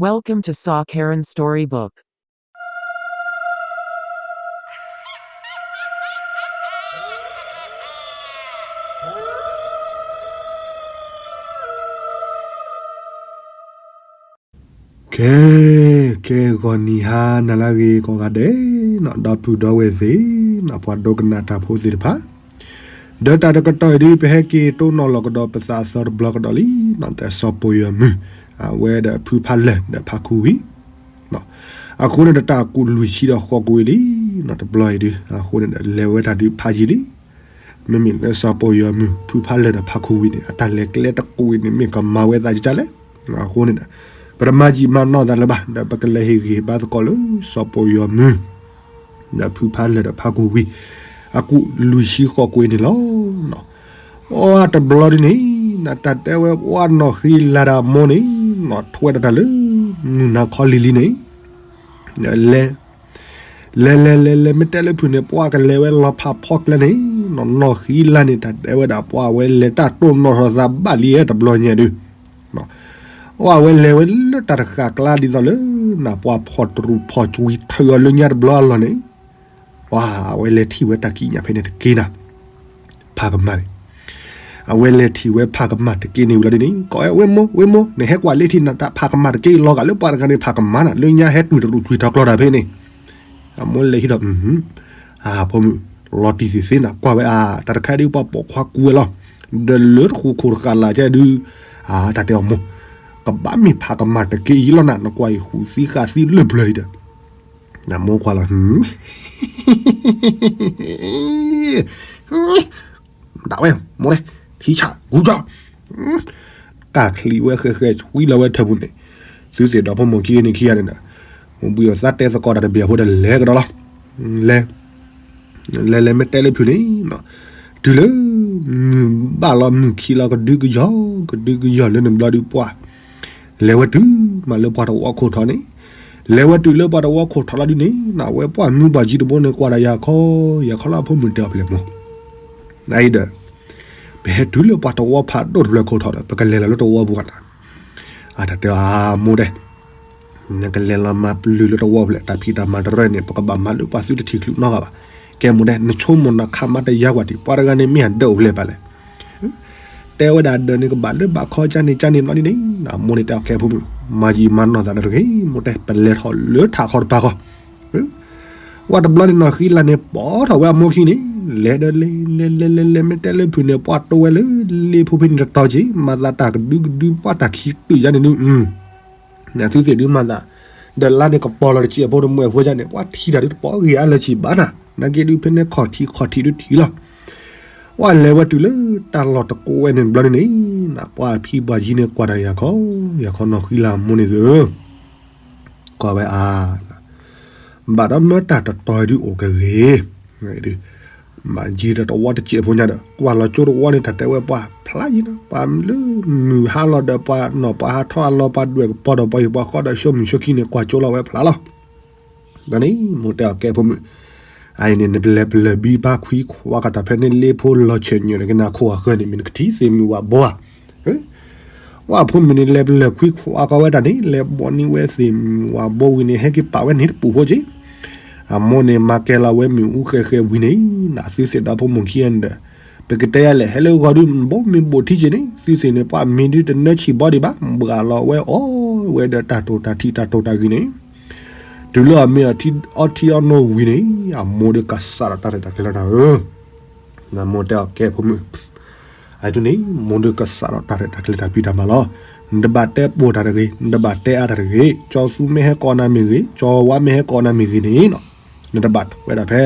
Welcome to Saw Karen Storybook. ကဲ, ကဲဂီၤနံၤဟါနၤလၢအဂ့ၤကိးဂၤဒဲးနီၤ, ဒီပုၢ်ဒီဝဲၢ်သ့ၣ်နီၤ, ပှၤဒိကနၣ်တၢ်ဖိသ့ၣ်တဖၣ်, ဒီးတၢ်တကတီၢ်အံၤဒ် ပဟဲက့ၤတိၢ်နီၣ်လီၤကဒီးပသးအသီတဘျီကဒီးလံနီၤ, ဒီးစီၤပီၤယီၤမုၢ်, အဝဲဒီးဖုဖးလၢာ်ဒီးဖးခူဝံၤ အဃိန့ၣ်ဒီးတၢ်ကူးလွံၢ်ဆံဒီးဃိးကဝံၤလံနီၤ, တဘျီအံၤဒ် အဃိန့ၣ်ဒီးလဲၤဝဲတၢ်ဒုးဖးယံာ်လံ, မ့မ့ၢ်လၢစီၤပီၤယီၤမုၢ်ဖုဖးလၢာ်ဒီးဖးခူဝံၤန့ၣ် အတၢ်လဲၤကျဲတကိးအံၤန့ၣ် မ့ၢ်ကမၤဝဲသးကကလဲၣ်, အဃိန့ၣ်ဒီး ပတမၤယံာ်မၤနီၢ်သးလၢၤဘၣ်, ဒီးပကလဲၤဟ့ၣ်ဂံၢ်ဘါသကိးလၢစီၤပီၤယီၤမုၢ် ဒီးဖုဖးလၢာ်ဒီးဖးခူဝံၤ အကူးလွံၢ်ဆံဃိးကဝံၤန့ၣ်လီၤ. အီတဘျီဒ်န့ၣ် နတၢ်တဲဝဲပှၢ်နီၢ်ဃံလၤဒီးအမိၢ်န့ၣ် နီၢ်ထွဲဒီးတၢ်လၢ မုၢ်နၤခီလံၤလံၤန့ၣ် လဲၤ လဲၤလဲၤလဲၤလဲၤ မ့ၢ်တဲလၢဖုန့ၣ် ပှၢ်ကလဲၤဝဲလီၤဖးဖီကျဲန့ၣ် နီၢ်နီၢ်ဃံလၤန့ၣ် တၢ်တဲဝဲဒၣ်ပှၢ်ဝဲလဲၤတၢ်တိၢ်နီၣ်ထီၣ်သးဘၣ်လံဟဲတဘျီညါဒု အဝဲလဲၤဝဲလၢတၢ်တဃာ်ကျါဒ်သိးလၢ နပှၢ်ဖီၣ်တရူးဖီၣ်ကွံာ်ထၢၣ်အီၤလၢညါတဘျီအလီၢ်န့ၣ်, ပှၢ်အဝဲလဲၤထံၣ်ဝဲတၢ်ကံးညာ်ဖဲန့ၣ်တက့ၢ်နၤ, ဖးကမၣ်န့ၣ်, အဝဲလဲၤထံၣ်ဝဲဖးကမၣ်တက့ၢ်န့ၣ်ဝံၤလီၤဒ်န့ၣ် ကိးဝဲ ဝ့ၢ်မိၢ် ဝ့ၢ်မိၢ် နဟဲကွၢ်လၢထံၣ်နတၢ်ဖးကမၣ်တက့ၢ်လီၤဂာ်လၢပှၢ်တဂၤန့ၣ် ဖးကမၣ်နၤ လၢညါဟဲတွံၢ်တရူးကွံာ်ထီၣ်ကျီတၢ်ဖဲန့ၣ်, အမိၢ်လဲၤဟံးဒီး အဖိမုၣ် လီၤတံၢ်သ့ၣ်သ့ၣ်နၤ ကွၢ်ဝဲအါ တၢ်တခါဒ်ပှၤပိာ်ခွါကူဝဲလီၤ, ဒီးလၢတဃူခိၣ်တဃာ်လၢ်ကဲဒု အတၢ်တဲအီၤမိၢ်, ကဘၣ်မ့ၢ်ဖးကမၣ်တက့ၢ်အံၤလီၤနၤ နကွၢ်အံၤဃုာ်သံဃာ်သံလၢပျၢၤအံၤဒီး, နမိၢ်ကွၢ်လီၤ ဒၣ်ဝဲမိၢ်လဲၣ် ထံဆး ကူကၠီ ကၢ်ချံဝဲဃဲဃဲ ဆွံလီၤဝဲထၢၣ်ပူၤန့ၣ်, သုသ့ၣ်ဒီးဖိမိၢ်ခံဂၤန့ၣ်ခံဂၤန့ၣ်ဒီး, ဘှံးအသးတဲသကိးတၢ်တဘ့ၣ်အဖိဒီးလဲၤကဒီးလီၤ, လဲၤ, လဲၤလဲၤမ့ၢ်တဲလၢဖုန့ၣ်, တုၤလၢ မုၢ်ဘၣ်လီၤမုၢ်ခံလီၤကဒုကယီၢ် ကဒုကယီၢ်လၢန့ၣ်ဘျီဒုးပှၢ် လဲၤဝဲတုၤမးလၢပှၤတဝီခိၣ်ထီၣ်န့ၣ်, လဲၤဝဲတုၤလၢပှၤတဝီခိၣ်ထီၣ်လီၤဒုန့ၣ် နဝဲပှၢ်မုၢ်ပှၢ်ကံတဘိန့ၣ် ကွၢ်ဒီးယၤခီ, ယၤခီလၢအဖိမုၣ်တဲအီၤဖျဲၣ်မိၢ်, နအံၤဒီး, ပဟဲတုၤလၢပှၤတဝီဖးဒိၣ်တဖျၢၣ်ခိၣ်ထီၣ်ဒီး ပကလဲၤလီၤလၢတဝီပူၤဂၤနၤ, အတၢ်တဲအီၤ မိၢ်ဒဲး နကလဲၤလီၤမၤပျုၤလၢတဝီဖျဲၣ် တၢ်ဖံးတၢ်မၤတရၢန့ၣ် ပကဘၣ်မၤလၢပှၤသုတထံၣ်ချုးနီတဂၤဘၣ်, ကဲမိၢ်ဒဲး နဆိကမိၣ်နခးမၤတယါကွၢ်တံၢ် ပှၤတဂၤန့ၣ်မ့ၢ်အဒၢးအိၣ်ဖျဲၣ်ပာ်လဲၣ် တဲဝဲဒၣ်ဒၢးန့ၣ် ကဘၣ်လၢဘၣ်ခီကၢ်န့ၣ်ကၢ်န့ၣ်ဘျီဒ်န့ၣ် မိၢ်န့ၣ်တဲအီၤကဲဖိမုၣ်, မၤယံာ်မၤနီၢ်သးတဂ့ၤ မိၢ်တဲ ပလဲၤထီၣ်လၢထးခီတပၤဃီ, ဝဲတဘျီန့ၣ် နီၢ်ဃံလၤန့ၣ် ပိာ်ထီၣ်ဝဲအမိၢ်ခံန့ၣ်, လဲၤဒီးလဲၤ လဲၤလဲၤလဲၤလဲၤ မ့ၢ်တဲလၢဖုန့ၣ် ပှၢ်တိဝဲလၢ လ့ဖိဖဲန့ၣ်တတီၤက့ၤ မၤသးတၢ်ကဒုကဒု ပှၢ်တၢ်ခံတုာ်ယါန့ၣ်ဒု နသုသ့ၣ်ဒုးမၤသး, ဒီးလါန့ၣ်ကပီၤလီၤတစဲးဖိတမှဲၣ်ဖိယါန့ၣ် ပှၢ်ထံၣ်တၢ်ဒုးတပီၤဂ့ၤအါလၢၤဆံးဘၣ်နၤ, နာ်က့ဒုးဖဲန့ၣ်ခီၣ်ထံးခီၣ်ထံးဒုးထံးလီၤ, ပှၢ်လဲၤဝဲတုၤလၢတၢ်လီၢ်တကိးဝဲန့ၣ်ဘျီန့ၣ်န့ၣ်, ပှၢ်ဖံပှၢ်ကံန့ၣ် ကွၢ်ဒီးယၤခီ, ယၤခီနီၢ်ဃံလၤမိၢ်န့ၣ်သု, ကွၢ်ဝဲအါ ဘၣ်ဒီးမၢတၢ်တတီၤဒုးအိၣ်ကဂ့ၤ, မၤယံာ်ဒီးတဝီတစဲးဖိညါဒီး ကွၢ်လီၤကၠိတဝီန့ၣ် တၢ်တဲဝဲပှၢ်ဖျါယံာ်နီၤ ပှၤလၢမုၢ်ဟါလီၤဒီးပှၤနီၢ်ပှၤဟးထီၣ်အလီၤ ပှၤဒွဲၣ်ကပီၤဒီးပှၤဟံၣ်ပှၤဃီဒီးဆိမိၣ်ဆိခံန့ၣ် ကွၢ်ကၠိလီၤဝဲဖျါလီၤ. ဒီးန့ၣ် မိၢ်တဲအီၤကဲဖိမုၣ်, အအံၤန့ၣ် နပလဲၤပလဲၤဘံပၢ်ခွံခွါကတၢၢ်ဖဲန့ၣ်လ့ဖိလီၤဆဲးညၣ်တကနၣ်ခိၣ်အဃၢၤန့ၣ် မ့ၢ်နကထံၣ်သ့ၣ်မုၢ်ဝၤဘိဧါ ဝဲအဖိမုၣ်န့ၣ် လဲၤပလဲၤခွံခွါကီဝဲတၢ်န့ၣ် လဲၤဘီန့ၢ်ဝဲသ့ၣ်မုၢ်ဝၤဘိဝံၤန့ၣ် ဟဲက့ၤပာ်ဝဲန့ၣ်တပူၤဖိက့ၤ, အမိၢ်န့ၣ် မၤကဲလီၤဝဲမ့ၣ်အူဃဲဃဲဝံၤန့ၣ် နသုသ့ၣ်ဒီဖိမိၢ်ခံဂၤန့ၣ်ဒီး ပကတဲယၤလဲၣ် ဟဲလၢဂီၤဒုး ဘိမ့ၢ်ဘိၣ်ထံက့ၤန့ၣ် သုသ့ၣ်န့ၣ် ပှၤမ့ၢ်ဒုးတနၢဆံၣ်ဘီဒံးဘၣ် ဘှၣ်လီၤဝဲအီၣ်ဝဲဒီးတၢ်တိာ်တၢ်ထံးတၢ်တိာ်တၢ်ဂ့ၤန့ၣ်, တုၤလၢအမ့ၢ်အီထံအီနိဝံၤန့ၣ် အမိၢ်ဒီးကစးဒီးတၢ်ရဲၣ်တၢ်ကျဲၤလီၤတၢ်ဧၢ နမိၢ်တဲအီၤကဲဖိမုၣ်, အတုန့ၣ် မိၢ်ဒီးကစးဒီးတၢ်ရဲၣ်တၢ်ကျဲၤတၢ်ဖံးတၢ်မၤလီၤ. နတဘၣ်တဲပိာ်တၢ်တဂ့ၤ, နတဘၣ်တဲအါတၢ်တဂ့ၤ, ကၠီသူမ့ၢ်ဟဲကိးနၤမ့ၢ်ဂ့ၤ, ကၠီဝါမ့ၢ်ဟဲကိးနၤမ့ၢ်ဂ့ၤန့ၣ်နီၤ, နတဘၣ်ဝဲဒၣ်ဖဲ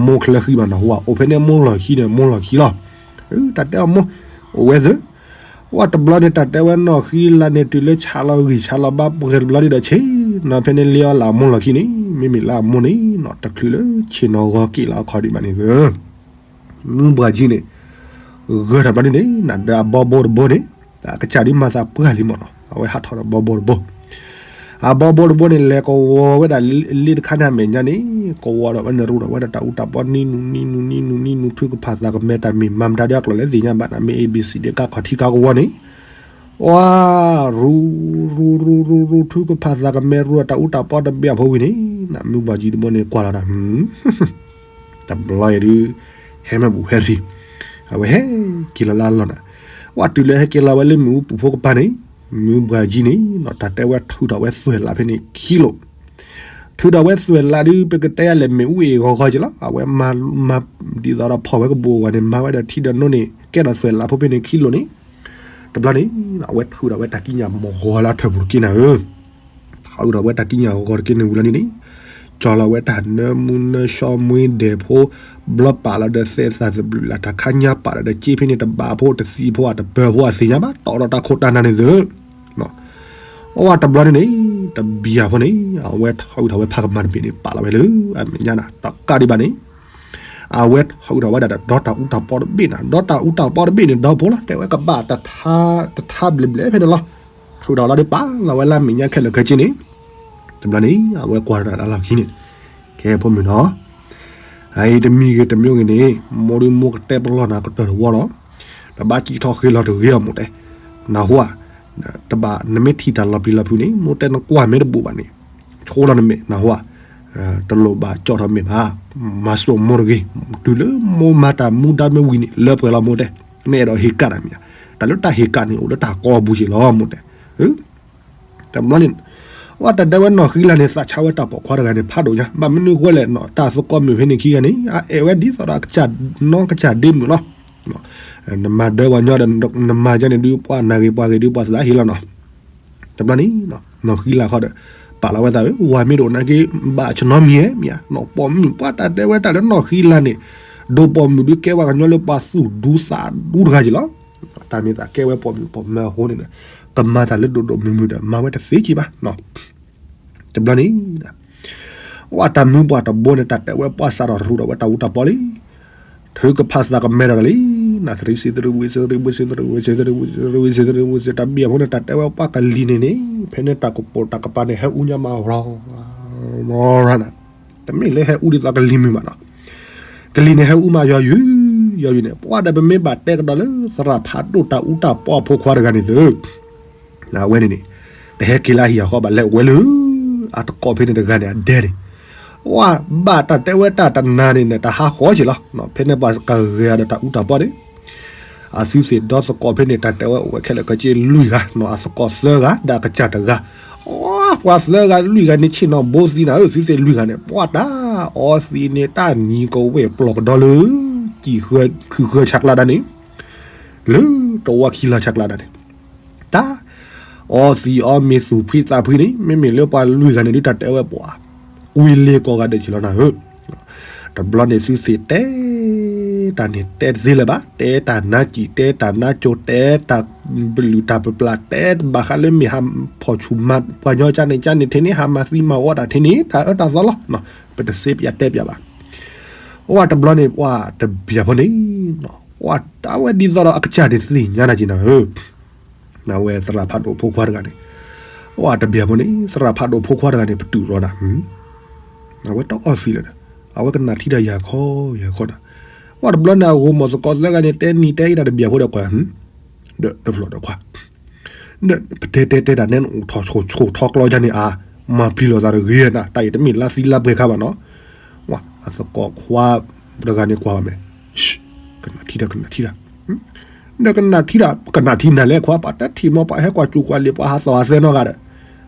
မိၢ်ချၢဃံဘၣ်နီၤ, ဟူဝဲအိၣ်ဖဲန့ၣ်မိၢ်လီၢ်ခံန့ၣ် မိၢ်လီၢ်ခံလီၤ. တၢ်တဲအီၤမိၢ်, အိၣ်ဝဲသ့ၣ် ဝဲတဘျီန့ၣ် တၢ်တဲဝဲနီၢ်ဃံလၤန့ၣ် တုၤလၢဆးလီၤဂံၢ်ဆးလီၤဘါပှဲၤတဘျီဒ်ဒီးဆ့, နီၤဖဲန့ၣ်လ့အီလၢအမိၢ်လီၢ်ခံန့ၣ် မ့မ့ၢ်လၢအမိၢ်န့ၣ်နီၤ တချုးလၢဆ့ၣ်နီၤဂီၤက့ၤလီၤအခီဒံးဘၣ်န့ၣ်သ့ၣ်, မုၢ်ပှၢ်ကံန့ၣ် ဂၢၢ်ထီၣ်ဘျီဒ်န့ၣ် နဒီးအဘီဘိတဘိန့ၣ် အကစၢ်ဒ်မၤသးပှၢ်လံမ့ၢ်နီၤ အဝဲဟးထီၣ်ဒီးဘီဘိတဘိ အဘီဘိတဘိန့ၣ် လဲၤကဝီၤဝဲဒၣ်လ့တခါန့ၣ်အမဲာ်ညါန့ၣ် ကဝီၤဒီးဝဲန့ၣ်ရူၢ်ဒီးဝဲဒၣ်တၢ်အူတၢ်ပီနံၤနူၤနံၤနူၤနံၤနူၤနံၤနူၤ ထုကဖၣ်သးကမဲာ်တၢ်မ့ၢ်မၤမတၤဒီးအကျိၤလဲၣ်သ့ၣ်ညါဘၣ်န့ၣ် မ့ၢ် A B C ဒဲးကါခီၣ်ထံးကါကဝီၤန့ၣ် ဝါ, ရူ, ရူ, ရူ, ရူ, ရူ, ထုကဖၣ်သးကမဲရူ တၢ်အူတၢ်ပီတဘ့ၣ်အဖိဝံၤန့ၣ်, နမုၢ်ဘှၢ်ကံတဘိန့ၣ်ကွၢ်လီၤတၢ်, တဘျီအံၤဒုး ဟဲမ့ၢ်ဘူးဟဲသံ, အဝဲဟဲက့ၤလီၤလၢအလီၢ်နၤ, ဝါတုၤလၢဟဲက့ၤလီၤဝဲလၢမ့ၣ်အူပူၤဖိကပၤန့ၣ်, မုၢ်ဘှၢ်ကံန့ၣ် တၢ်တဲဝဲထုးထီၣ်ဝဲသွဲၣ်လးဖဲန့ၣ်ခံလိာ် ထုးထီၣ်ဝဲသွဲၣ်လးဒုး ပကတဲယၤလဲၣ် မ့ၣ်အူအ့ၣ်ဂီၤဂီၤက့ၤလီၤ. အဝဲမၤ, မၤဒ်သိးဒီးဖီၣ်ဝဲကဘိးအဂီၢ်န့ၣ် မၤဝဲဒီးထံဒီးနိန့ၣ် ကဲထီၣ်သွဲၣ်လးဖိဖဲန့ၣ်ခံလိာ်န့ၣ်, တဘျီန့ၣ် အဝဲထုးထီၣ်ဝဲတၢ်ကံးညာ်မ့ၢ်ဂီၤလၢအထၢၣ်ပူၤတက့ၢ်နၤဧၢ, ထုးထီၣ်ဝဲတၢ်ကံးညာ်ဂီၤတက့ၢ်န့ၣ်ဝံၤလီၤန့ၣ်န့ၣ်, ကၠီလီၤဝဲတၢ်နၢမူနၢဆှီမှ့ဒဲးဖိ, ဘျီပာ်လီၤဒီးသဲးသၣ်သဘျုးလၢ် တၢ်ခါညါပာ်လီၤဒီးက့ဖဲန့ၣ် တဘၣ်ဖိတသံဖိ တပၢၤဖိအသ့ၣ်ညါဘၣ် တီၣ်ဒီးတၢ်ခိၣ်တၢ်နၢ်န့ၣ်သ့ အဝဲတဘျီန့ၣ်န့ၣ် တဘျီဖိန့ၣ် အဝဲထုးထီၣ်ဝဲဖးကမၤတဘ့ၣ်န့ၣ် ပာ်လီၤဝဲလၢအမဲာ်ညါနၤ တကးဒံးဘၣ်န့ၣ်, အဝဲထုးထီၣ်ဝဲဒၣ်ဒီးတၢ်အူတၢ်ပီတဘ့ၣ်နၤ, ဒီးတၢ်အူတၢ်ပီတဘ့ၣ်န့ၣ် ဒီဖိလီၤ တဲဝဲကဘၣ်တထါ, တထါဘျဲၣ်ဘျဲၣ်ဖဲန့ၣ်လီၤ. ထုးထီၣ်လီၤဒီးပာ်လီၤဝဲလၢအမဲာ်ညါခဲလၢာ်ခဲဆ့န့ၣ်, တဘျီန့ၣ် အဝဲကွၢ်တၢ်လၢလီၢ်ခံန့ၣ်, ကဲဖိမုၣ်နီၤ အအံၤတမံၤဂ့ၤတမံၤဂ့ၤန့ၣ် မိၢ်ဒုးမိၢ်ကတဲပလီၢ်နၤကတၢၢ်တဝီဒီး, တဘၣ်စံးထီၣ်ဃ့လီၤတဂ့ၤအီၤမိၢ်တဲ, နၢ်ဟူဧါ, တဘၣ်နမ့ၢ်ထံၣ်တၢ်လီၤပျံၤလီၤဖုးန့ၣ် မိၢ်တဲနကွၢ်မ့ၢ်တဘူးဘၣ်န့ၣ်, ဆိလီၤနမဲာ်နၢ်ဟူဧါ, တလိၣ်ဘၣ်ကၠီၣ်ထီၣ်မဲာ်ဘၣ်, မၤစိာ်မိၢ်တဂ့ၤ, တုၤလၢမိၢ်မၤတၢ်မူဒါမ့ၢ်ဝံၤန့ၣ် လၢပှဲၤလီၤမိၢ်တဲ, နအဲၣ်ဒိးဟ့ၣ်ကၣ်တၢ်မ့ၢ်ဧါ, တၢ်လၢတၢ်ဟ့ၣ်ကၣ်န့ၣ် အိၣ်လၢတၢ်ကိးပူၤက့ၤလီၤမိၢ်တဲ တဘျီန့ၣ်, အတၢ်တဲဝဲနီၢ်ဃံလၤန့ၣ် သးဆါဝဲတၢ်ပိာ်ခွါတဂၤန့ၣ် ဖးဒိၣ်ညါ, ဘၣ်မနုၤဃိလဲၣ်နီၤ တၢ်သကိးမုၣ်ဖဲန့ၣ်ခံဂၤန့ၣ် အအဲၣ်ဝဲဒ်သိးဒီးကစၢ်နီၢ်ကစၢ်ဒ့မုၣ်လီၤ. နမၤဒၢပှၤညီဒီး နမၤယါန့ၣ်ဒုး ပှၤနၢ်ဂ့ၤပှၤဂ့ၤဒုး ပှၤသးဟ့လီၤနီၤ. တဘျီန့ၣ်, နီၢ်ဃံလၤဃီဒီး ပာ်လီၤဝဲသးဧၢ ဝၤမ့ၢ်တအိၣ်နာ်က့ ဘၣ်ဆနီမံၤဧဲမ့ၢ်ဧါ, နီၢ်ပိာ်မုၣ် ပှၤတၢ်တဲဝဲတၢ်လၢနီၢ်ဃံလၤန့ၣ်, ဒိၣ်ပိာ်မုၣ်ဒုးကဲဝဲကညီလၢပှၤသူၣ်ဒူသးဒူတဂၤက့ၤလီၤ. တၢ်မ့ၢ်သးကဲဝဲပိာ်မုၣ်ပိာ်မၢၤအဃိန့ၣ်ဒီး ကမၤတၢ်လၢဒိၣ်ဒိၣ်မုၢ်မုၢ်ဒီး မၤဝဲတသ့က့ၤဘၣ်. တဘျီန့ၣ်, ဝဲတၢ်မုၢ်ပှၢ်တဘိန့ၣ် တၢ်တဲဝဲပှၤစးထီၣ်ရူးဒီးဝဲတၢ်အူတၢ်ပီလံ. ထုကဖၣ်သးကမဲထီၣ်တၢ်လံ. နသရံစ့သရံဝံၤ စရံဝံၤ စရံဝံၤ စရံဝံၤ စရံဝံၤ စရံဝံၤ တၢ်ဘံၣ်အဖိန့ၣ် တၢ်တဲဝဲပှၤကလံၤန့ၣ်န့ၣ် ဖဲန့ၣ်တၢ်ကပိာ်တၢ်ကပၤန့ၣ် ဟဲအူညါမးရီၤ ရီၤနၤ, တမ့ၢ်လၢဟဲအူဒ်သိးကလံၤမုၢ်ဘၣ်နီၤ. ကလံၤန့ၣ်ဟဲအူမးယီၤယုၢ်, ယီၤယုၢ်န့ၣ် ပှၤဒီးပမ့ၢ်ဘၣ်တဲကဒီးလၢ သရၣ်ဖးဒိၣ်တၢ်အူတၢ်ပီအဖိခွါတဂၤန့ၣ်သု အဝဲန့ၣ်န့ၣ် တဟဲက့ၤလၢအဟံၣ်အဃီဘၣ် လဲၤအိၣ်ဝဲလၢ အသကိးဖဲန့ၣ်တဂၤန့ၣ် အဒဲန့ၣ်, ဝဲဘၣ်တၢ်တဲဝဲတၢ်တနၤန့ၣ်န့ၣ် တဟးဃီက့ၤလီၤ. ဖဲန့ၣ်ပှၤကဂဲၤဒီးတၢ်အူတၢ်ပီန့ၣ် အသုသ့ၣ်ဒီသကိးဖဲန့ၣ် တၢ်တဲဝဲအိၣ်ဝဲခဲလၢာ်ခဲဆ့လွံၢ်ဂၤနီၤ, အသကိးသၢဂၤ ဒီးအကစၢ်တဂၤ, ပှၤသၢဂၤလွံၢ်ဂၤန့ၣ်ဆ့ၣ်နီၤဘိသံနၤဧၢ, သုသ့ၣ်လွံၢ်ဂၤန့ၣ် ပှၤတၢ်အီသံးန့ၣ် တၢ်နံၤကဝဲၢ်ပျီၢ်ကဒီလၢ ကံၣ်ဃၢခုၣ်ဃၢဆးကျးဒၣ်န့ၣ် လၢတဝီခံလီၤဆးကျးဒၣ်န့ၣ် တၢ်အီသံးအီမ့ၤသူၣ်ဖှံသးဖှံန့ၣ် မ့မ့ၢ်လၢပှၤလွံၢ်ဂၤန့ၣ်ဒုး တၢ်တဲဝဲပှၤ ဝံၤလ့ၤကိးဂၤဒဲးက့ၤလီၤနၤဧၢ, တဘျီန့ၣ်သုသ့ၣ်တဲ တၢ်န့ၣ်တဲတသ့လၢၤဘၣ်, တဲတၢ်နါစံာ် တဲတၢ်နါကၠိ တဲတၢ်ပလုၢ်တၢ်ပပျၢ် တဲဘၣ်ဃးလၢမ့ၢ်ဟးဖီၣ်ဆူၣ်မၤပှၤညီကၠါန့ၣ်ကၠါန့ၣ်ထဲန့ၣ် ဟးမၤသံမၤဝီတၢ်ထဲန့ၣ် တၢ်အၢတၢ်သီလီၤ, ပတစ့ပျၢ်တဲပျၢ်ဘၣ်. အဝဲတဘျီန့ၣ် ပှၤတဘျီဖိန့ၣ် ပှၤတၢ်ဝဲဒ်သိးဒီးအကစၢ်န့ၣ်သ့ၣ်ညါနၤက့ၤနၤဧၢ အဝဲသရၣ်ဖးဒိၣ်ဖိခွါတဂၤန့ၣ်, အဝဲတဘျီဖိန့ၣ် သရၣ်ဖးဒိၣ်ဖိခွါတဂၤန့ၣ် ပတုာ်ရီဒၣ်, အဝဲတအီသံးလၢၤဒီး အဝဲကနၣ်ထံတၢ်ယၤခီယၤခီဒီး, အဝဲတဘျီန့ၣ် အဂိၤမီၢ်သကိးသၢဂၤန့ၣ် တဲနံၤတဲအံၤတၢ်တဘျီဖိဒီးကွၢ်, ဒီးတဖျိးဒီးခွါ ပတဲတဲတဲတၢ်နဲနအိၣ်ထီၣ်ဆိးထီကျီယါန့ၣ်ဧါ, မၤပျံၤလိာ်သးတဂ့ၤနၤ, တၢ်အံၤတမ့ၢ်လါသံလါပှဲၤခါဘၣ်နီၤ, အသကိးခွါတဂၤန့ၣ်ကွၢ်ဘၣ်မဲာ်, ကနၣ်ထံတၢ် ကနၣ်ထံတၢ်, ဒီးကနၣ်ထံတၢ် ကနၣ်ထံနၤလဲၣ်ခွါ ပှၤတထံၣ်မီၤ ပှၤဟဲကွၢ်စူၣ်ကွၢ်လံာ် ပှၤဟးသီၣ်ဟးသဲနီတဂၤဒီး,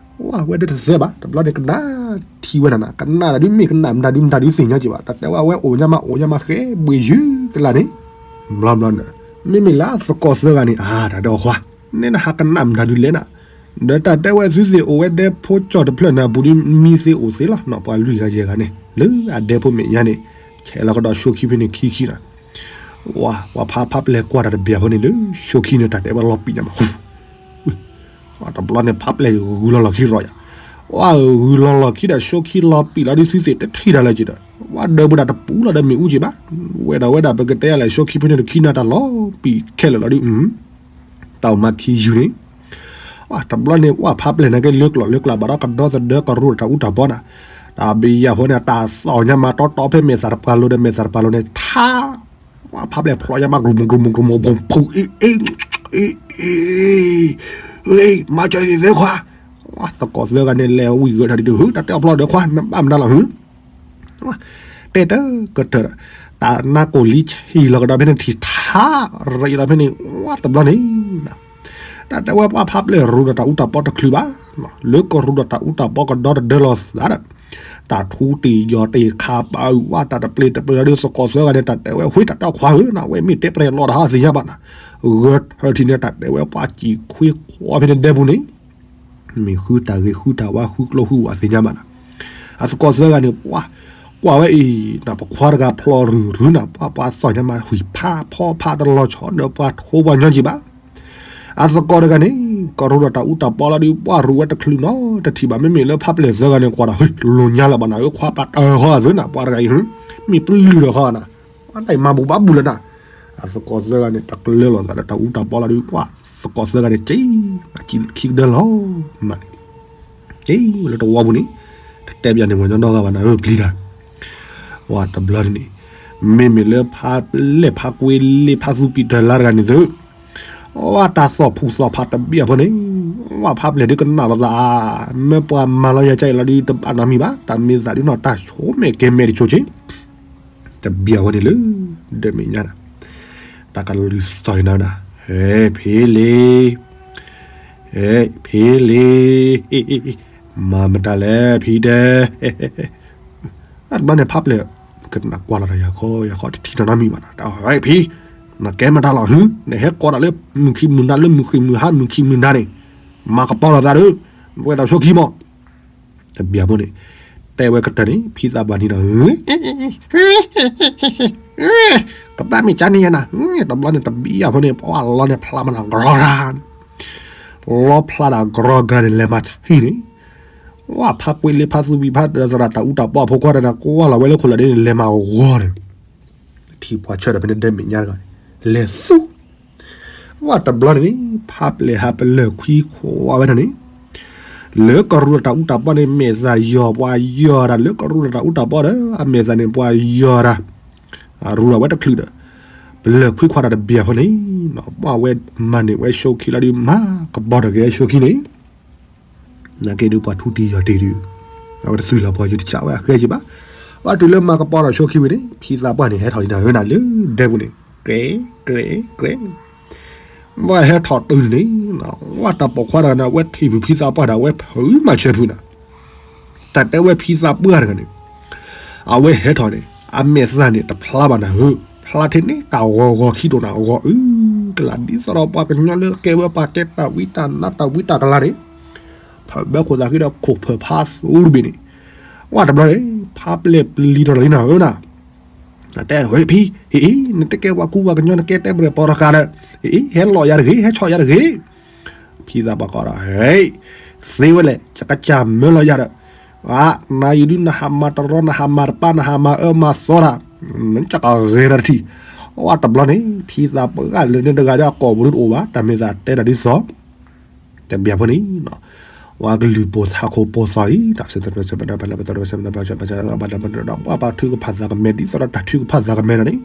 ဝဲဒၣ်တသဲဘၣ်, တဘျီန့ၣ်ကနၣ်ထံဝဲနၤနၤ, ကနၣ်တၢ်ဒုးမ့ၢ်ကနၣ်မတၤဒုးမတၤဒုးသ့ၣ်ညါက့ၤဘၣ်, တၢ်တဲဝဲအဝဲအိၣ်ညါမး အိၣ်ညါမးဃဲဘှ့ၣ်ယုၢ်ကလာ်န့ၣ်, ဘျီဘျီန့ၣ်, မ့မ့ၢ်လၢသကိးသၢဂၤန့ၣ် အါတၢ်ဒီးခွါ နဲနဟးကနၣ်မတၤဒုးလဲၣ်နၤ, ဒီးတၢ်တဲဝဲသုသ့ၣ်အိၣ်ဝဲဒဲဖိကၠီၣ်တဖျၢၣ်န့ၣ် အပူၤဒုးမံသ့အိၣ်သ့လီၤနီၤ, ပှၤလွံၢ်ဂၤယဲၢ်ဂၤန့ၣ် လၢအဒဲဖိမဲာ်ညါန့ၣ်, ဆဲးလီၤကဒီးဆိခံဖဲန့ၣ်ခံခံနၤ, ဝဲ ပှၤဖးဖးပျဲၢ်ကွၢ်တၢ်တဘျီဖိန့ၣ်လၢ ဆိခံန့ၣ် တၢ်တဲဝဲလီၤပံာ်ညါမး တဘျီန့ၣ် ဖးပျဲၢ်ဂုၤလီၤလီၢ်ခံရီယၤ, ဝဲဂုၤလီၤလီၢ်ခံဒီး ဆိခံလီၤပံာ်လီၤဒုးသုသ့ၣ်တထံၣ်တၢ်လၢၤက့ၤဒီး, ဝဲဒၢပူၤဒၣ်တပူၤလီၤဒီးမ့ၣ်အူက့ၤဘၣ်, ဝဲဒၣ်ဝဲဒၣ်ပကတဲလဲၣ် ဆိခံဖဲန့ၣ်တခံနၤတၢ်လီၤပံာ်ခဲလၢာ်လီၤဒုး တၢ်အိၣ်မးခံယုၢ်န့ၣ်, တဘျီန့ၣ် ဝဲဖးပျဲၢ်န့ၣ်က့ၤလၢကျိာ်လၢကျါဘၣ်ဒီး ကဒီသဒၢကရူၢ်တၢ်အူတၢ်ပီနၤ, တၢ်ဘံယၤဖိန့ၣ် တၢ်သီၣ်ညါမးတီတီဖဲမဲာ်သၣ်တပှၢ်လိၤဒီးမဲာ်သၣ်တပှၢ်လိၤန့ၣ် ထါ, ဝဲဖးပျဲၢ်ဖျိးညါမး ကြူမူ ကြူမူ ကြူမူ ဖူအ့ၣ်အ့ၣ်, အ့ အ့ အ့ မၤစၢၤယသ့ခွါ, သကိးသၢဂၤန့ၣ် လဲၤဝံၤဂၢၢ်ထီၣ်ဒံးဒုး ဟု တၢ်တဲအီၤဖျီဒီးခွါ နဘၣ်မနုၤလီၤဟု တဲတကတၢၢ်ဒီး တၢ်နါကိၢ်လံဆံးလီၤကဒီးဖဲန့ၣ် ထံၣ်ထါရံးလီၤဖဲန့ၣ် ဝဲတဘျီန့ၣ် တၢ်တဲဝဲပှၤဖးပျဲၢ်ရူးဒီးတၢ်အူတၢ်ပီတချုးဘၣ်, လၢကရူးဒီးတၢ်အူတၢ်ပီကဒီတဒၢလီၤသးဒီး တၢ်ထူတ့ၢ်ယီၤတ့ၢ်ခးပာ်အုးဝဲတၢ်တပျ့ၤတပျ့ၤဒီးသကိးသၢဂၤန့ၣ် တၢ်တဲဝဲ ဝ့ တၢ်တဲခွါဧၢ နဝဲမ့ၢ်တဲပျဲၢ်လီၤတဟါသ့ၣ်ညါဘၣ်နၤ, ဂၢၢ်ထၢၣ်ထံၣ်န့ၣ် တၢ်တဲဝဲပှၤစံၣ်ခွ့ခွီဖဲန့ၣ်ဒဲပူၤန့ၣ် မ့ၢ်ဃုတၢ်ဂ့ၤဃုတၢ်ဝါဃုကျိဃုဝးသ့ၣ်ညါဘၣ်နၤ, အသကိးသၢဂၤန့ၣ် ပှၤ ကွၢ်ဝဲအံၤ ပခွါတဂၤဖျိးရုၢ်ရုၢ်နၤ ပှၤပှၤသီၣ်ညါမး ဟံၣ်ဖးဖီဖးတလီၤဆီဒီးပှၤထိပှၤညီကံဘၣ်, အသကိးတဂၤန့ၣ် ကရူးဒီးတၢ်အူတၢ်ပီလီၤဒီး ပှၤရူးဝဲတချုးနီတထံၣ်ဘၣ် မ့မ့ၢ်လၢဖးပျဲၢ်သၢဂၤန့ၣ် ကွၢ်ဒီး ဟ့ၣ် လိၣ်ညါလၢၤဘၣ်နၤဧၢ ခွါပာ်တၢၢ်ဃီအသးနၤ ပှၤတဂၤအံၤ မ့ၢ်ပလုၢ်ဒီးဃီနၤ, ပှၤတၢ်အံၤမၤဘူၣ်ဘၣ်ဘူၣ်လၢနၤ, အသကိးသၢဂၤန့ၣ် တၢ်ကလၢလီၤသးဒီးတၢ်အူတၢ်ပီလီၤဒီး ပှၤသကိးသၢဂၤန့ၣ် က့ၤ ခံကဒၢလီၤ မးန့ၣ် က့ၤလၢတဝီပူၤန့ၣ် တတဲဘၣ်န့ၣ် ဝဲညီနီၢ်ဂၤဘၣ်နၤဧၢ ပျံၤတၢ်, ဝဲတဘျီန့ၣ် မ့မ့ၢ်လၢဖးပျဲၢ်ဖးကွ့လ့ဖးသူပံၤတၢၢ်လါတဂၤန့ၣ်သု, ဝဲတၢ်သီၣ်ဖူၣ်သီၣ်ဖးတဘ့ၣ်အဖီန့ၣ်, ဝဲဖးပျဲၢ်ဒုးကနၣ်လီၤသးဧါ, မ့ၢ်ပှၤမၤလီၤယၤကၢ်အံၤလီၤဒုး တဘၣ်နီတမံၤဘၣ်, တၢ်မ့ၢ်သးဒုးနီၢ်တၢ်ဆိမဲာ်ကဲမဲာ်တဆိးက့ တဘျီဝဲန့ၣ်လၢ ဒၢးမဲာ်ညါနၤ, တၢ်ကလုၢ်သီၣ်န့ၣ်နၤ, ဟဲ ဖံလံၤ, ဟဲ ဖံလံၤ, မၤမတၤလဲၣ် ဖံဒဲး, အတဘျီန့ၣ် ဖးပျဲၢ် ကနၣ်ကွၢ်လီၤတၢ်ယၤခီ ယၤခီတထံၣ်နီတမံၤဘၣ်နၤ, ဟဲ ဖံ, နကဲမတၤလီၤဟု, နဟဲကိးတၢ်လၢ မုၢ်ခံမုၢ်နၤလၢမုၢ်ဃ့ၢ်မုၢ်ဟါ မုၢ်ခံမုၢ်နၤန့ၣ်, မၤကပီၤလီၤသးဒီး, ဝဲဒၣ်ဆိခံမး တဘျီဖိန့ၣ်, တဲဝဲကတၢၢ်န့ၣ် ဖံသးပှၢ်န့ၣ်ဒီး, ကဘၣ်မ့ၢ်ကၢ်န့ၣ်ယဲနၤ, တဘျီန့ၣ် တဘျီဖိန့ၣ် ပှၤလီၤန့ၣ်ဖျါမးနၤ ကရီဂၤန့ၣ်, လီၤဖျါဒၣ်ကရီဂၤန့ၣ် လဲၤမၤဆံၣ်န့ၣ်, ဝဲဖးကွ့လ့ဖးသူပံၤဖးသရၣ်တၢ်အူတၢ်ပီအဖိခွါဒီးနၤ ကွၢ်လီၤဝဲလၢခိၣ်လၢဒ်န့ၣ် လဲၤမၤဂီၤန့ၣ်, ထံၣ်ပှၤဆၢထၢၣ်ဖဲန့ၣ်ဒဲမဲာ်ညါတဂၤန့ၣ်, လဲၤသူ ဝဲတဘျီန့ၣ်န့ၣ် ဖးပျဲၢ်ဟးပလၢၢ်ခွံခွါဝဲဒၣ်န့ၣ်, လၢကရူၢ်ဒီးတၢ်အူတၢ်ပီန့ၣ် မဲာ်သၣ်ယီၤပှၤယီၤတၢ် လၢကရူၢ်ဒီးတၢ်အူတၢ်ပီဒီး အမဲာ်သၣ်န့ၣ်ပှၤယီၤတၢ်, အရူၢ်ဒီးဝဲတချုးဒီး, ပလၢၢ်ခွံခွါတၢ်တဘျီဖိန့ၣ်, ပှၤဝဲမၤန့ၢ်ဝဲဆိခံလီၤဒုး မၤကပီၤတဂ့ၤဆိခံန့ၣ် နာ်က့ဒုးပှၤထူတံၢ်ယီၤတံၢ်ဒုး, အဝဲတသွံၣ်လီၤပှီၤယုာ်တကးဝဲအဃဲက့ၤဘၣ်, ပှၤတုၤလၢမၤကပီၤဒီးဆိခံဝံၤန့ၣ် ဖံသးပှၢ်န့ၣ် ဟဲထီၣ်လံနၤဧၢနၤလၢဒဲပူၤန့ၣ်, ကြဲး ကြဲး ကြဲးန့ၣ်, ဝဲဟဲထီၣ်တုၤန့ၣ်, ဝဲတၢ်ပိာ်ခွါတဂၤန့ၣ် အဝဲထံၣ်ဖုးဖံသးပှၢ်ဒီး အဝဲဖုးမၤဆၢဖုးနၤ တၢ်တဲဝဲဖံသးပှၢ်တဂၤန့ၣ်, အဝဲဟဲထီၣ်န့ၣ် အမဲာ်သၣ်န့ၣ်တဖျါဘၣ်နၤဧၢ, ဖျါထဲန့ၣ် တၢ်ဂီၤဂီၤခံတိၢ်နၤ ဂီၤအုကလး ဒ်သိးဒီးပှၤကညီလၢကဲဝဲပှၤကဲတၢ်ဝံတၢ်နါတၢ်ဝံတၢ်ကလၤန့ၣ်, ဖၢဘၢခိၣ်သးဃံဒီးခိၣ်ဖၢၣ်ဖးသူတဘ့ၣ်န့ၣ်, ဝဲတဘျီန့ၣ် ဖးပျဲၢ်ပျံၤထီၣ်လီၤလံနၤဧၢနၤ တဲဝဲဖံ, အ့ နတကဲပှၤကူပှၤကညီ နကဲတဲပှၤပိာ်ထီၣ်ဃာ်ဒီး, အ့ ဟဲလီၤယၤတဂ့ၤ ဟဲဆီၣ်ယၤတဂ့ၤ, ဖံသးပှၢ်ကိးဒီး ဟဲ, သ့ဝဲလဲၣ် ယကစၢ်မၢလီၤယၤဒီး, နၤယဒုးနဟးမၤတရီ နဟးမၤတပါ နဟးမၤအၢမၤသီတၢ်, နကဂဲၤဒီးတထံၣ်, အဝဲတဘျီန့ၣ် ဖံသးပှၢ်ဂၤလၢန့ၣ်တဂၤဒီး အကိာ်ပူၤဒုတအိၣ်ဘၣ် တၢ်မ့ၢ်သးတဲတၢ်ဒ်သိး တဘျီဖိန့ၣ်, ဝဲကလုၢ်ပိာ်သးခိၣ်ပိာ်သီအံၤ တၢ်စဲးသရၢစဲးပဒၢပလၢပသရၢစဲးပဒၢပှၤဆၢပဆၢပဒၢပဒၢဒီး ပှၤပာ်ထုကဖၣ်သးကမဲာ် ဒ်သိးဒီးတၢ်ထုကဖၣ်သးကမဲာ်ဒီးန့ၣ်,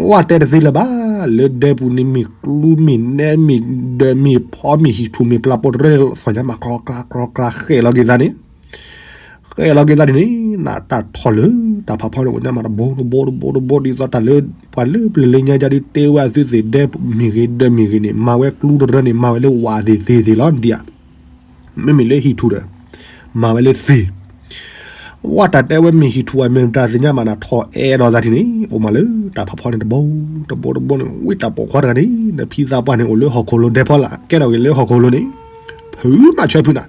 ဝဲတဲတသ့လၢၤဘၣ်, လၢဒဲပူၤန့ၣ်မ့ၢ်ကျူမ့ၢ်နဲမ့ၢ်ဒၢးမ့ၢ်ဖီမ့ၢ်ဟံၣ်ထူၣ်မ့ၢ်ပျၢ်ပိာ်တရၢန့ၣ် သီၣ်ညါမး ကြၢကြၢကြၢကြၢဃဲၣ်လီၤက့ၤသးန့ၣ် ဃဲၣ်လီၤက့ၤသးန့ၣ်န့ၣ် နတၢ်ထီၣ်လၢတၢ်ဖးဖီန့ၣ် အိၣ်ညါမးတဘိတဘိတဘိတဘိ ဒ်သိးတၢ်လၢ ပှၤလၢပျၢၤလၢညါယါဒုး တဲဝဲအသုသ့ၣ်ဒဲမ့ၢ်ဂ့ၤ ဒၢးမ့ၢ်ဂ့ၤန့ၣ် မၤဝဲကျူတရၢန့ၣ် မၤဝဲလၢဝးသ့ၣ်သ့ၣ်သ့ၣ်လီၤ ဒ်ဧါ. မ့မ့ၢ်လၢဟံၣ်ထူၣ်ဒီး မၤဝဲလၢသ့ၣ် ဝဲတၢ်တဲဝဲမ့ၢ်ဟံၣ်ထူၣ်အမဲာ်တၢ်သ့ၣ်ညါမးနၤ ထီၣ်အဲၣ်ဒီးသးထံၣ်န့ၣ် အိၣ်မးလၢတၢ်ဖးဖီန့ၣ်တဘိတဘိတဘိန့ၣ် ဝံတၢ်ပိာ်ခွါတဂၤန့ၣ် ဒီးဖံသးပှၢ်န့ၣ် အိၣ်လၢဟီၣ်ခိၣ်လိၤဒဲဖီလာ် ကဲထီၣ်က့ၤလၢဟီၣ်ခိၣ်လိၤန့ၣ် ဖုးမၤဆၢဖုးနၤ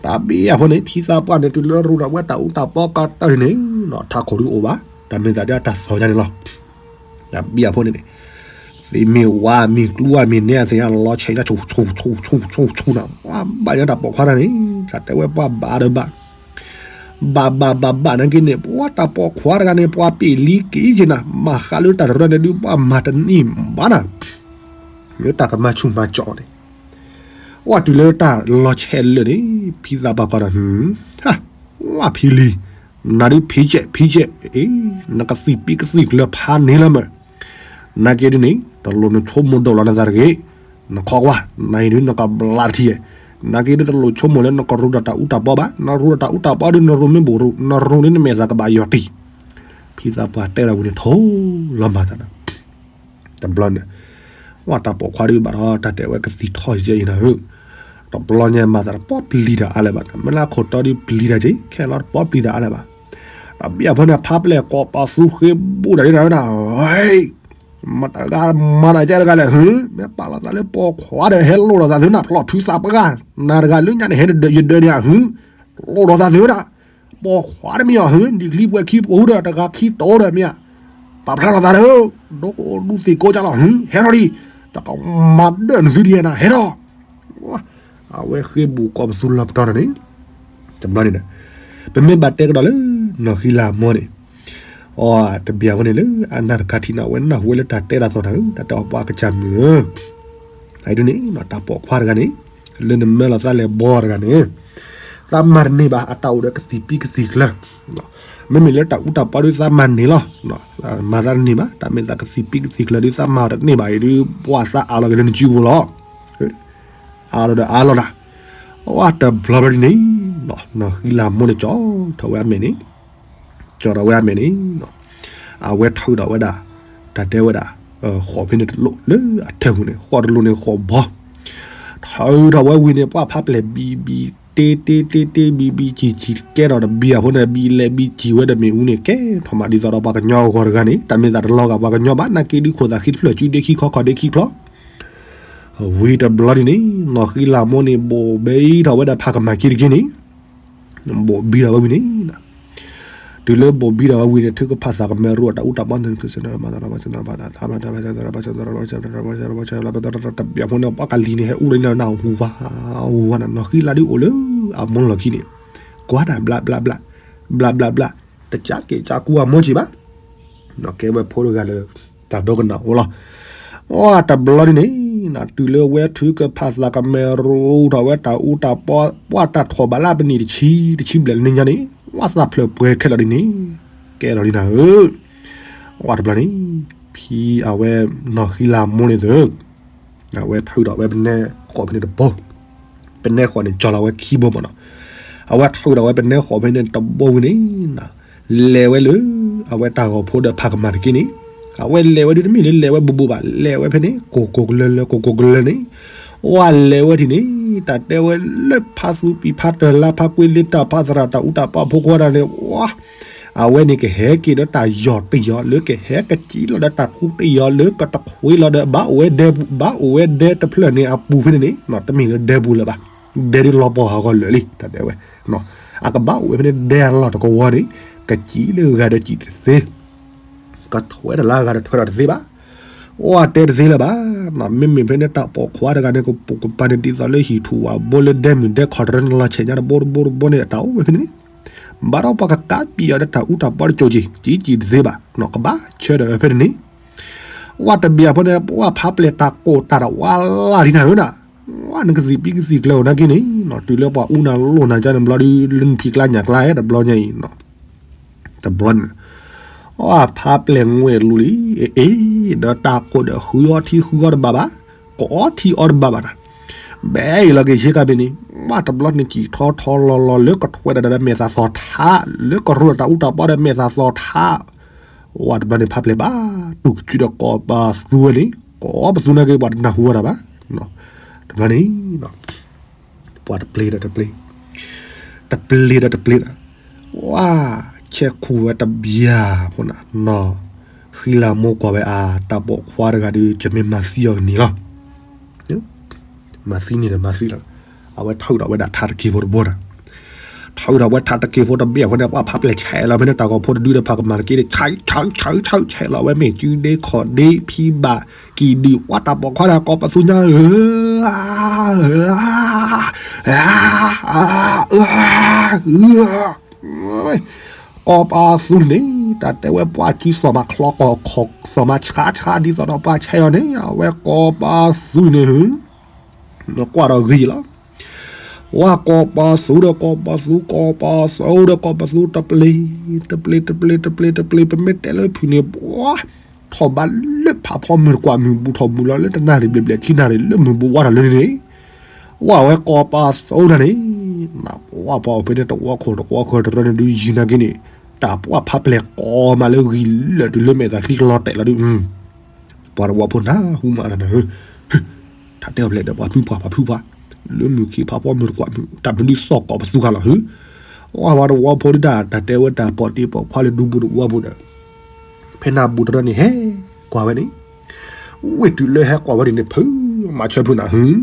တၢ်ဘံၣ်အဖိန့ၣ် ဖံသးပှၢ်န့ၣ် တုၤလၢရူးဒီးဝဲတၢ်အူတၢ်ပီကတၢၢ်န့ၣ် ထးခိၣ်ဒုးအိၣ်ဘၣ် တၢ်မ့ၢ်သးဒ်အတၢ်သီၣ်ညါန့ၣ်လီၤ. တၢ်ဘံၣ်အဖိန့ၣ်န့ၣ် သ့မ့ၢ်ဝါမ့ၢ်ကျူမ့ၢ်နဲအသ့ၣ်ညါလီၤဆဲးညါဆူၣ်ဆူၣ်ဆူၣ်ဆူၣ်ဆူၣ်ဆူၣ်နၤ ပှၤဘၣ်ညါတၢ်ပိာ်ခွါတဂၤန့ၣ် တၢ်တဲဝဲပှၤဘၣ်ဒီးဘၣ် ဘၣ်ဘၣ်ဘၣ်ဘၣ်နာ်က့န့ၣ် ပှၤတၢ်ပိာ်ခွါတဂၤန့ၣ် ပှၤပ့ၢ်လံက့ၤက့ၤနၤ မၤဃးလၢတၢ်တရၢန့ၣ်ဒုး ပှၤမၤတန့ၢ်ဘၣ်နၤ လၢတၢ်ကမၤဆူၣ်မၤစီၤန့ၣ် ဝဲတုၤလၢတၢ်လီၤဆဲးလၢာ်န့ၣ် ဖံသးပှၢ်ကိးဒီး ဝဲဖံလံၤ နၤဒုးဖံကဲးဖံကဲး နကသံၣ်ပံကသံၣ်ကျၢၤဖးန့ၣ်လၢမး နာ်က့ဒ်န့ၣ် တလိၣ်နဆိကမိၣ်ဒိၣ်လီၤနသးတဂ့ၤ, နခီကွၢ်, နအံၤဒုးနကဘျါတထံၣ်, နာ်က့ဒုးတလိၣ်ဆိကမိၣ်လၢနကရူးဒီးတၢ်အူတၢ်ပီဘၣ်, နရူးဒီးတၢ်အူတၢ်ပီဒုးနရူးမ့ၢ်ဘိၣ်ရူး, နရူးဒုးနမဲာ်သးကဘၣ်ယီၤတံၢ်, ဖံသးပှၢ်တဲဒီးဝံၤန့ၣ် ထိၣ်လီၤမၤသးဒီး တဘျီန့ၣ်, ဝဲတၢ်ပိာ်ခွါဒုးဘၣ်ဒီး တၢ်တဲဝဲကသံၣ်ထီၣ်ယဲအံၤနၤဧၢ, တဘျီညါမၤသးတပီၢ်ပျံၤတၢ်အါလၢၤဘၣ်, မ့ၢ်လၢခိၣ်တီဒုးပျံၤတၢ်က့ၤ ခဲလီၤတပီၢ်ပျံၤတၢ်အါလၢၤဘၣ်, တဘျီအဖီန့ၣ် ဖးပျဲၢ်ကိးပသူဃ့ဘူးတၢ်ဒ်နၤဝဲဒၣ်, မတဂၤမၤတၢ်ကဲတဂၤလဲၣ်ဟု, မ့ၢ်ပာ်လီၤသးလၢပိာ်ခွါဒီးဟဲလိၣ်လီၤသးသုနၤ ဖျီၣ်ဖုသးပှၢ်, နၤတဂၤလၢညါန့ၣ် ဟဲယဒၢန့ၣ်အဟု, လိၣ်လီၤသးသုဝဲဒၣ် ပိာ်ခွါတမ့ၢ်အီၤဟု, ဒံၣ်ချံပှဲၤခံပူၤဒီး တဂၤခံတီၤဒီးမ့ၢ်ဧါ, ပာ်ဖျါထီၣ်သးဒီး, ဒိကအိၣ်ဒူသ့ၣ်ကိးကၢ်လီၤဟု, ဟဲထီၣ်ဒံး, တၢ်ကမၤဒၢနသုဒ်နၤ ဟဲထီၣ်, အဝဲဃ့ဘူးကိးပသူလီၤပတီၢ်န့ၣ်, တဘျီန့ၣ်ဒီး, ပမ့ၢ်ဘၣ်တဲကဒီးလၢ နီၢ်ဃံလၤမိၢ်န့ၣ်, အီ တဘျီအဖီန့ၣ်လၢအနၢ်တခါထံၣ်န့ၣ် အဝဲနၢ်ဟူဝဲလၢတၢ်တဲတၢ်သီၣ်တၢ်ဧၢ, တၢ်တဲအီၤပှၤကစၢ်မုၣ်ဧၢ အဒ်န့ၣ် တၢ်ပိာ်ခွါတဂၤန့ၣ်, လၢနမၢလီၤသးလဲၤဘီတဂၤန့ၣ်, သးမၤတန့ၢ်ဘၣ် အတၢ်အိၣ်ဒီးကသံၣ်ပံကသံၣ်ကျၢၤ, မ့မ့ၢ်လၢတၢ်အူတၢ်ပီဒုးသးမၤန့ၢ်လီၤ, မၤသးတန့ၢ်ဘၣ် တၢ်မ့ၢ်သးကသံၣ်ပံကသံၣ်ကျၢၤဒုးသးမၤအီၤတန့ၢ်ဘၣ်အံၤဒုး ပှၤသးအးလီၤက့ၤလၢနစုပူၤလီၤ, အးလီၤဒီးအးလီၤတၢ်, အဝဲတဘျီဘျီဒ်န့ၣ်, နီၢ်ဃံလၤမိၢ်န့ၣ်ကၠီထီၣ်ဝဲအမဲာ်န့ၣ် ကၠီထီၣ်ဝဲအမဲာ်န့ၣ်, အဝဲထုးထီၣ်ဝဲဒၣ်, တၢ်တဲဝဲဒၣ်, ဃိးဖဲန့ၣ်တလိၣ်လၢအထၢၣ်ပူၤန့ၣ် ဃိးတလိၣ်န့ၣ်ဃိးဘီ, ထုးထီၣ်ဝဲဝံၤန့ၣ် ပှၤဖးပျဲၢ်ဘံဘံ, တ့တ့တ့တ့ဘံဘံကံၢ်ကံၢ်ကဲထီၣ်တဘံအဖီန့ၣ် ဘံလဲၤဘံကံၢ်ဝဲဒီးမ့ၣ်အူန့ၣ် ကဲထီၣ်မးဒ်သိးဒီးပှၤကညီအဂီၤတဂၤန့ၣ် တၢ်မ့ၢ်သးတလီၤဂာ်ပှၤကညီဘၣ် နာ်က့ဒုးခိၣ်သးဃံတဖျၢၣ် စုဒ့ခံခီခီဒ့ခံဖျီ ဝံၤတဘျီဒ်န့ၣ် နီၢ်ဃံလၤမိၢ်န့ၣ် ဘိၣ်ဘံထီၣ်ဝဲဒီးဖးကမၤက့ၤတက့ၢ်န့ၣ်, ဘိၣ်ဘံထီၣ်ဝဲဝံၤန့ၣ်, တုၤလၢဘိၣ်ဘံထီၣ်ဝဲဝံၤန့ၣ် ထုကဖၣ်သးကမဲာ်ရူအတၢ်အူတၢ်ပီန့ၣ် တဘျီဖိန့ၣ် ပှၤကလံၤန့ၣ် ဟဲအူဒၣ်နၢ်ဟူဝါ, ဟူဝါနၤ နီၢ်ဃံလၤဒုးအိၣ်လၢအမိၢ်လီၢ်ခံန့ၣ်, ကွၢ်တၢ်ဘျးဘျးဘျး, ဘျးဘျးဘျး, တကးက့ၤကးကူအမိၢ်က့ၤဘၣ် နီၢ်ကဲဝဲဖိတဂၤလၢ တၢ်ဒိကနၣ်အိၣ်လီၤ. အတဘျီဒ်န့ၣ်, တုၤလၢဝဲထုကဖၣ်သးကမဲာ်ရူထီၣ်ဝဲတၢ်အူတၢ်ပီ, ပှၤတၢ်ထီၣ်ဘးလၢပနံၣ်တဆံ, တဆံဘျဲၣ်လၢနံၤညါန့ၣ်, ဝဲသးဖျၢၣ်ပှဲၤခဲလၢာ်ဒ်န့ၣ်, ကဲထီၣ်ဒ်နၤဧၢ, အတဘျီန့ၣ်, ဖံအဝဲ, နီၢ်ဃံလၤမိၢ်န့ၣ်သၢ အဝဲထုးထီၣ်ဝဲပနဲဃိးဖဲန့ၣ်တဘိ, ပနဲဃိးန့ၣ် ကၠီလီၤဝဲခံဘိမ့ၢ်နီၤ, အဝဲထုးထီၣ်ဝဲပနဲဃိးဖဲန့ၣ်တဘိဝံၤန့ၣ်, လဲၤဝဲလၢ, အဝဲတၢ်ဂီၤဖိဒီးဖးကမၤတက့ၢ်န့ၣ်, အဝဲလဲၤဝဲဒ်တမ့ၢ်လၢလဲၤဝဲဘူးဘူးဘၣ်, လဲၤဝဲဖဲန့ၣ် ကိၢ်ကိၢ်ကလၢလၢ ကိၢ်ကိၢ်ကလၢန့ၣ်, ဝဲလဲၤဝဲဒ်န့ၣ်, တၢ်တဲဝဲလၢဖါသူပံၤဖါတၢၢ်လါဖါကွ့လ့တၢ်ဖါသရၣ်တၢ်အူတၢ်ပီဖိခွါတၢ်န့ၣ်, ဝဲ အဝဲန့ၣ်ကဟဲက့ၤဒီးတၢ်ယီၤတယီၤလၢကဟဲကစံၣ်လီၤဒီးတၢ်ထူတယီၤလၢ ကတခွ့လီၤဒီးဘၣ်အိၣ်ဝဲဒဲပူၤ, ဘၣ်အိၣ်ဝဲဒဲတဖျၢၣ်န့ၣ်အပူၤဖဲန့ၣ်န့ၣ်, တမ့ၢ်လၢဒဲပူၤလၢၤဘၣ်, ဒဲဒ်လီၤပှီၢ်ဟးဂီၤလၢာ်လံ တၢ်တဲဝဲ, အကဘၣ်အိၣ်ဝဲဖဲန့ၣ်ဒဲအလီၢ်တကဝီၤန့ၣ်, ကစံၣ်လၢဂၤဒီးစံၣ်တသ့ ကထွဲတလါဂၤဒီးထွဲဒီးတသ့ဘၣ်, အိၣ်အတဲတသ့လၢၤဘၣ်, မ့မ့ၢ်ဖဲန့ၣ်တၢ်ပိာ်ခွါတဂၤန့ၣ် ကပိာ်ကပၤန့ၣ် ဒ်သိးလၢဟံၣ်ထူၣ်ဝၣ်ဘိလၢဒဲမုၢ်ဒဲခီၣ်တရၢန့ၣ်လီၤဆဲးညါတဘိတဘိတဘိန့ၣ် အတၢ်အိၣ်ဝဲဖဲန့ၣ်န့ၣ်, ဘၣ်ဒီးပှၤကကးပံာ်အီၤဒီးတၢ်အူတၢ်ပီတကၠိက့ၤ စံၣ်စံၣ်တသ့ဘၣ်, ကဘၣ်ဆၢဒီးဖဲန့ၣ်န့ၣ်, ဝဲတဘ့ၣ်အဖီန့ၣ် ပှၤဖးပျဲၢ်တၢ်ကိၢ်တၢ်တဝါလၢ်လံနၤဧၢနၤ, ဝဲနကသံၣ်ပံကသံၣ်ကျၢၤအိၣ်နာ်က့န့ၣ်, တုၤလၢပှၤအူနၤလိၣ်နၤကန့ၣ်ဘျီဒုး လၢနဖံးကျါညၣ်ကျါတဘျီညါအံၤ တဘျီန့ၣ်, အဖးပျဲၢ်ငွဲၢ်လူၤလံ, အ့ ဒီးတၢ်ကိၢ်ဒီးဃုအီထံဃုအီတဘၣ်ဘၣ်, ကအီထံအီတဘၣ်ဘၣ်နၤ, ဘဲအံၤလီၤက့ၤဆ့ကၤဘ့ၣ်န့ၣ်, ဝဲတဘျီန့ၣ်စံၣ်ထီထီလီၤလီၤလၢကထွဲဒီးမဲာ်သးသီထး, လၢကရူၢ်တၢ်အူတၢ်ပီဒီးမဲာ်သးသီထး, ဝဲတဘျီန့ၣ်ဖးပျဲၢ်ဘၣ်, တူၢ်ကစုဒီးကိးပသူဝဲန့ၣ်, ကိးပသူနာ်က့ၤပှၤတနၢ်ဟူဝဲဒၣ်ဘၣ်, တဘျီန့ၣ် ပှၤတပျ့ၤဒီးတပျ့ၤ, တပျ့ၤဒီးတပျ့ၤဒီး, ဝဲ ဆဲးခူၣ်ဝဲတဘျီဖိနၤ, နီၢ်ဃံလၤမိၢ်ကွၢ်ဝဲအါ, တၢ်ပိာ်ခွါတဂၤဒီး ယမ့ၢ်မၤသံအီၤကန့ၢ်လီၤ, မၤသံန့ၣ်ဒီးမၤသံလီၤ, အဝဲထုးထီၣ်ဝဲဒၣ်ထးတက့ၢ်ဖိတဘိနၤ ထုးထီၣ်ဝဲထးတက့ၢ်ဖိတဘ့ၣ်အဃိန့ၣ် ပှၤဖးပျဲၢ်ဆဲးလီၤဖဲန့ၣ် တၢ်ဂီၤဖိတဒုဒီးဖးကမၤတက့ၢ်န့ၣ် ဆဲးဆဲးဆဲးဆဲးလီၤဝဲ မ့ၢ်စုဒ့ခီၣ်ဒ့ဖံဘၣ် ကံၢ်ဒုၣ် ပှၤတၢ်ပိာ်ခွါတဂၤကိးပသူညါဧၢ, ကိးပသူန့ၣ် တၢ်တဲဝဲပှၤစုသီၣ်မးချီကီၢ် သီၣ်မးဆါဆါဒ်သိးဒီးပှၤဆဲးအီၤန့ၣ် အဝဲကိးပသူန့ၣ် ကွၢ်ဒီးဂ့ၤလီၤ. ဝဲကိးပသူဒီးကိးပသူ ကိးပသူဒီးကိးပသူ တပျ့ၤ တပျ့ၤ တပျ့ၤ တပျ့ၤ တပျ့ၤ ပမ့ၢ်တဲလၢဖုၣ်န့ၣ် ပှၤ ထီၣ်ဘးလၢဖးဖီမုၢ်တကွၢ်မုၢ်ဘူးထီၣ်ဘူးလီၤလၢတနၣ်ရံၣ်ဘျဲၣ်ဘျဲၣ်ခံနၣ်ရံၣ်လၢမုၢ်ဘူးဝါထီၣ်လၢန့ၣ်န့ၣ် ဝဲဝဲကိးပၤသီနၤန့ၣ် ပှၤပှၤအိၣ်ဖဲန့ၣ်တဝီခိၣ်တဝီခိၣ်တရၢန့ၣ်ဒုးယံၤနာ်က့န့ၣ် တၢ်ပှၤဖးပျဲၢ်ကိးမးလၢဂံၢ်လၢာ်တုၤလၢမဲာ်သးသံကလီၤတဲာ်လီၤဒုး ပှၤတဝီဖိနၢ်ဟူမးနၤဧၢ တၢ်တဲအီၤဖျဲးဒီးပှၤဖုပှၤပှၤဖုပှၤ လၢမုၢ်ခံဖးဖီမုၢ်တကွၢ်မုၢ် တၢ်ပဒုးသီၣ်ကိးပသူခါလီၤဧၢ ဝဲဝဲတဝီဖိဒုးတၢ် တၢ်တဲဝဲတၢ်ပိာ်တ့ၢ်ပိာ်ခွါလၢဒူဘူတဝီဖိဒီး ဖဲနၢ်ဘူးတရၢန့ၣ်ဟဲကွၢ်ဝဲန့ၣ် ဝ့ၢ်တုၤလၢဟဲကွၢ်ဝဲန့ၣ်န့ၣ် ဖုမၤဆၢဖုနၤဧၢ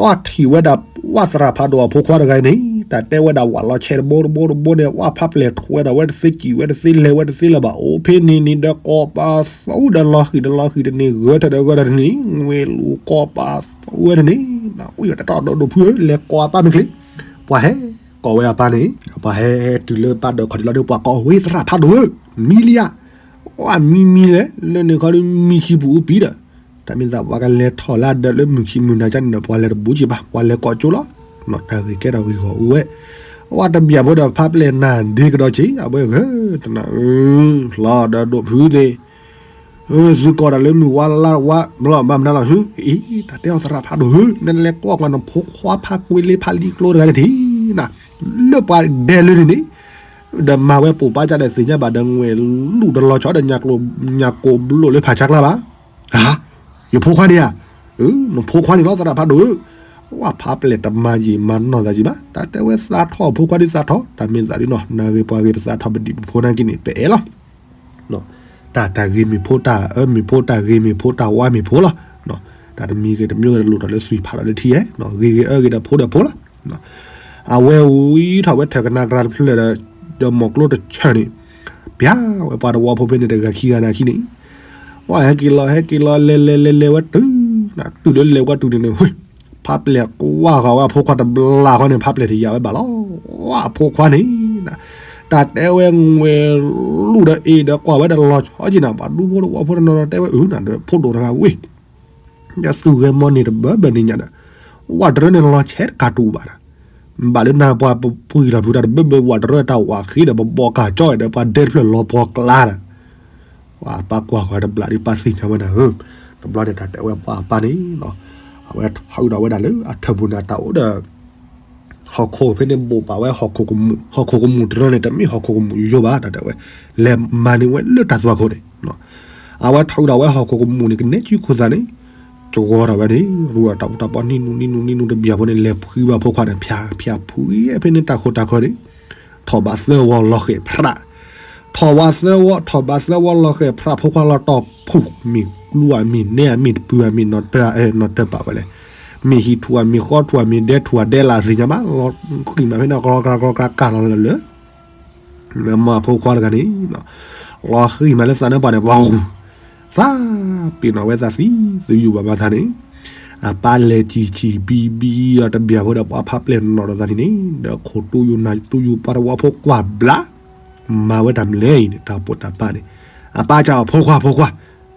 ဝဲထံၣ်ဝဲဒၣ် ဝဲသရၣ်ဖးဒိၣ်အဖိခွါတဂၤန့ၣ် တၢ်တဲဝဲဒၣ်ဝဲလီၤဆဲးတဘိတဘိတဘိန့ၣ် ဝဲဖးပျဲၢ်ထွဲဒီးဝဲတသ့ကံၣ်ဝဲတသ့လဲၤဝဲတသ့လၢၤဘၣ် အိၣ်ဖဲန့ၣ်န့ၣ်ဒီးကိးပၤသီဒီးလီၤဃံၤဒီးလီၤဃံၤတန့ၢ် ဂၢၢ်ထၢၣ်ဒီးဂၢၢ်ထၢၣ်တန့ၢ် ငွေလူၤကိးပၤသီဝဲတန့ၢ် နဝံၣ်တၢ်တီၢ်ဒိၣ်ဒိၣ်ဖုဧၢ လဲၤကိးအပၢ်မ့ၢ်ချ့ ပှၤဟဲကိးဝဲအပၢ်န့ၣ် ပှၤဟဲတုၤလၢပၢ်ဒီးခီၣ်ဒံလီၤဒီး ပှၤကိးဝဲသရၣ်ဖးဒိၣ်ဧၢ မံလံဧါ ဝဲမံမံလဲၣ် လၢန့ၣ်ခီဒုးမံခံပူၤအူပံၤဒီး တၢ်မ့ၢ်သးပှၤကလဲၤထီၣ်လၢဒၢးလၢမုၢ်ခံမုၢ်နၤကန့ၣ်ဒီး ပှၤလဲၤတဘူးက့ဘၣ် ပှၤလဲၤကိးကၠိလီၤ တၢ်ဂ့ၢ်ကဲထီၣ်ဂ့ၢ်ဂီၢ်အိၣ်ဝဲ ဝဲတဘၣ်ဖိဒီးဖးပျဲၢ်နၤဒ့ကဒီးက့ အဝဲဂၢၢ်တနၤဧၢ လီၤဒီးဒိၣ်ဖုသ့ၣ် သုကိးတၢ်လၢမုၢ်ဝါလါဝါ ဘျီဘၣ်မနုၤလီၤဧၢ အံၤ တၢ်တဲအီၤသရၣ်ဖးဒိၣ်ဧၢ နလဲၤကွၢ်ကွၢ်နဖိခွါဖးကွ့လ့ဖးလံကျိတဂၤန့ၣ်ထံၣ်နၤ လၢပှၤဒဲလၢန့ၣ်န့ၣ် ဒီးမၤဝဲပိာ်ပာ်ကၢ်ဒီးသ့ၣ်ညါဘၣ်ဒီး ငွေလူၤတလီၤဆီဒီး ညၣ်ကိာ်ဘျိၣ်လၢဖးဆါကျါဘၣ် ယဖိခွါန့ၣ်ဧါ နဖိခွါန့ၣ်လီၤသရၣ်ဖးဒိၣ်ဧၢ ဝဲဖးပျဲၢ်တမၤယံာ်မၤနီၢ်သးယံာ်ဘၣ် တၢ်တဲဝဲသးထီၣ်ဖိခွါဒုးသးထီၣ် တၢ်မ့ၢ်သးဒ်နီၢ် နၤဂ့ၤပှၤဂ့ၤပသးထီၣ်ပဒံးပဖိနာ်က့န့ၣ် ပအဲၣ်လီၤ တၢ်တၢ်ဂ့ၤမ့ၢ်ဖိ တၢ်အၢမ့ၢ်ဖိ တၢ်ဂ့ၤမ့ၢ်ဖိ တၢ်ဝါမ့ၢ်ဖိလီၤ တၢ်တမံၤဂ့ၤတမံၤဂ့ၤ တလိၣ်ထီၣ်လၢသွံၣ်ဖးလီၤလၢထံဧဲ ဂ့ၤဂ့ၤအၢဂ့ၤဒီးဖိဒီးဖိလီၤ အဝဲဝံထီၣ်ဝဲထၢၣ်ကနၣ်ကြၤတဖျၢၣ်ဒီး ဒီးမိၢ်ကျိတဆၢန့ၣ် ပျဲဝဲပှၤတဝီဖိဖဲန့ၣ်တဂၤခံဂၤနာ်က့န့ၣ် ဝဲဟဲက့ၤလီၤဟဲက့ၤလီၤလဲၤလဲၤလဲၤလဲၤဝဲတုၤ တုၤလၢလဲၤဝဲတုၤန့ၣ်န့ၣ် ဖးပျဲၢ်ကွၢ်ဃီၤဝဲအဖိခွါတဘျီဃီန့ၣ် ဖးပျဲၢ်တယာ်ဝဲဘၣ်လီၤ ဝဲအဖိခွါန့ၣ် တၢ်တဲဝဲငွေလူၤဒီးအ့ၣ်ဒီးကွၢ်ဝဲဒီးလီၤဆီက့ၤနၤ ပှၤဒူဖိတဝီဖိတနီၤနီၤတဲဝဲအုၣ်နၤဒီးဖိဒိၣ်တဂၤဝ့ၢ် ယသူၣ်ဂဲၤမီၢ်န့ၢ်တဘၢဘၢန့ၣ်ညါဒီး ဝဲတရၢန့ၣ်လီၤဆဲးတကးတူၢ်ဘၣ်ဒီး ဘၣ်လၢနၤပှၤပှံၤလီၤဖုးတၢ်တဘၢဘၢ ဝဲတရၢတၢ်ဝးဃ့ဒီး ပဘီကၢ်ကၠီဒီး ပှၤဒဲတဖျၢၣ်လီၤပှီၤကျါဒီး ပှၤပၢ်ကွၢ်ဃီၤတဘျီဒီး ပၢ်သ့ၣ်ညါဝဲဒၣ်ဧၢ တဘျီန့ၣ် တၢ်တဲဝဲပှၤအပၢ်န့ၣ် အဝဲထုးဒီးဝဲဒၣ်လၢအထၢၣ်ပူၤန့ၣ် တၢ်အိၣ်ဒီး ဟီၣ်ခိၣ်ဖဲန့ၣ်ဘိးဘၣ်ဝဲ ဟီၣ်ခိၣ်ကမူၣ်တရၢန့ၣ် တမ့ၢ်ဟီၣ်ခိၣ်ကမူၣ်ယိယိဘၣ် တၢ်တဲဝဲ လဲၤမၤန့ၢ်ဝဲလၢတၢ်သွၣ်ခိၣ်န့ၣ် အဝဲထုးဒီးဝဲဟီၣ်ခိၣ်ကမူၣ်န့ၣ် ကနဲကံခိၣ်သးန့ၣ် ကဝီၤဒီးဝဲန့ၣ် ရူဒီးတၢ်အူတၢ်ပီနံၣ်နူနံၣ်နူတဘျီဖိန့ၣ် လဲၤဖှံဘၣ်ဖိခွါန့ၣ် ဖၠးဖၠးဖှံဖဲန့ၣ်တၢ်ခိၣ်တၢ်ခၢန့ၣ် ထီၣ်ဘးသၢဝီလီၤဃဲၤဖြး ထီၣ်ဘးသၢဝီ ထီၣ်ဘးသၢဝီလီၤဃဲၤဖြး ဖိခွါလီၤတီၢ်ဖူး မ့ၢ်ကျူဧါ မ့ၢ်နဲဧါ မ့ၢ်တပုၢ်ဧါ မ့ၢ်နီၢ်တၢ် နီၢ်တၢ်ပာ်ဝဲလဲၣ် မ့ၢ်ဟံၣ်ထူၣ်ဧါ မ့ၢ်ဃီထူၣ်ဧါ မ့ၢ်ဒဲထူၣ်ဧါ ဒဲလၢသ့ၣ်ညါဘၣ် လီၤဃံၤမးဖဲန့ၣ် ကလီကလီကလီကလီကလီလၢ နမ့ၢ်ဖိခွါတဂၤန့ၣ် လီၤဃံၤမးလၢသးနၢ်ပှၤန့ၣ် ပှၤ သးပ့ၤနီၣ်ဝဲသးသံ သယုၢ်ဘၣ်မၤသးန့ၣ် အပၢ်လဲၤစံၣ်စံၣ်ဘံဘံအီၤတဘျီဖိဒီး ပှၤဖးပျဲၢ်နီၣ်ဒီးသးန့ၣ်န့ၣ် ဒီးခိၣ်တူၢ်ယူၤနၢ်တူၢ်ယူၤ ပှၤတဝီဖိကွၢ်ဘျး မၤဝဲတၢ်မနုၤလဲၣ်အံၤန့ၣ် တၢ်ပိာ်တၢ်ပာ်န့ၣ် အပၢ်ကးအီၤ ဖိခွါ ဖိခွါ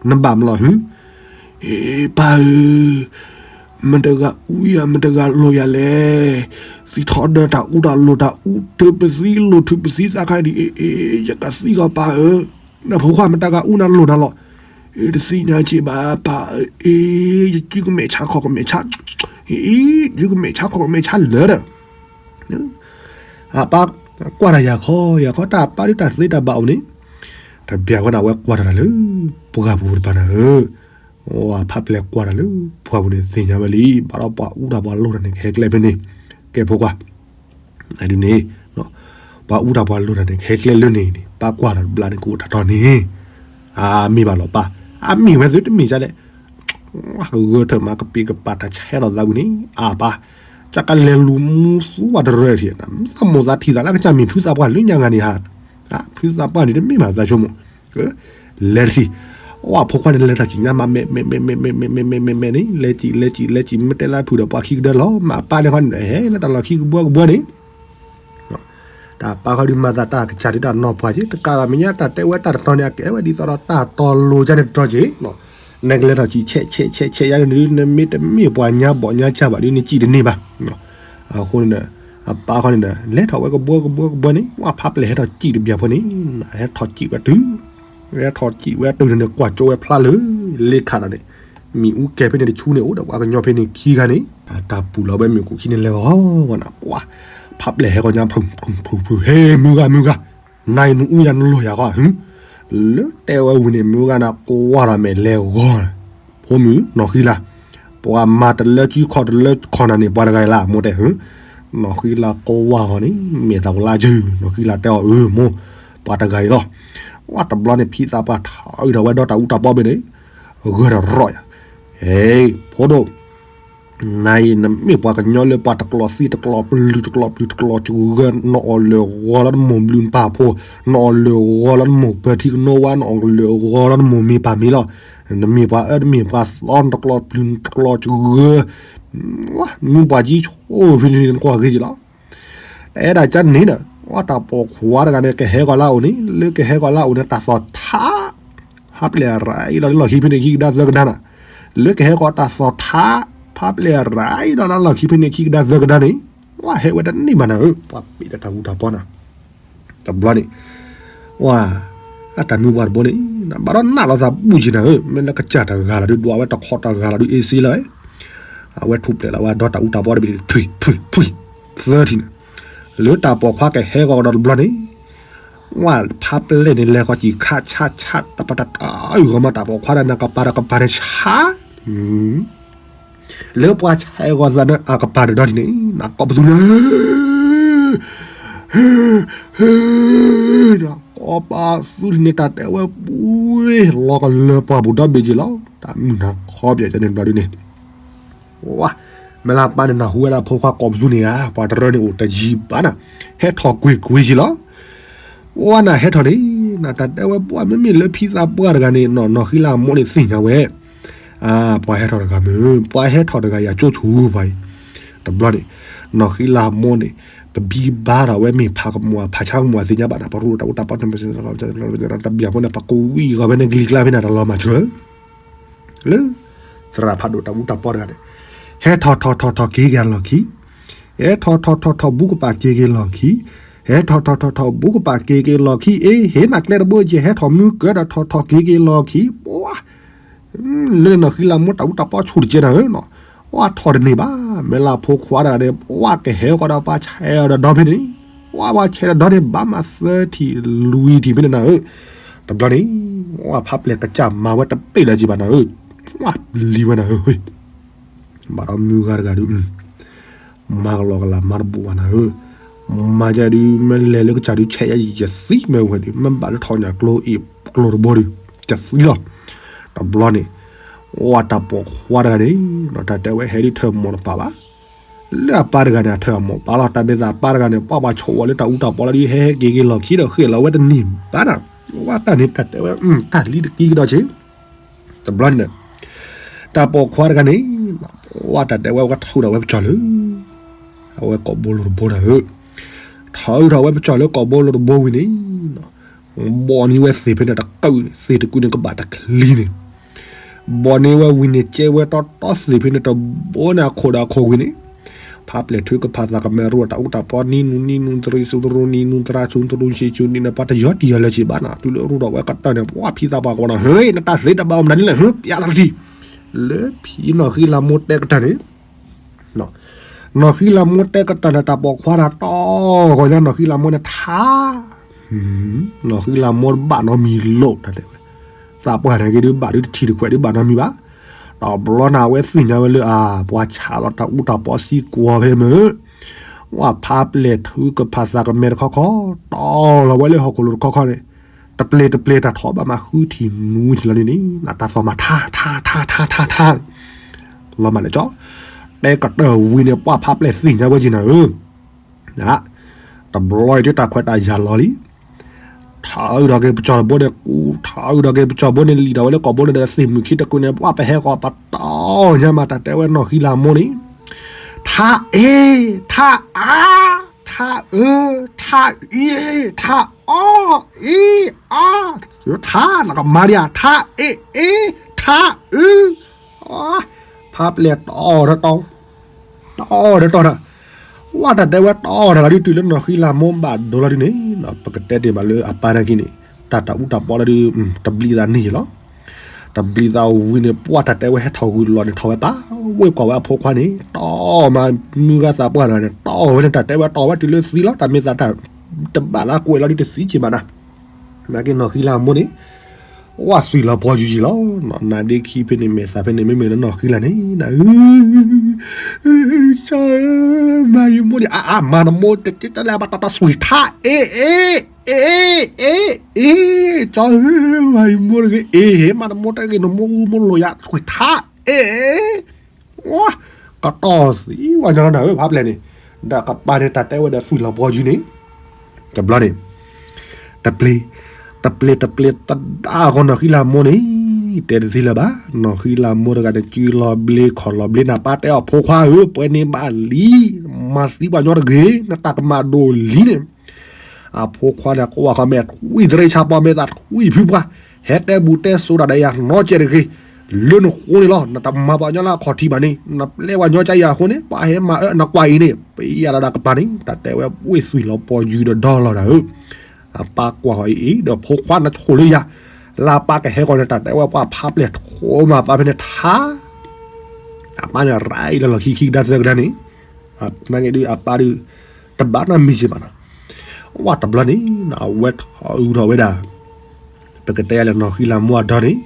နဘၣ်မနုၤလီၤဟု အ့ ပၢ်ဧၢ, မတဂၤအူယၤ မတဂၤလိၤယၤလဲၣ်. သံထီၣ်ဒီးတၢ်အူတၢ်လိၤ တၢ်အူတၢ်ပသံလိၤထုးပသံသးခါဒ်အံၤ, အ့ ယကသံဂီၤပၢ်ဧၢ, နဖိခွါမတဂၤအူနၤလိၤနၤလီၤ. အ့ တသ့ၣ်ညါက့ၤဘၣ်ပၢ်ဧၢ, အ့ ယကုကမဲာ်ဆါခီၣ်ကမဲာ်ဆါ, အ့ ယကုကမဲာ်ဆါခီၣ်ကမဲာ်ဆါလၢာ်ဒီး အပၢ်ကွၢ်တၢ်ယၤခီယၤခီ တၢ်ပၢ်ဒ်တၢ်သ့တၢ်ဘၣ်အိၣ်န့ၣ်, တဘျီဝဲန့ၣ် အဝဲကွၢ်တၢ်လၢ ပှၢ်ပူၤတပၤနၤဧၢ, ဖးပျဲၢ်ကွၢ်တၢ်လၢ ပှၢ်ပူၤန့ၣ် သ့ၣ်ညါဝဲလံ, ဘၣ်ဒီးပှၤအူတၢ်ပှၤလိၤတၢ်န့ၣ် ကဟဲကျဲဖဲန့ၣ်, ကဲဖိခွါ, ဒ်န့ၣ်, ပှၤအူတၢ်ပှၤလိၤတၢ်န့ၣ် ကဟဲကျဲလၢန့ၣ်န့ၣ် ပၢ်ကွၢ်တၢ်တဘျီန့ၣ် ကအိၣ်တၢ်တီၢ်န့ၣ်, အမ့ၢ်ဘၣ်လီၤပၢ်, အမ့ၢ်ဝဲသုတမ့ၢ်ဒ်လဲၣ် ဂၢၢ်ထၢၣ်မးကပ့ၤကပၤတၢ်ဆဲးထီၣ်သးဝံၤန့ၣ်, အပၢ်, ကကလဲၤလူၤမူသူဝဲတရၢထံၣ်, သးမိၢ်သးထံၣ်သးလၢကစၢ်မ့ၢ်ဖုသးပှၢ်လၢညါဂၤန့ၣ်ဧါ, ဖုသးပှၢ်န့ၣ်တမ့ၢ်ဘၣ်သးဆိကမိၣ်, လဲၤတထံၣ်, အဖိခွါန့ၣ်လဲၤထီၣ်စံၣ်ညါမး မဲာ်မဲာ်မဲာ်မဲာ်မဲာ်မဲာ်မဲာ်မဲာ်မဲာ်န့ၣ် လဲၤစံၣ်လဲၤစံၣ်လဲၤစံၣ် မ့ၢ်တဲလၢဖုဒီးပှၤခံကဒၢလီၤ မ့ၢ်အပၢ်န့ၣ်ခီန့ၣ် ဟဲလၢတၢ်လီၢ်ခံကဘှီကဘှီန့ၣ် တၢ်ပၢ်ဃီဒုးမၤသးတၢ်ကစၢ်ဒုးတၢ်နီၢ်ပှၢ်က့ၤ တကးဘၣ်မဲာ်ညါတၢ်တဲဝဲတၢ်တတီၤန့ၣ် အကဲဝဲဒ်သိးဒီးတၢ်တီၤလိၤကန့ၣ်တတီၤက့ၤ, နကလဲၤထီၣ်စံၣ်ဆဲးဆဲးဆဲးဆဲးယါန့ၣ်ဒုး နမ့ၢ်တမ့ၢ်ပှၤညါဘီၣ်ညါစၢ်ဘၣ်ဒုး နစံၣ်တန့ၢ်ဘၣ်. အဃိန့ၣ်ဒီး အပၢ်ဃီန့ၣ်ဒီး လဲၤထီၣ်ဝဲကဘှီကဘှီကဘှီန့ၣ် ဝဲဖးပျဲၢ်ဟဲထီၣ်စံၣ်တဘျီဖိန့ၣ် ဟဲထီၣ်စံၣ်ဝဲတုၤ ဟဲထီၣ်စံးဝဲတုၤန့ၣ်န့ၣ် ကွၢ်ကၠိဝဲဖျါလၢ လ့ခးဒီးန့ၣ်, မ့ၣ်အူကဲၤဖဲန့ၣ်တဆူန့ၣ် အိၣ်ဒီးပှၤကညီဖဲန့ၣ်ခံဂၤန့ၣ်, တၢ်ပူၤလီၤဝဲမ့ၣ်ကူးခံန့ၣ်လဲၤဂီၤဂီၤနၤ, ပှၤ ဖးပျဲၢ်ဟဲဂီၤညါ ဖုၣ်ဖုၣ်ဖုၣ်ဖုၣ် ဟဲမုၢ်ဂၤမုၢ်ဂၤ, နၤအံၤနအူယၤနလိာ်ယၤဃီဧါ, လၢတဲဝဲဝံၤန့ၣ် မုၢ်ဂၤနၤကွၢ်ဒီးမဲာ်လဲၤဂီၤ, ဖိမုၣ်နီၢ်ဃံလၤ, ပှၤမၤတလၢကံခီၣ်တလၢခီၣ်နၤန့ၣ် ပှၤတဂၤအံၤလီၤ မိၢ်တဲ, နီၢ်ဃံလၤကွၢ်ဂီၤန့ၣ် မဲာ်သးကလါကၢ, နီၢ်ဃံလၤတဲအီၤ အၢ မိၢ်, ပှၤတဂၤအံၤလီၤ, ဝဲတဘျီန့ၣ် ဖံသးပှၢ်ထီၣ်အုးထီၣ်ဝဲဒီးတၢ်အူတၢ်ပီဘ့ၣ်န့ၣ်, ဂၢၢ်ဒီးရီၣ်ယၤ, ဟဲ, ဖိဒိၣ် နၤအံၤနမ့ၢ်ပှၤကညီလၢပှၤတကျိးသံတကျိးပျုၤတကျိးပျုၤ တကျိးစဂၢၢ် နအီၣ်လၢာ်ဂီၤလၢနမိၢ်ဘျုးနပၢ်ဖိ, နအီၣ်လၢာ်ဂီၤလၢနမိၢ်ပၢၤထံကနိဝါ, နအီၣ်လၢာ်ဂီၤလၢနမိၢ်မ့ၢ်ပၢ်မ့ၢ်လီၤ, နမ့ၢ်ပှၤအၢ နမ့ၢ်ပှၤသီ နတကျိးပျုၤတကျိးစဂၢၢ်, မ့ၢ်ပှၤကံဆိၣ်ဖဲန့ၣ်နကွၢ်ဂ့ၤက့ၤလီၤ တအဲၣ်ဒၣ်ကန့ၣ်ဒီး ဝဲတၢ်ပိာ်ခွါတဂၤန့ၣ် ကဟဲကီးလၢအအိၣ်န့ၣ် လၢကဟဲကီးလၢအအိၣ်န့ၣ် တၢ်သီၣ်ထး, ဖးပျဲၢ်ရၤအံၤဒီးလၢလီၢ်ခံဖဲန့ၣ်ခံကဒါသၢကဒါနၤ, လၢကဟဲကီးတၢ်သီၣ်ထး, ဖးပျဲၢ်ရၤအံၤဒီးလၢလီၢ်ခံဖဲန့ၣ်ခံကဒါသၢကဒါန့ၣ်, ဝဲဟဲဝဲတန့ၢ်ဘၣ်နၤဧၢ, ပှၤပ့ၤဒီးတၢ်အူတၢ်ပီနၤ တဘျီန့ၣ်, ဝဲ, အတၢ်မုၢ်ပှၢ်တဘိန့ၣ်, ဘၣ်ဒီးနးလီၤသးဘူၣ်က့ၤနၤဧၢ, မ့ၢ်လၢကစၢ်တဂၤလီၤဒုး ဒွးဝဲတခီတဂၤလီၤဒုး အ့စ့လီၤ, အဝဲထူၣ်ဖျဲးလီၤဝဲဒီးတၢ်အူတၢ်ပီတဘ့ၣ်န့ၣ် ထွံၣ်, ထွံၣ်, ထွံၣ်, သၢထံၣ်န့ၣ်, လၢတၢ်ပိာ်ခွါကဟဲကီးဒီးတဘျီန့ၣ်, ဝဲဖးပျဲၢ်န့ၣ် လဲၤဃီၤစံၣ်ခါဆါဆါ တပတၢ်အုၣ်ဂီၤမး တၢ်ပိာ်ခွါဒီးနကပၤဒီးကပၤန့ၣ်ဆါ လၢပှၤဆဲးဂီၤသးန့ၣ် အကပၤတဒီတံၢ်န့ၣ် နကိးပသူန့ၣ်, ကိးပသူန့ၣ် တၢ်တဲဝဲပှ့ၤ လီၤကလၢပှၢ်ပူၤဒီဘ့ၣ်က့ၤလီၤ. တၢ်မုၢ်နၤခီပညီန့ၣ်ဘျီဒုန့ၣ်, ဝဲ, မ့ၢ်လၢပၢ်န့ၣ် နၢ်ဟူဝဲဒၣ်ဖိခွါကိးပသူန့ၣ်ဧါ, ပှၤတရၢန့ၣ်အိၣ်တယံၤဘၣ်နၤ, ဟဲထီၣ်ကွ့ၢ်ကွ့ၢ်က့ၤလီၤ. ဝဲနၤဟဲထီၣ်န့ၣ်, နတၢ်တဲဝဲပှၤမ့မ့ၢ်လၢဖံသးပှၢ်တဂၤန့ၣ် နီၢ်နီၢ်ဃံလၤမိၢ်န့ၣ်သ့ၣ်ညါဝဲ အါ, ပှၤဟဲထီၣ်တဂၤမုၢ်, ပှၤဟဲထီၣ်တဂၤယၤကၠိဆူၣ်ပှၤအံၤ, တဘျီန့ၣ်, နီၢ်ဃံလၤမိၢ်န့ၣ်, ပဘံဘါထီၣ်ဝဲမ့ၢ်ဖးကမူၣ် ဖးဆါကမူၣ်သ့ၣ်ညါဘၣ်နၤ, ပရူၢ်တၢ်အူတၢ်ပီ တဘၣ်ဖိန့ၣ် ပကဝံၣ်ဂီၤဝဲန့ၣ်ကလံၤကျါဖဲန့ၣ် တလီၤမၤဆၢ လၢ, သရၣ်ဖးဒိၣ်တၢ်အူတၢ်ပီတဂၤန့ၣ်, ဟဲထီၣ်ထီၣ်ထီၣ်ထီၣ်က့ၤက့ၤလီၢ်ခံ, ဟဲထီၣ်ထီၣ်ထီၣ်ထီၣ်ထီၣ်ဘူးကပၤက့ၤက့ၤလီၢ်ခံ, ဟဲထီၣ်ထီၣ်ထီၣ်ထီၣ်ဘူးကပၤက့ၤက့ၤလီၢ်ခံ, အ့ ဟ့ၣ်နၤကျဲတဘိက့ၤ ဟဲထီၣ်မုၢ်ကၢဒီးထီၣ်ထီၣ်က့ၤက့ၤလီၢ်ခံ, ပှၤ လၢနီၢ်ဃံလၤမိၢ်တၢ်အူတၢ်ပီဆူၣ်တကဲနၤဧၢနီၤ, ဝဲထီၣ်တန့ၢ်ဘၣ်, မ့ၢ်လၢဖိခွါတဂၤန့ၣ် ဝဲကဟဲကီးဒီးပှၤဆဲးအီၤဒီးဒီဖဲန့ၣ်, ဝဲပှၤဆဲးဒီးဒီန့ၣ် ဘၣ်မးသၢထံၣ်လွံၢ်ထံၣ်ဖဲန့ၣ်နၤဧၢ, တဘျီန့ၣ်, ဝဲဖးပျဲၢ်ကစၢ်မၤဝဲတပ့ၢ်လၢၤက့ၤဘၣ်နၤဧၢ, ဝဲလံၤဝဲနၤဧၢ, ဘၣ်ဒီးမုၢ်ဂၤတဂၤဒုး မၤကလီကလီမၤတဘူးဘၣ်နၤဧၢ, မၤယၤဒုး မ့ၢ်လဲၤလၢကစၢ်ဒုး ဆဲးယၤယသံမ့ၢ်ဝဲဒုး မ့ၢ်ဘၣ်လၢထီၣ်ညၣ်ကျိအ့ၣ်ကျိတဘိဒုး ယသံလီၤ, တဘျီန့ၣ်, ဝဲတၢ်ပိာ်ခွါတဂၤန့ၣ်, တၢ်တဲဝဲဟဲဒုးထၢၣ်မီၢ်တပာ်ဘၣ်, လၢအပၢ်တဂၤန့ၣ် အထၢၣ်အမီၢ်ပာ်လီၤ, တၢ်မ့ၢ်သးပၢ်တဂၤန့ၣ် ပှၤဘၣ်ဆိၣ်အီၤလၢတၢ်အူတၢ်ပီလီၤဒုး ဟဲဟဲက့ၤက့ၤလီၢ်ခံဒီးဃ့ၢ်လီၤဝဲတန့ၢ်ဘၣ်နၤ, ဝဲတၢ်န့ၣ်တၢ်တဲဝဲ တၢ်လံတကံကဒီးက့ၤ တဘျီန့ၣ်, တၢ်ပိာ်ခွါတဂၤန့ၣ်, ဝဲတၢ်တဲဝဲ ဝဲထီၣ်ထီၣ်ဝဲပကၠီၢ်လၢ, အဝဲကိာ်ဘိလိၤတဘိနၤဧၢ, ထီၣ်ထီၣ်ဝဲပကၠီၢ်လၢကိာ်ဘိလိၤတဘိဝံၤန့ၣ်, ဘီန့ၢ်ဝဲသ့ၣ်ဖဲန့ၣ်တကုာ်န့ၣ် သ့ၣ်တကုာ်န့ၣ်ကဘၣ်တချံန့ၣ်, ဘီန့ၢ်ဝဲဝံၤန့ၣ် ကဲဝဲတီတီသ့ၣ်ဖဲန့ၣ်တဘိန့ၣ်အခိၣ်ဒီးအခိၣ်ဝံၤန့ၣ်, ဖးပျဲၢ်ထုကဖၣ်သးကမဲာ်ရူၢ်တၢ်အူတၢ်ပီ နံၤနူၤနံၤနူၤ တရံးဆူတရူး နံၤနူၤ သရၣ်ဆူတရူး ဆံးဆူနံၤန့ၣ် ပှၤတယီတယီလၢၤက့ၤဘၣ်နၤ, တုၤလၢရူၢ်ဒီးဝဲကတၢၢ်န့ၣ် ပှၤဖံသးပှၢ်ကဝီၤနၤ ဟ့ၣ် နတၢ်သ့တၢ်ဘၣ်အိၣ်မနုၤန့ၣ်လဲၣ် ဟ့ၣ် ပျးလီၤတထံၣ်, လၢဖံနီၢ်ဃံလၤမိၢ်တဲကတၢၢ်န့ၣ် နီၢ်ဃံလၤမိၢ်တဲကတၢၢ်ဒီးတၢ်ပိာ်ခွါတၢ်တီဂီၤညါ နီၢ်ဃံလၤမိၢ်န့ၣ်ထါ, နီၢ်ဃံလၤမိၢ်တဘၣ်နီတမံၤလိာ် တၢ်တဲဝဲ, သးပှၢ်န့ၣ်က့ၤဒုးဘၣ်ဒုးတထံၣ်တခွဲးဒုးဘၣ်နီတမံၤဘၣ်, တဘျီန့ၣ် အဝဲသ့ၣ်ညါဝဲလၢအ, ပှၤဆးလီၤတၢ်အူတၢ်ပီစံကွီၤဖဲမုၢ်, ဝဲဖးပျဲၢ်ထုကဖၣ်သးကမဲာ်တခီခီ, တီၢ်လီၤဝဲလၢဟီၣ်ခိၣ်လိၤတခီခီန့ၣ်, တပျ့ၤတပျ့ၤတၢ်ထီၣ်ဘၣ်မးဃုထံၣ်နွံထံၣ်လီၤန့ၣ်န့ၣ် နတၢ်သီၣ်မးထါ ထါ ထါ ထါ ထါ ထါ လီၤမးလဲၣ်ကၠီ, တဲကတၢၢ်ဝံၤန့ၣ် ပှၤဖးပျဲၢ်သ့ၣ်ညါဝဲက့ၤနၤဧၢ, တဘျီအံၤဒုးတၢ်ခွဲးတၢ်ယာ်လီၤလံ, ထီၣ်အုးထီၣ်က့ၤပကၠီၢ်တဘိန့ၣ် ကူထီၣ်အုးထီၣ်က့ၤပကၠီၢ်ဘိန့ၣ် လံာ်ဒီးဝဲလၢကိာ်ဘိန့ၣ်ဒီးသ့ၣ်မုၢ်ခံတကုာ်န့ၣ် ပှၤပဟဲကီးပတီၢ်ညါမး တၢ်တဲဝဲနီၢ်ဃံလၤမိၢ်န့ၣ်, ထါအ့, ထါအါ, ထါအၢ, ထါအံ, ထါအီ, အံ, အါ, ထါနကမၤဒံးဧါ, ထါအ့, အ့, ထါအု, ဖးပျဲၢ်တီၢ်ဒီးတီၢ်, တီၢ်ဒီးတီၢ်ဒီး, ဝဲတၢ်တဲဝဲတီၢ်ဒီးလီၤဒုး တုၤလၢနီၢ်ဃံလၤမိၢ်ဘၣ်ဒိလီၤဒုးန့ၣ် ပကတဲတ့ၢ်ဘၣ်လၢအပၢ်နာ်က့န့ၣ် တၢ်တၢ်အူတၢ်ပီလၢဒုး တဘျံးသးန့ၢ်ယလီၤ. တဘျံးသးဝံၤန့ၣ် ပှၢ်တၢ်တဲဝဲဟဲထီၣ်ဂုာ်လီၤန့ၣ် ထီၣ်ဝဲပာ်ဝဲကွၢ်ဝဲအဖိခွါန့ၣ် တီၢ်မၤမုၢ်ဂၤသးပှၢ်လီၤန့ၣ် တီၢ်ဝဲန့ၣ် တၢ်တဲဝဲတီၢ်ဝဲတုၤလၢသံလီၤ တၢ်မ့ၢ်သးတၢ် တဘၣ်လၢကွဲးလီၤဒုးတသံက့ၤဘၣ်နၤ နာ်က့နီၢ်ဃံလၤမိၢ်န့ၣ် ဝၢ်သွံၣ်လီၤပှီၤယုာ်ယံာ်လီၤ. နၤဒ့ခံဖဲန့ၣ် မဲာ်သးဖဲန့ၣ် မ့မ့ၢ်လၢနီၢ်ဃံလၤန့ၣ် နၤဧၢ ကၠီဧၢ မၤယမိၢ်န့ၣ် အါအါ မၤနမိၢ်တက့ၢ်တလဲ ဘၣ်တၢ်တသွံၣ်ထါ အ့ အ့ အ့ အ့ အ့ ကၠီဧၢ မၤယမိၢ်တဂ့ၤ အ့ မၤနမိၢ်တဂ့ၤ နမိၢ်အူမိၢ်လိာ်ယၤ သွံၣ်ထါ အ့ ဝါ ကတီၢ်သံဝဲညီလီၤနၤဧၢ ဖးပျဲၢ်န့ၣ် ဒီးကပၤန့ၣ် တၢ်တဲဝဲဒီးသွံၣ်လီၤပှီၤယုာ်န့ၣ် တဘျီန့ၣ် တပျ့ၤ တပျ့ၤ တပျ့ၤ တဒါအဂီၢ်နီၢ်ဃံလၤမိၢ်န့ၣ် တဲတသ့လၢၤဘၣ် နီၢ်ဃံလၤမိၢ်တဂၤန့ၣ် စုလီၤဘျ့ခီၣ်လီၤဘျ့ နပၢ်တဲအီၤဖိခွါဧၢ ပှဲၤန့ၢ်ဘၣ်လံ မၤသံပှၤညီတဂ့ၤ နတၢ်ကမၣ်ဒိၣ်လံန့ၣ် အဖိခွါန့ၣ် ကွၢ်ဃီမဲာ် ထွံၣ်သရ့ဆါပှၤမဲာ်သးထွံၣ်ဖုပှၢ် ဟဲတဲဘူးတဲစိးတၢ်ဒီးယၤနီတစဲးတဂ့ၤ လၢနဃိန့ၣ်လီၤ နတမၤပှၤညီလၢအခီၣ်ထံးဘၣ်န့ၣ် နပျဲပှၤညီကယၤအဃိန့ၣ် ပှၤဟဲမၤအၢနကွၢ်အံၤန့ၣ် ပယၤလီၤဒၣ်ကပၤန့ၣ် တၢ်တဲဝဲဝ့ၢ်သွံၣ်လီၤပှီၤယုာ်ဒီးဒီလီၤနၤဧၢ အပၢ်ကွၢ်ဃီအံၤအံၤ ဒီးဖိခွါနဆိၣ်လၢယၤ လၢအပၢ်ကဟဲဃီန့ၣ် တၢ်တဲဝဲပှၤဖးပျဲၢ်ထိမးပၢ်ဖဲန့ၣ်ထါ အပၢ်န့ၣ်ရၤအံၤလီၤလီၤခံခံကဒါသၢကဒါန့ၣ် နာ်က့ဒုးအပၢ်ဒုး တဘၣ်နီတမံၤက့ၤဘၣ်နီၤ ဝဲတဘျီန့ၣ် အဝဲထီၣ်အုးထီၣ်ဝဲဒၣ် ပကတဲယၤလၢနီၢ်ဃံလၤမိၢ်အဒီန့ၣ်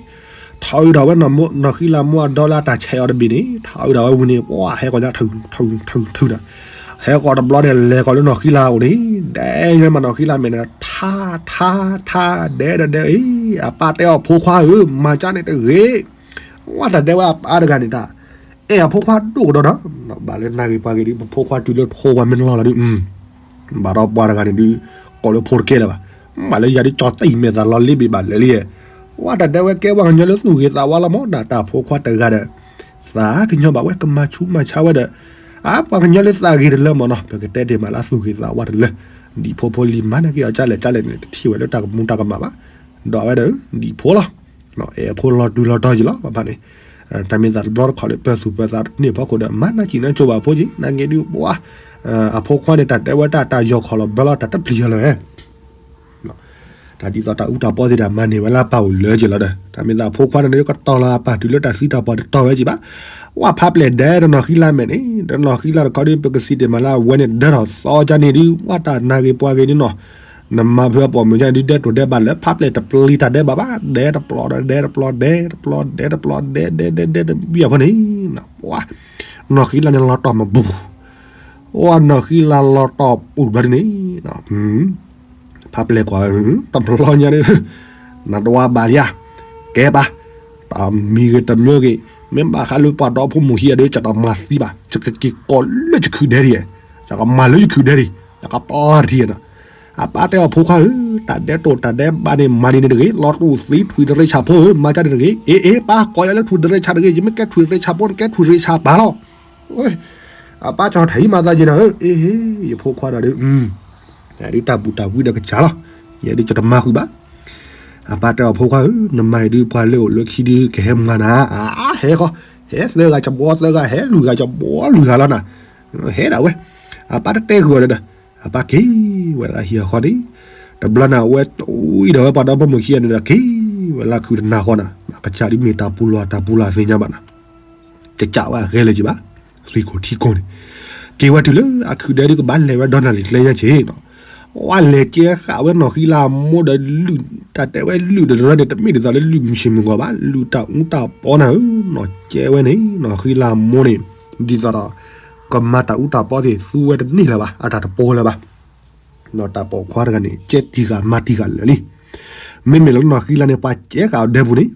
ထီၣ်အုးထီၣ်ဝဲနီၢ်ဃံလၤမိၢ်အဒီလၢအတၢ်ဆဲးအီၤတဘ့ၣ်န့ၣ် ထီၣ်အုးထီၣ်ဝဲဝံၤန့ၣ် ပှၤဟဲဃီၤညါထုထုထုထုနီၤ ဟဲဃီၤတဘျီန့ၣ် လဲၤဃီၤလၢနီၢ်ဃံလၤအိၣ်န့ၣ် ဒဲညါမးနီၢ်ဃံလၤမဲာ်န့ၣ် ထါထါထါ ဒဲဒဲဒဲအံၤ အပၢ်တဲအီၤဖိခွါဧၢ မၤကၢ်န့ၣ်တဂ့ၤ ဝဲတၢ်ဒဲဝဲအပၢ်တဂၤန့ၣ်တၢ် အဲၣ်အဖိခွါဒိၣ်ကဒီးနီၤ ဘၣ်လၢနၢ်ဂ့ၤပှၤဂ့ၤဒုး ပဖိခွါတုၤလၢထိဝဲမ့ၢ်လီၤလီၤဒုး ဘၣ်ဒီးပှၤတဂၤန့ၣ်ဒုး ကိးလၢဖိတကဲလၢၤဘၣ် ဘၣ်လၢယၤဒုးကၠီၤတံၢ်မဲာ်သးလီၤလ့ဘ့ၣ်ဘၣ်လၢာ်လံ ဝဲတၢ်ဒဲဝဲကဲပှၤကညီလၢသူၣ်ဂ့ၤသးဝါလီၤမး နတၢ်ဖိခွါတဂၤဒီး သးကညီၤဘၣ်ဝဲ ကမၤဆူးမၤဆါဝဲဒီး အါ ပှၤကညီလၢသးဂ့ၤတလၢမးနီၤ ပကတဲတ့ၢ်မးလၢအသူၣ်ဂ့ၤသးဝါတလၢ ဒံၣ်ဖိဖိလံၤမၤနာ်က့ၤအီၤကၠၢ်လဲၣ်ကၠၢ်လဲၣ်န့ၣ် တထံၣ်ဝဲလၢတၢ်ကမူတၢ်ကမၣ်ဘၣ် ဒီးအဝဲဒီး ဒံၣ်ဖိလီၤ အဲၣ်အဖိလီၤတူၢ်လီၤတီၤယံာ်လီၤ ပှၤဖးန့ၣ် တၢ်မ့ၢ်သးတဘျီတခီၣ်လၢပၢၤသူၣ်ပၢၤသးတန့ၢ်ဖီခိၣ်ဒီး မၤနၢ်စံၣ်နၢ်ကၠိဘၣ်ဖိက့ၤ နာ်က့ၤဒုးပှၤ အဖိခွါန့ၣ် တၢ်တဲဝဲတၢ်တၢ်ယီၤခီၣ်လီၤဘၢလီၤ တၢ်တပျံၤယီၤလီၤ တၢ်ဒ်သိးတၢ်အူတၢ်ပီသ့ၣ်တၢ်မၤန့ၢ်ဝဲလၢအပၢ်အိၣ်လၢက့ၤလီၤဒီး တၢ်မ့ၢ်သးဖိခွါန့ၣ် ကတီၤလီၤအပၢ်တုၤလၢတၢ်သံတၢ်ပှၢ်တတီၤဝဲက့ၤဘၣ် ဝဲဖးပျဲၢ်ဒဲတနီၤဃံလၤမဲာ်န့ၣ် တနီၤဃံလၤတခီဒုး ပကစံးတ့ၢ်မးလၢအဝဲန့ၣ် ဒၢထီၣ်သီကန့ၣ်ဒုး ဝဲတၢ်နၢ်ဂ့ၤပှၤဂ့ၤဒုးနီၤ နမၤဖုအပိာ်မုၣ်ကန့ၣ်ဒုး ဒဲတိၢ်ဒဲဘၣ်လၢ ဖးပျဲၢ်တပျံၤတၢ်ဒဲးဘးဘၣ် ဒဲတပျီဒီးဒဲတပျီ ဒဲတပျီ ဒဲတပျီ ဒဲ ဒဲ ဒဲ ဒဲ တဘံၣ်အဖီန့ၣ် ပှၤ နီၢ်ဃံလၤန့ၣ်လီၤတီၢ်မးပူၤ ဝဲနီၢ်ဃံလၤလီၤတီၢ်ပူၤဘျီဒ်န့ၣ် ဖးပျဲၢ်ကွၢ်ဝဲ တဘျီညါဒုး နဒွးဘၣ်လံဧါ ကဲပၢ် တမံၤဂ့ၤတမံၤဂ့ၤ မ့ၢ်ဘၣ်ဃးလၢပှၤဒီဖိမိၢ်ဟံၣ်အဒုး ယတမၤသံဘၣ် ယကက့ၤကိးလၢယခုၣ်ဒဲဒ် ယကမၤလၢယခုၣ်ဒဲဒ် ယကပျၢ်တထံၣ်နီၤ အပၢ်တဲအီၤဖိခွါဧၢ တၢ်ဒဲတိၢ်တၢ်ဒဲဘးန့ၣ် မၤဒ်န့ၣ်တဂ့ၤ လီၤတူၢ်သံထွံၣ်တရ့ဆၣ်ဖိဧၢ မၤကၢ်န့ၣ်တဂ့ၤ အ့ အ့ ပၢ်ကိးယၤလၢထွံၣ်တရ့ဆၣ်တဂ့ၤ ယမ့ၢ်ကဲထွံၣ်တရ့ဆၣ်ဖိန့ၣ် ကဲထွံၣ်တရ့ဆၣ်ပၢ်လီၤ အပၢ်ကၠီထီၣ်ဟံးမၤသးယံၤနၤဧၢ အ့ ယဖိခွါဒီးဒုး ဒုးတၢ်ဘူၣ်တၢ်ဝံဒီးကစၢ်လီၤ ယဲဒုးယတမၤဃုာ်ဘၣ် အပၢ်တဲအီၤဖိခွါဧၢ နမၤအံၤဒုးပှၤလၢအိၣ်လၢခံဒုးကဟဲမၤနၤ အါ ဟဲဃီ ဟဲသၢဂၤကဘီသၢဂၤ ဟဲလွံၢ်ဂၤကဘီလွံၢ်ဂၤလီၤနၤ ဟဲဒၣ်ဝဲ အပၢ်တတဲဃုာ်အီၤဒီး အပၢ်က့ၤဝဲလၢဟံၣ်အဃီန့ၣ် တဘျီန့ၣ် အဝဲဝံၤဒီးဝဲပှၤဒီဖိမိၢ်ခံဂၤန့ၣ်ဒီး က့ၤဝဲလၢခုၣ်တနၤဃီနၤ အကစၢ်ဒုးမ့ၢ်တၢ်ပူၤလီၤတၢ်ပူၤလီၤသ့ၣ်ညါဘၣ်နၤ တကးဝဲအဂဲၤလၢၤက့ၤဘၣ် လံၤခိၣ်ထံခိၣ်န့ၣ် က့ၤဝဲတုၤလၢအခုၣ်ဒဲဒုးကဘၣ်လဲၤဝဲဒီနၤလံၤကျဲညါက့ၤနီၤ ဝဲလဲၤကဲဃာ်ဝဲနီၢ်ဃံလၤမိၢ်ဒီး လုၢ်တၢ်တဲဝဲလုၢ်တရၢန့ၣ် တမ့ၢ်ဒ်သိးလၢလုၢ်မုၢ်ဆ့ၣ်မုၢ်ဂီၤဘၣ် လုၢ်တၢ်အူတၢ်ပီနၤဧၢ နီၢ်ကဲဝဲန့ၣ် နီၢ်ဃံလၤမိၢ်န့ၣ် ဒ်သိးဒီး ကမၤတၢ်အူတၢ်ပီသ့ၣ် သူဝဲတန့ၢ်လၢၤဘၣ် အတၢ်တပီလၢၤဘၣ် ဒီးတၢ်ပိာ်ခွါတဂၤန့ၣ် ကဲတံၢ်ဃာ်မၤတံၢ်ဃာ်လၢာ်လံ မ့မ့ၢ်လၢနီၢ်ဃံလၤန့ၣ် ပှၤကဲဃာ်အီၤဒဲပူၤန့ၣ်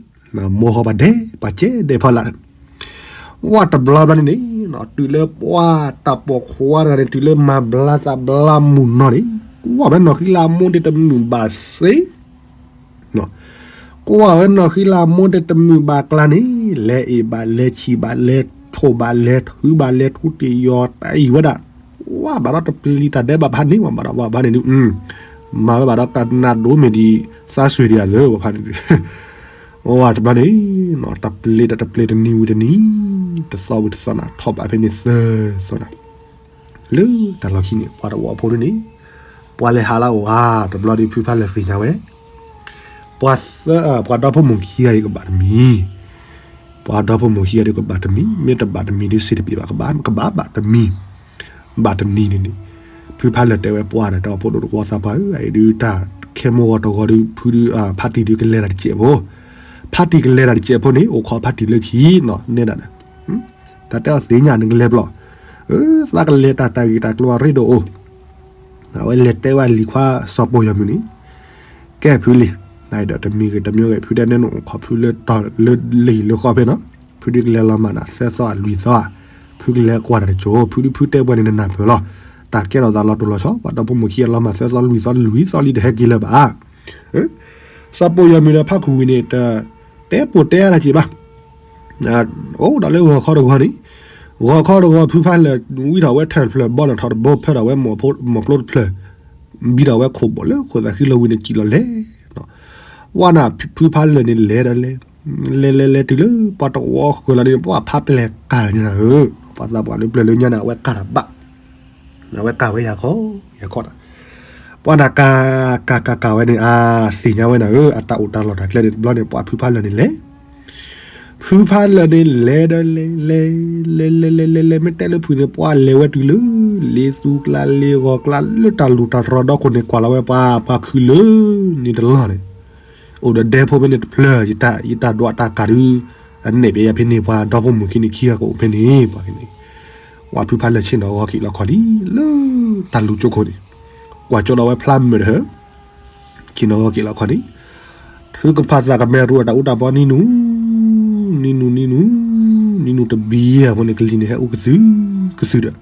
မိၢ်ဟီပှၤဒဲ ပှၤကဲဒဲဖီလာ် ဝဲတဘျီဘျီန့ၣ်န့ၣ် တုၤလၢပှၤတၢ်ပိာ်ခွါတဂၤန့ၣ် တုၤလၢမၤဘျါသးဘျါမုၢ်နီၢ်န့ၣ် ကွၢ်ဝဲနီၢ်ဃံလၤမိၢ်န့ၣ်တမုာ်ဘၣ်စ့ ကွၢ်ဝဲနီၢ်ဃံလၤမိၢ်န့ၣ်တမုာ်ဘၣ်ကျါန့ၣ် လဲၤအ့ၣ်ဘၣ် လဲၤဆံးဘၣ် လဲၤထိၣ်ဘၣ် လဲၤထုဘၣ် လဲၤထူတ့ၢ်ယီၤတၢ်အံၤဝဲဒၣ် ဝဲဘၣ်ဒီးတပျံၤတၢ်ဒဲးဘးဖးန့ၣ် ဝဲဘၣ်ဒီးဝဲဖးန့ၣ်ဒုး မၤဝဲဘၣ်ဒီးကနၣ်ဒိမ့ၢ်ဒံး သးစွ့ၤဒံးအသၢ ဝဲဖးန့ၣ်ဒုး ဝဲတဘျီန့ၣ် တပျံၤတၢ်တပျံၤတနံၤဝံၤတနံၤ တသီဝံၤတသီနၤ ထီၣ်ဘးဖဲန့ၣ်သၢသီနၤ လၢတၢ်လီၢ်ခံန့ၣ် ပှၤတဝီဖိဒ်န့ၣ် ပှၤလဲၤဟးလၢအအိၣ်ဧါ တဘျီဒုးဖုဖးလဲၤသ့ၣ်ညါဝဲ ပှၤသၢ ပှၤဒီဖိမိၢ်ခံဂၤအံၤကဘၣ်တမံၤ, ပှၤဒီဖိမိၢ်ခံဂၤဒုးကဘၣ်တမံၤ, မ့ၢ်တဘၣ်တမံၤဒုးစံးတပ့ၤဘၣ်, ကဘၣ် ကဘၣ်ဘၣ်တမံၤ, ဘၣ်တနံၤန့ၣ်န့ၣ်, ဖုဖးလၢာ်တဲဝဲပှၤဒီး တၢ်အိၣ်ဖှိၣ်ဒိၣ်တဝီသးပှၢ်ဧၢ, အအံၤဒုးတၢ်ခဲမိၢ်ဂီၤတဂီၤဒုး ဖုဒုး ဖါတံၢ်ဒုးကလဲၤတၢ်တစဲးဖိ, ဖါတံၢ်ကလဲၤတၢ်တစဲးဖိန့ၣ် အိၣ်ခိးဖါတံၢ်လၢခံနီၤ နဲဒၣ်ဒီး တၢ်တဲအီၤသ့ၣ်ညါနကလဲၤဘျီ, သးကလဲၤတၢ်တၢ်ဂ့ၢ်တၢ်ကျိၤအရ့ဒိၣ်အိၣ်, အဝဲလဲၤတဲဝဲလံၤခွါစီၤပိာ်ယီၤမုၢ်န့ၣ်, ကဲဖုလံၤ, နဒီးတမံၤဂ့ၤတမံၤဂ့ၤ ဖုတဲနဲနအိၣ်ခိးဖုလၢ လၢလံၤလၢဃီဖဲနီၤ, ဖုဒုးကလဲၤလီၤမးနၤ သၢသီအလွံၢ်သီ, ဖုကလဲၤကွၢ်တၢ်တစိၤ ဖုဒုးဖုတဲပှဲၤန့ၣ်နနၢ်ပၢၢ်လီၤ, တၢ်ကဲထီၣ်သးလီၤတိၢ်လီၤဆီ ပှၤဒီဖိမိၢ်ခံဂၤလီၤမး သၢသီလွံၢ်သီလွံၢ်သီလံတဟဲက့ၤလၢၤဘၣ် စီၤပိာ်ယီၤမုၢ်ဒီးဖါခူၣ်ဝံၤန့ၣ် တတဲပိာ်တဲအါတၢ်က့ၤဘၣ်, အိၣ်ဒီးလၢဂီၤခီတဂီၤန့ၣ်, ဂီၤခီတဂီၤ ဖုဖးလၢာ်ဝံထီၣ်ဝဲထၢၣ်တဖျၢၣ် ဘီနထီၣ်တဘိ ဖၢထီၣ်ဝဲ မီၢ်ကျိတဖျၢၣ်, ဘံထီၣ်ဝဲခိၣ်ဘီၣ်လၢခိၣ်သးဃံလီၤဝံၤန့ၣ် စံၣ်လီၤလဲၤ, ဝဲနၤ ဖုဖးလၢာ်န့ၣ်လဲၤဒီးလဲၤ, လဲၤလဲၤလဲၤတုၤလၢပှၤတဝီဃၢၤလီၤန့ၣ် ပှၤဖးပျဲၢ်ကၢ်လီၤညါနၤဧၢ, ပှၤသးပှၢ်လၢပျဲၢ်လၢညါန့ၣ် အဝဲကၢ်တၢ်ဘၣ် အဝဲကၢ်ဝဲယၤခီ, ယၤခီတၢ်, ပှၤနၤကၢ်, ကၢ်ကၢ်ကၢ်ဝဲန့ၣ် အသ့ၣ်ညါဝဲနၤဧၢ, အတၢ်အိၣ်တၢ်လီၢ်တၢ်ကျဲန့ၣ်တဘျီန့ၣ် ပှၤဖုဖးလၢာ်န့ၣ်လဲၤ, ဖုဖးလၢာ်န့ၣ်လဲၤဒီးလဲၤ, လဲၤလဲၤလဲၤလဲၤလဲၤ မ့ၢ်တဲလၢဖုန့ၣ် ပှၤလဲၤဝဲတုၤလၢ လ့သူကျါလ့ဂီၤကျါလၢတၢ်လူၢ်တၢ်တြီၤဒီခိၣ်န့ၣ် ကွၢ်လီၤဝဲပှၤ ပှၤခုၣ်လၢန့ၣ်တလီၢ်န့ၣ် အိၣ်ဒီးဒဲဖိဖဲန့ၣ်တဖျၢၣ်, ယတၢ်ဒွးတၢ်ကၢ်ဒုး အနဲၣ်ပယီၤဖဲန့ၣ် ပှၤဒီဖိမိၢ်ခံန့ၣ်ခံဂၤကအိၣ်ဖဲန့ၣ် ပှၤန့ၣ်, ဝဲဖုဖးလၢာ်ဆ့ၣ်နီၤဂီၤက့ၤလီၤခီၣ်လံ လၢတၢ်လူၢ်ကၠိခိၣ်န့ၣ်, ကွၢ်ကၠိဒီးဝဲဖျါမုာ်တဟၢ, ဆ့ၣ်နီၤဂီၤက့ၤလီၤခီၣ်လံ, ထုကဖၣ်သးကမဲာ်ရူအတၢ်အူတၢ်ပီနံၤနူၤ, နံၤနူၤနံၤနူၤ, နံၤနူၤတဘျီအဃိန့ၣ် ကလံၤန့ၣ်ဟဲအူကသုၣ်ကသုၣ်ဒီး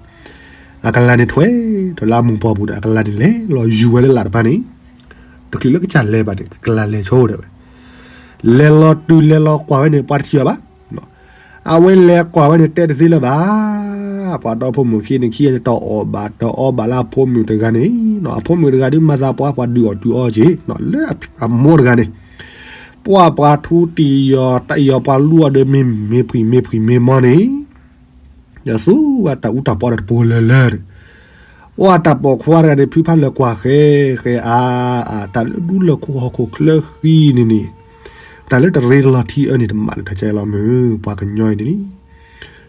အကလၤန့ၣ်ထွဲထီၣ်လၢအမိၢ်ပှၢ်ပူၤဒီး အကလၤန့ၣ်လဲၤလီၤယူၤဝဲလၢလာ်တဖၣ်န့ၣ်, တချုးလၢကစၢ်လဲၤဘၣ်န့ၣ် ကကလၤလဲၤဆိဒၣ်ဝဲ, လဲၤလီၤတုၤလဲၤလီၤကွၢ်ဝဲန့ၣ် ပှၤတထံၣ်အီၤဘၣ်, အဝဲလဲၤကွၢ်ဝဲန့ၣ်တဲတသ့လၢၤဘၣ်, ပှၤဒီဖိမိၢ်ခံန့ၣ်ခံဂၤန့ၣ် တၢ်အီၣ်ဘၣ်တၢ်အီဘၣ်လၢအဖိမုၣ်တဂၤန့ၣ်, အဖိမုၣ်တဂၤဒုးမၤသးပှၢ်ပှၤဒုးအီၣ်ဒုးအီက့ၤ, လၢအမိၢ်တဂၤန့ၣ်, ပှၤပှၤထူတံၢ်ယီၤတံၢ်ယီၤ ပှၤလူအီၤဒီးမ့ၢ်မ့ၢ်ဖှံမ့ၢ်ဖှံမ့ၢ်မီန့ၣ် ဒီးသူဝဲတၢ်အူတၢ်ပီဒီးတပိၤလၢာ်လၢာ်န့ၣ်, ပှၤတၢ်ပိာ်ခွါတဂၤန့ၣ် ဖုဖးလၢာ်ကွၢ်ဃဲဃဲအါအါ တၢ်လၢဒူလၢာ်ခိၣ်ဟီၣ်ခိၣ်ချၢဃံန့ၣ်န့ၣ်, တၢ်လၢတရ့တလီၤထံအၢန့ၣ် တမၤလၢတၢ်ကဲလီၤမုၢ် ပှၤကညီအံၤန့ၣ်န့ၣ်,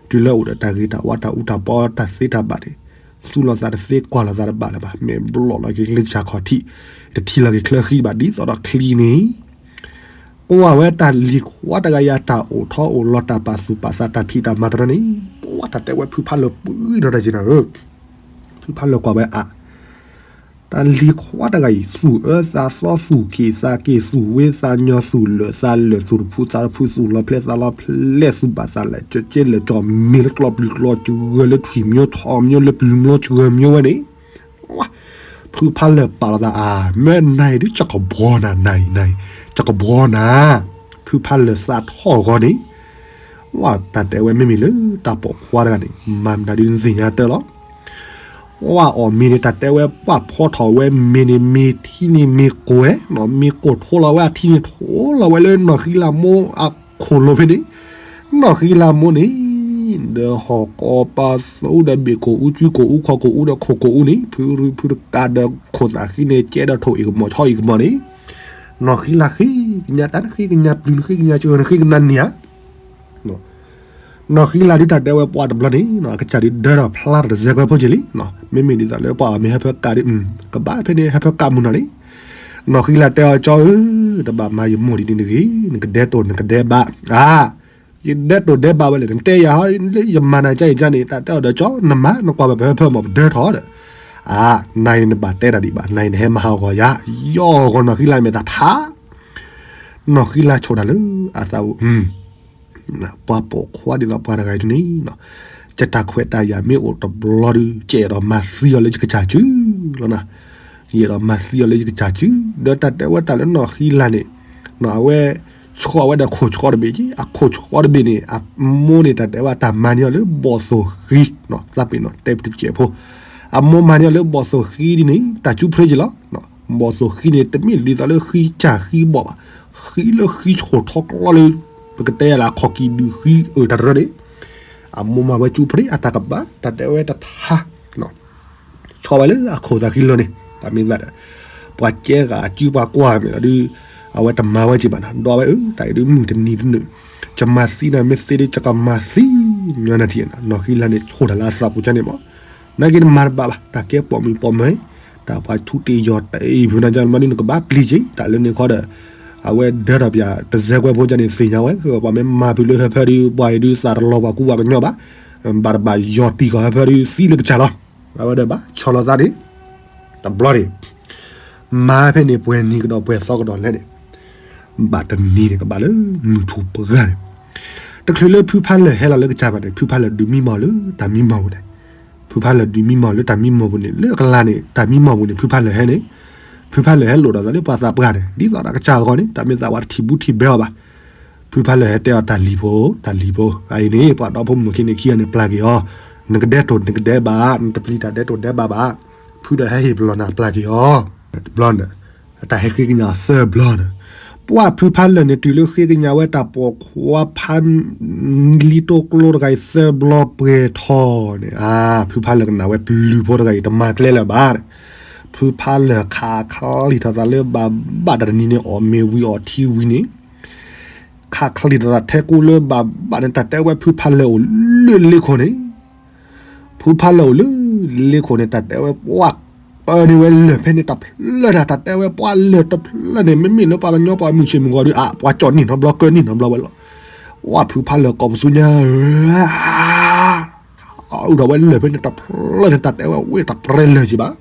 တုၤလၢအိၣ်ဒီးတၢ်ဂ့ၤတၢ်ဝါတၢ်အူတၢ်ပီတၢ်သ့တၢ်ဘၣ်န့ၣ်, သူၣ်လီၤသးတသ့ကွၢ်လီၤသးတဘၣ်လၢၤဘၣ် မ့ၢ်ဘျီၣ်လီၤက့ၤလၢကစၢ်ခီၣ်ထံး, တထံၣ်လီၤက့ၤချၢဃံဘၣ်ဒ်သိးဒီးချံန့ၣ် ကွၢ်ဝဲတၢ်လံၤခွါတဂၤအံၤ တၢ်အိၣ်ထီၣ်အိၣ်လီၤတၢ်ပာ်သူၣ်ပာ်သးတၢ်ဖံးတၢ်မၤတရၢန့ၣ်, ပှၤတၢ်တဲဝဲဖုဖးလၢာ်ပှဲၤထီၣ်တၢ်က့ၤနၤဧၢ, ဖုဖးလၢာ်ကွၢ်ဝဲအါ, တၢ်လံၤခွါတဂၤအံၤ သူၣ်အၢသးသီ သူၣ်က့ၣ်သးက့ၣ် သူၣ်ဝ့သးညီ သူၣ်လၢာ်သးလၢာ် သူၣ်တဖုသးတဖု သူၣ်လီၤဖျဲးသးလီၤဖျဲး သူၣ်ဘၣ်သးလဲၣ် ကၠဲလဲၣ် ကၠီမ့ၤလၢကျီပျုၤကျီစှၤလၢထွံၣ်မၠိ ဆီမၠိလၢပျုၤမၠိစှၤမၠိဝဲန့ၣ် ဖုဖးလၢာ်ပာ်လီၤသးအါ မ့ၢ်နၤအံၤဒ် ကကဘှီနၤ နၤအံၤ နၤအံၤ ကကဘှီနၤ, ဖုဖးလၢာ်သးထီၣ်အဂီၢ်န့ၣ်, ဝဲတၢ်တဲဝဲမ့မ့ၢ်လၢတၢ်ပိာ်ခွါတဂၤန့ၣ် မၤမနုၤဒ်နသ့ၣ်ညါတၢ်လီၤ. ဝဲအီၣ်မ့ၤန့ၣ် တၢ်တဲဝဲပှၤဖီထီၣ်ဝဲမ့ၤန့ၣ် မ့ၤထံန့ၣ်မ့ၢ်ကိၢ်ဝဲ, မ့ၢ်ကိၢ်ထိလီၤဝဲအထံန့ၣ် ထိလီၤဝဲလၢနီၢ်ဃံလၤမိၢ်အခိၣ်လိၤဖဲန့ၣ်, နီၢ်ဃံလၤမိၢ်န့ၣ် ဒီးဟီၣ်ကိးပၤသးအူဒီးဘ့ၣ်ကိၢ်အူ ကုကိၢ်အူ ခီၣ်ကိၢ်အူဒီးခိၣ်ကိၢ်အူန့ၣ် ဖုဖုတကးဒီးခိၣ်သးဃံန့ၣ် ကဲဒီးထိၣ်အ့ၣ်ကမီၤဆီအ့ၣ်ကမီၤန့ၣ်, နီၢ်ဃံလၤဃ့ကညးတၢ် နဃ့ကညးပျုၤ နဃ့ကညးစှၤ နဃ့ကညးန့ၣ်ဧါ နီၢ်ဃံလၤဒုးတၢ်တဲဝဲပှၤတဘျီန့ၣ် အကစၢ်ဒုးဒၢထီၣ်ဖျါထီၣ်တစဲးကွဲဖိက့ၤလံ, မ့မ့ၢ်ဒ်သိးလၢပှၤအီၣ်မ့ၤဟၢဖၢကးဒုး ကဘၣ်ဖဲန့ၣ် ဟၢဖၢကးမုၢ်နီၤန့ၣ်, နီၢ်ဃံလၤတဲအီၤ ကၠီဧၢ, တဘၣ်မၤယမိၢ်ဒ်န့ၣ်တဂ့ၤ, နကဒဲတိၢ်နကဒဲဘး, အါ, ယဒဲတိၢ်ဒဲဘးဝဲလဲၣ် နတဲယၤဟီ လၢယမၤနၤကါအံၤကါန့ၣ် တၢ်တဲအီၤဒီး ကၠီ နမၤ နကွၢ်ဘၣ်ပဟၢဖၢမး ပဒၢထီၣ်ဒီး, အါ, နၤအံၤနဘၣ်တဲတၢ်ဒံးဘၣ် နၤအံၤနဟဲမၤဟးဂီၤယၤ, ယီၢ်ဂီၤနီၢ်ဃံလၤမ့ၢ်သးထါ နီၢ်ဃံလၤဆိၣ်တၢ်လၢအသးအိၣ်, ပှၤပိာ်ခွါဒ်သိးပှၤတဂၤအံၤန့ၣ်, ယတၢ်ခွဲးတၢ်ယာ်မ့ၢ်အိၣ်တဘျီဒီး ယအဲၣ်ဒိးမၤသံအီၤလၢယကစၢ်စုလီၤ, ယအဲၣ်ဒိးမၤသံအီၤလၢယကစၢ်စု, ဒီးတၢ်တဲဝဲတၢ်လၢနီၢ်ဃံလၤန့ၣ်, အဝဲ ဆှီဝဲဒီးခိၣ်ဆှီတဘ့ၣ်က့, အခိၣ်ဆှီတဘ့ၣ်န့ၣ် အမိၢ်န့ၣ် တၢ်တဲဝဲတၢ်မၤန့ၢ်အီၤလၢဘီၣ်သိၣ်ဃံ, သးပ့ၤနီၣ်တဲပတစဲးဖိ, အမိၢ်မၤန့ၢ်အီၤလၢဘီၣ်သိၣ်ဃံဒ်န့ၣ် တၢ်ကူၣ်ဖြ့က့ၤလီၤ. ဘီၣ်သိၣ်ဃံန့ၣ် တမ့ၢ်ဒ်သိးလၢဃံစၢ်ဃံဘီၣ်ဘၣ်, ဃံလၢဃံဆှိၣ်ထီကျီလၢ ပကတဲယၤလၢအခီၣ်ကံၣ်ဒုးဃံအၢတၢ်တရၢန့ၣ်, အမိၢ်မၤဝဲကူၣ်ဖြ့အတၢ်ကဘၣ် တၢ်တဲဝဲတထါ ဆီဝဲလၢအခိၣ်သးဃံလီၤန့ၣ် တၢ်မ့ၢ်သးဒီး ပှၤကဲဂၤအစုပှၤကွၢ်မ့ၢ်လီၤဒုး အဝဲတမၤဝဲက့ၤဘၣ်နီၤ, ဒီးဝဲအၢ တၢ်အံၤဒုးမုၢ်တနံၤတနုာ်, ယမၤသံနၤမ့ၢ်သ့ဒုး ယကမၤသံညီနၤထံၣ်နီၤ, နီၢ်ဃံလၤန့ၣ် ဆိၣ်တၢ်လၢအသးပူၤကန့ၣ်မး, နာ်က့နမၤတဘၣ်ဘၣ်, တၢ်ကဲပိာ်မုၣ်ပိာ်မၢၤ, တၢ်ပှၤထူတ့ၢ်ယီၤတ့ၢ်ဖုနၤကန့ၣ်မးဒုး နကဘၣ်ပျံၤက့ၤ, တၢ်လၢန့ၣ်ခီဒီး အဝဲဒၢထီၣ်ပယၤတစဲးကွဲဖိကန့ၣ်သ့ၣ်ညါဝဲ, ပှၤမ့ၢ်မၤဖုးလၢဟၢဖၢဒုး ပှၤအံၤဒုးသးတလီၤပှၤကူပှၤကညီဘၣ်, ဘၣ်တဘၣ်ယီၤတံၢ်ဃီၤဟၢဖၢဒုးသံလၢကစၢ်လီၤ, အဝဲဒီးဘၣ်ဆီလီၤသးန့ၣ် တဘျီန့ၣ် မၤဖဲန့ၣ်ပှဲၤနံၤကဒီးပှဲၤသီကဒီးလဲၣ်န့ၣ်, ဘၣ်တနံၤန့ၣ် ကဘၣ်လၢမုၢ်ထူၣ်ပှၢ်န့ၣ်, တချုးလၢဖုဖါလၢၢ်ဟဲလီၤလၢကစၢ်ဘၣ်န့ၣ် ဖုဖါလၢၢ်ဒုးမံမီၢ်လၢတၢ်မံမီၢ်ပူၤန့ၣ်, ဖုဖါလၢၢ်ဒုးမံမီၢ်လၢတၢ်မံမီၢ်ပူၤန့ၣ် လၢအကလၤန့ၣ် တၢ်မံမီၢ်ပူၤန့ၣ် ဖုဖါလၢၢ်ဟဲန့ၣ်, ဖုဖါလၢၢ်ဟဲလိာ်ဒီးသးလၢပှၤသးပှၢ်န့ၣ် ဒ်သိးဒီးကစၢ်အဂီၢ်န့ၣ် တၢ်မ့ၢ်သးဝဲတထံၣ်ဘူးထံၣ်ဘဲအီၤဘၣ် ဖုဖါလၢၢ်ဟဲတဲအီၤ တၢ်လံၤဖိ, တၢ်လံၤဖိ, အအံၤန့ၣ် ပှၤဒီဖိမိၢ်ခံန့ၣ်ခံဂၤန့ၣ် ပျၢ်က့ၤအီၤ, နကဒဲတိၢ်နကဒဲဘၣ်, နတပျံၤတၢ်ဒဲတိၢ်ဒဲဘၣ်ဘၣ်, ဖုဒီးဟဲဟ့ၣ်ပလီၢ်နၤ ပျၢ်က့ၤအီၤ, တဘျီန့ၣ်, အတၢ်ဟဲဃ့ကညးသၢဘျီန့ၣ်, ပှၢ်ဖုဖါလၢၢ်န့ၣ် တုၤလၢဃ့ကညးဝဲတၢ်ပိာ်ခွါဖါ လံတိကျိတဂၤအံၤသၢဘျီပှဲၤထီၣ်န့ၣ်, အါ ဖုဖါလၢၢ်ကနၣ်ဝဲပျုၤဖိတဂၤအံၤ တမၤကျဲလၢၤဘၣ်န့ၣ်, ဖုဖါလၢၢ်ခးချံထီၣ်သးလၢဘၣ်ဘၣ်တၢ်တနံၤန့ၣ် အီၣ်မ့ၤဝံၤအီၣ်ထံဝံၤန့ၣ် ခးချံထီၣ်သးထဲကိလၢဘၣ်ဘၣ်န့ၣ် တၢ်တဲဝဲဖုဖါလၢၢ်အိၣ်လၢလ့ခိၣ်န့ၣ်, ဖုဖါလၢၢ်အိၣ်လၢလ့ခိၣ်န့ၣ် တၢ်တဲဝဲပှၢ်ပၢန့ၢ်ဝဲလၢၢ်ဖဲန့ၣ်တဖျၢၣ်န့ၣ်, တၢ်တဲဝဲပှၢ်လၢၢ်တဖျၢၣ်န့ၣ် မ့မ့ၢ်လၢပှၤကညီပှၤမုၢ်ဆ့ၣ်မုၢ်ဂီၤဒီး အါ ပှၤကၠီၣ်န့ၢ်နီတဘျီကၢန့ၢ်နီတဘျီဝဲလီၤ, ပှၢ်ဖုဖါလၢၢ်ကိးပသူညါ အုၣ်ထီၣ်ဝဲလၢၢ်ဖဲန့ၣ်တဖျၢၣ်န့ၣ် တၢ်တဲဝဲဝ့ၢ်တပြဲလၢၢ်က့ဘၣ်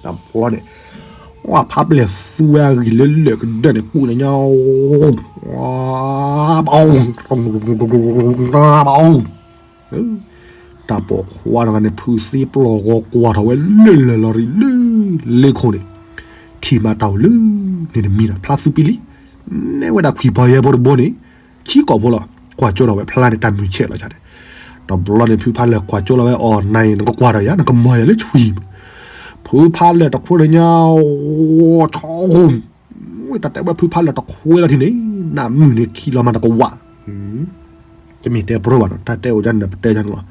တဘျီန့ၣ်, ပှၢ်ဖးပျဲၢ်သူဝဲအဂံၢ်လၢလၢၢ်ကဒၢန့ၣ် ကူၣ်န့ၣ်ညါ, တၢ်ပိာ်ခွါတဂၤန့ၣ် ဖုးသ့ပျီၢ်ဂီၤကွၢ်ထီၣ်ဝဲလၢလၢၢ်လီၤရံးလၢလ့ခိၣ်န့ၣ်, ထံၣ်မးတၢ်အိၣ်လၢန့ၣ်တမံၤနီၤ, ဖျါသူပံလံ, နဲဝဲဒၣ်ခွံၣ်ပီၤယဲၢ်ဖိတဘိန့ၣ်, ခံကိးဖိလီၤ, ကွၢ်ကၠိထီၣ်ဝဲဖျါန့ၣ် တၢ်မုၢ်ဆဲးလီၤန့ၣ်, တဘျီန့ၣ် ဖုဖါလၢၢ်ကွၢ်ကၠိလီၤဝဲအီၤ နၤအံၤ နကကွၢ်ထီၣ်ယၤ နကမၤယၤလၢဆွံ, ဖုဖါလၢၢ်တခွ့လၢညါ, ဆီ, တၢ်တဲဝဲဖုဖါလၢၢ်တခွ့လီၤထံၣ်န့ၣ်, နၢ်မုၢ်န့ၣ်ခံးလီၤမးတကဝး, တမ့ၢ်တဲပရိဘၣ်နီၤ, တၢ်တဲအိၣ်ဒ်န့ၣ် ပတဲဒ်န့ၣ်လီၤ,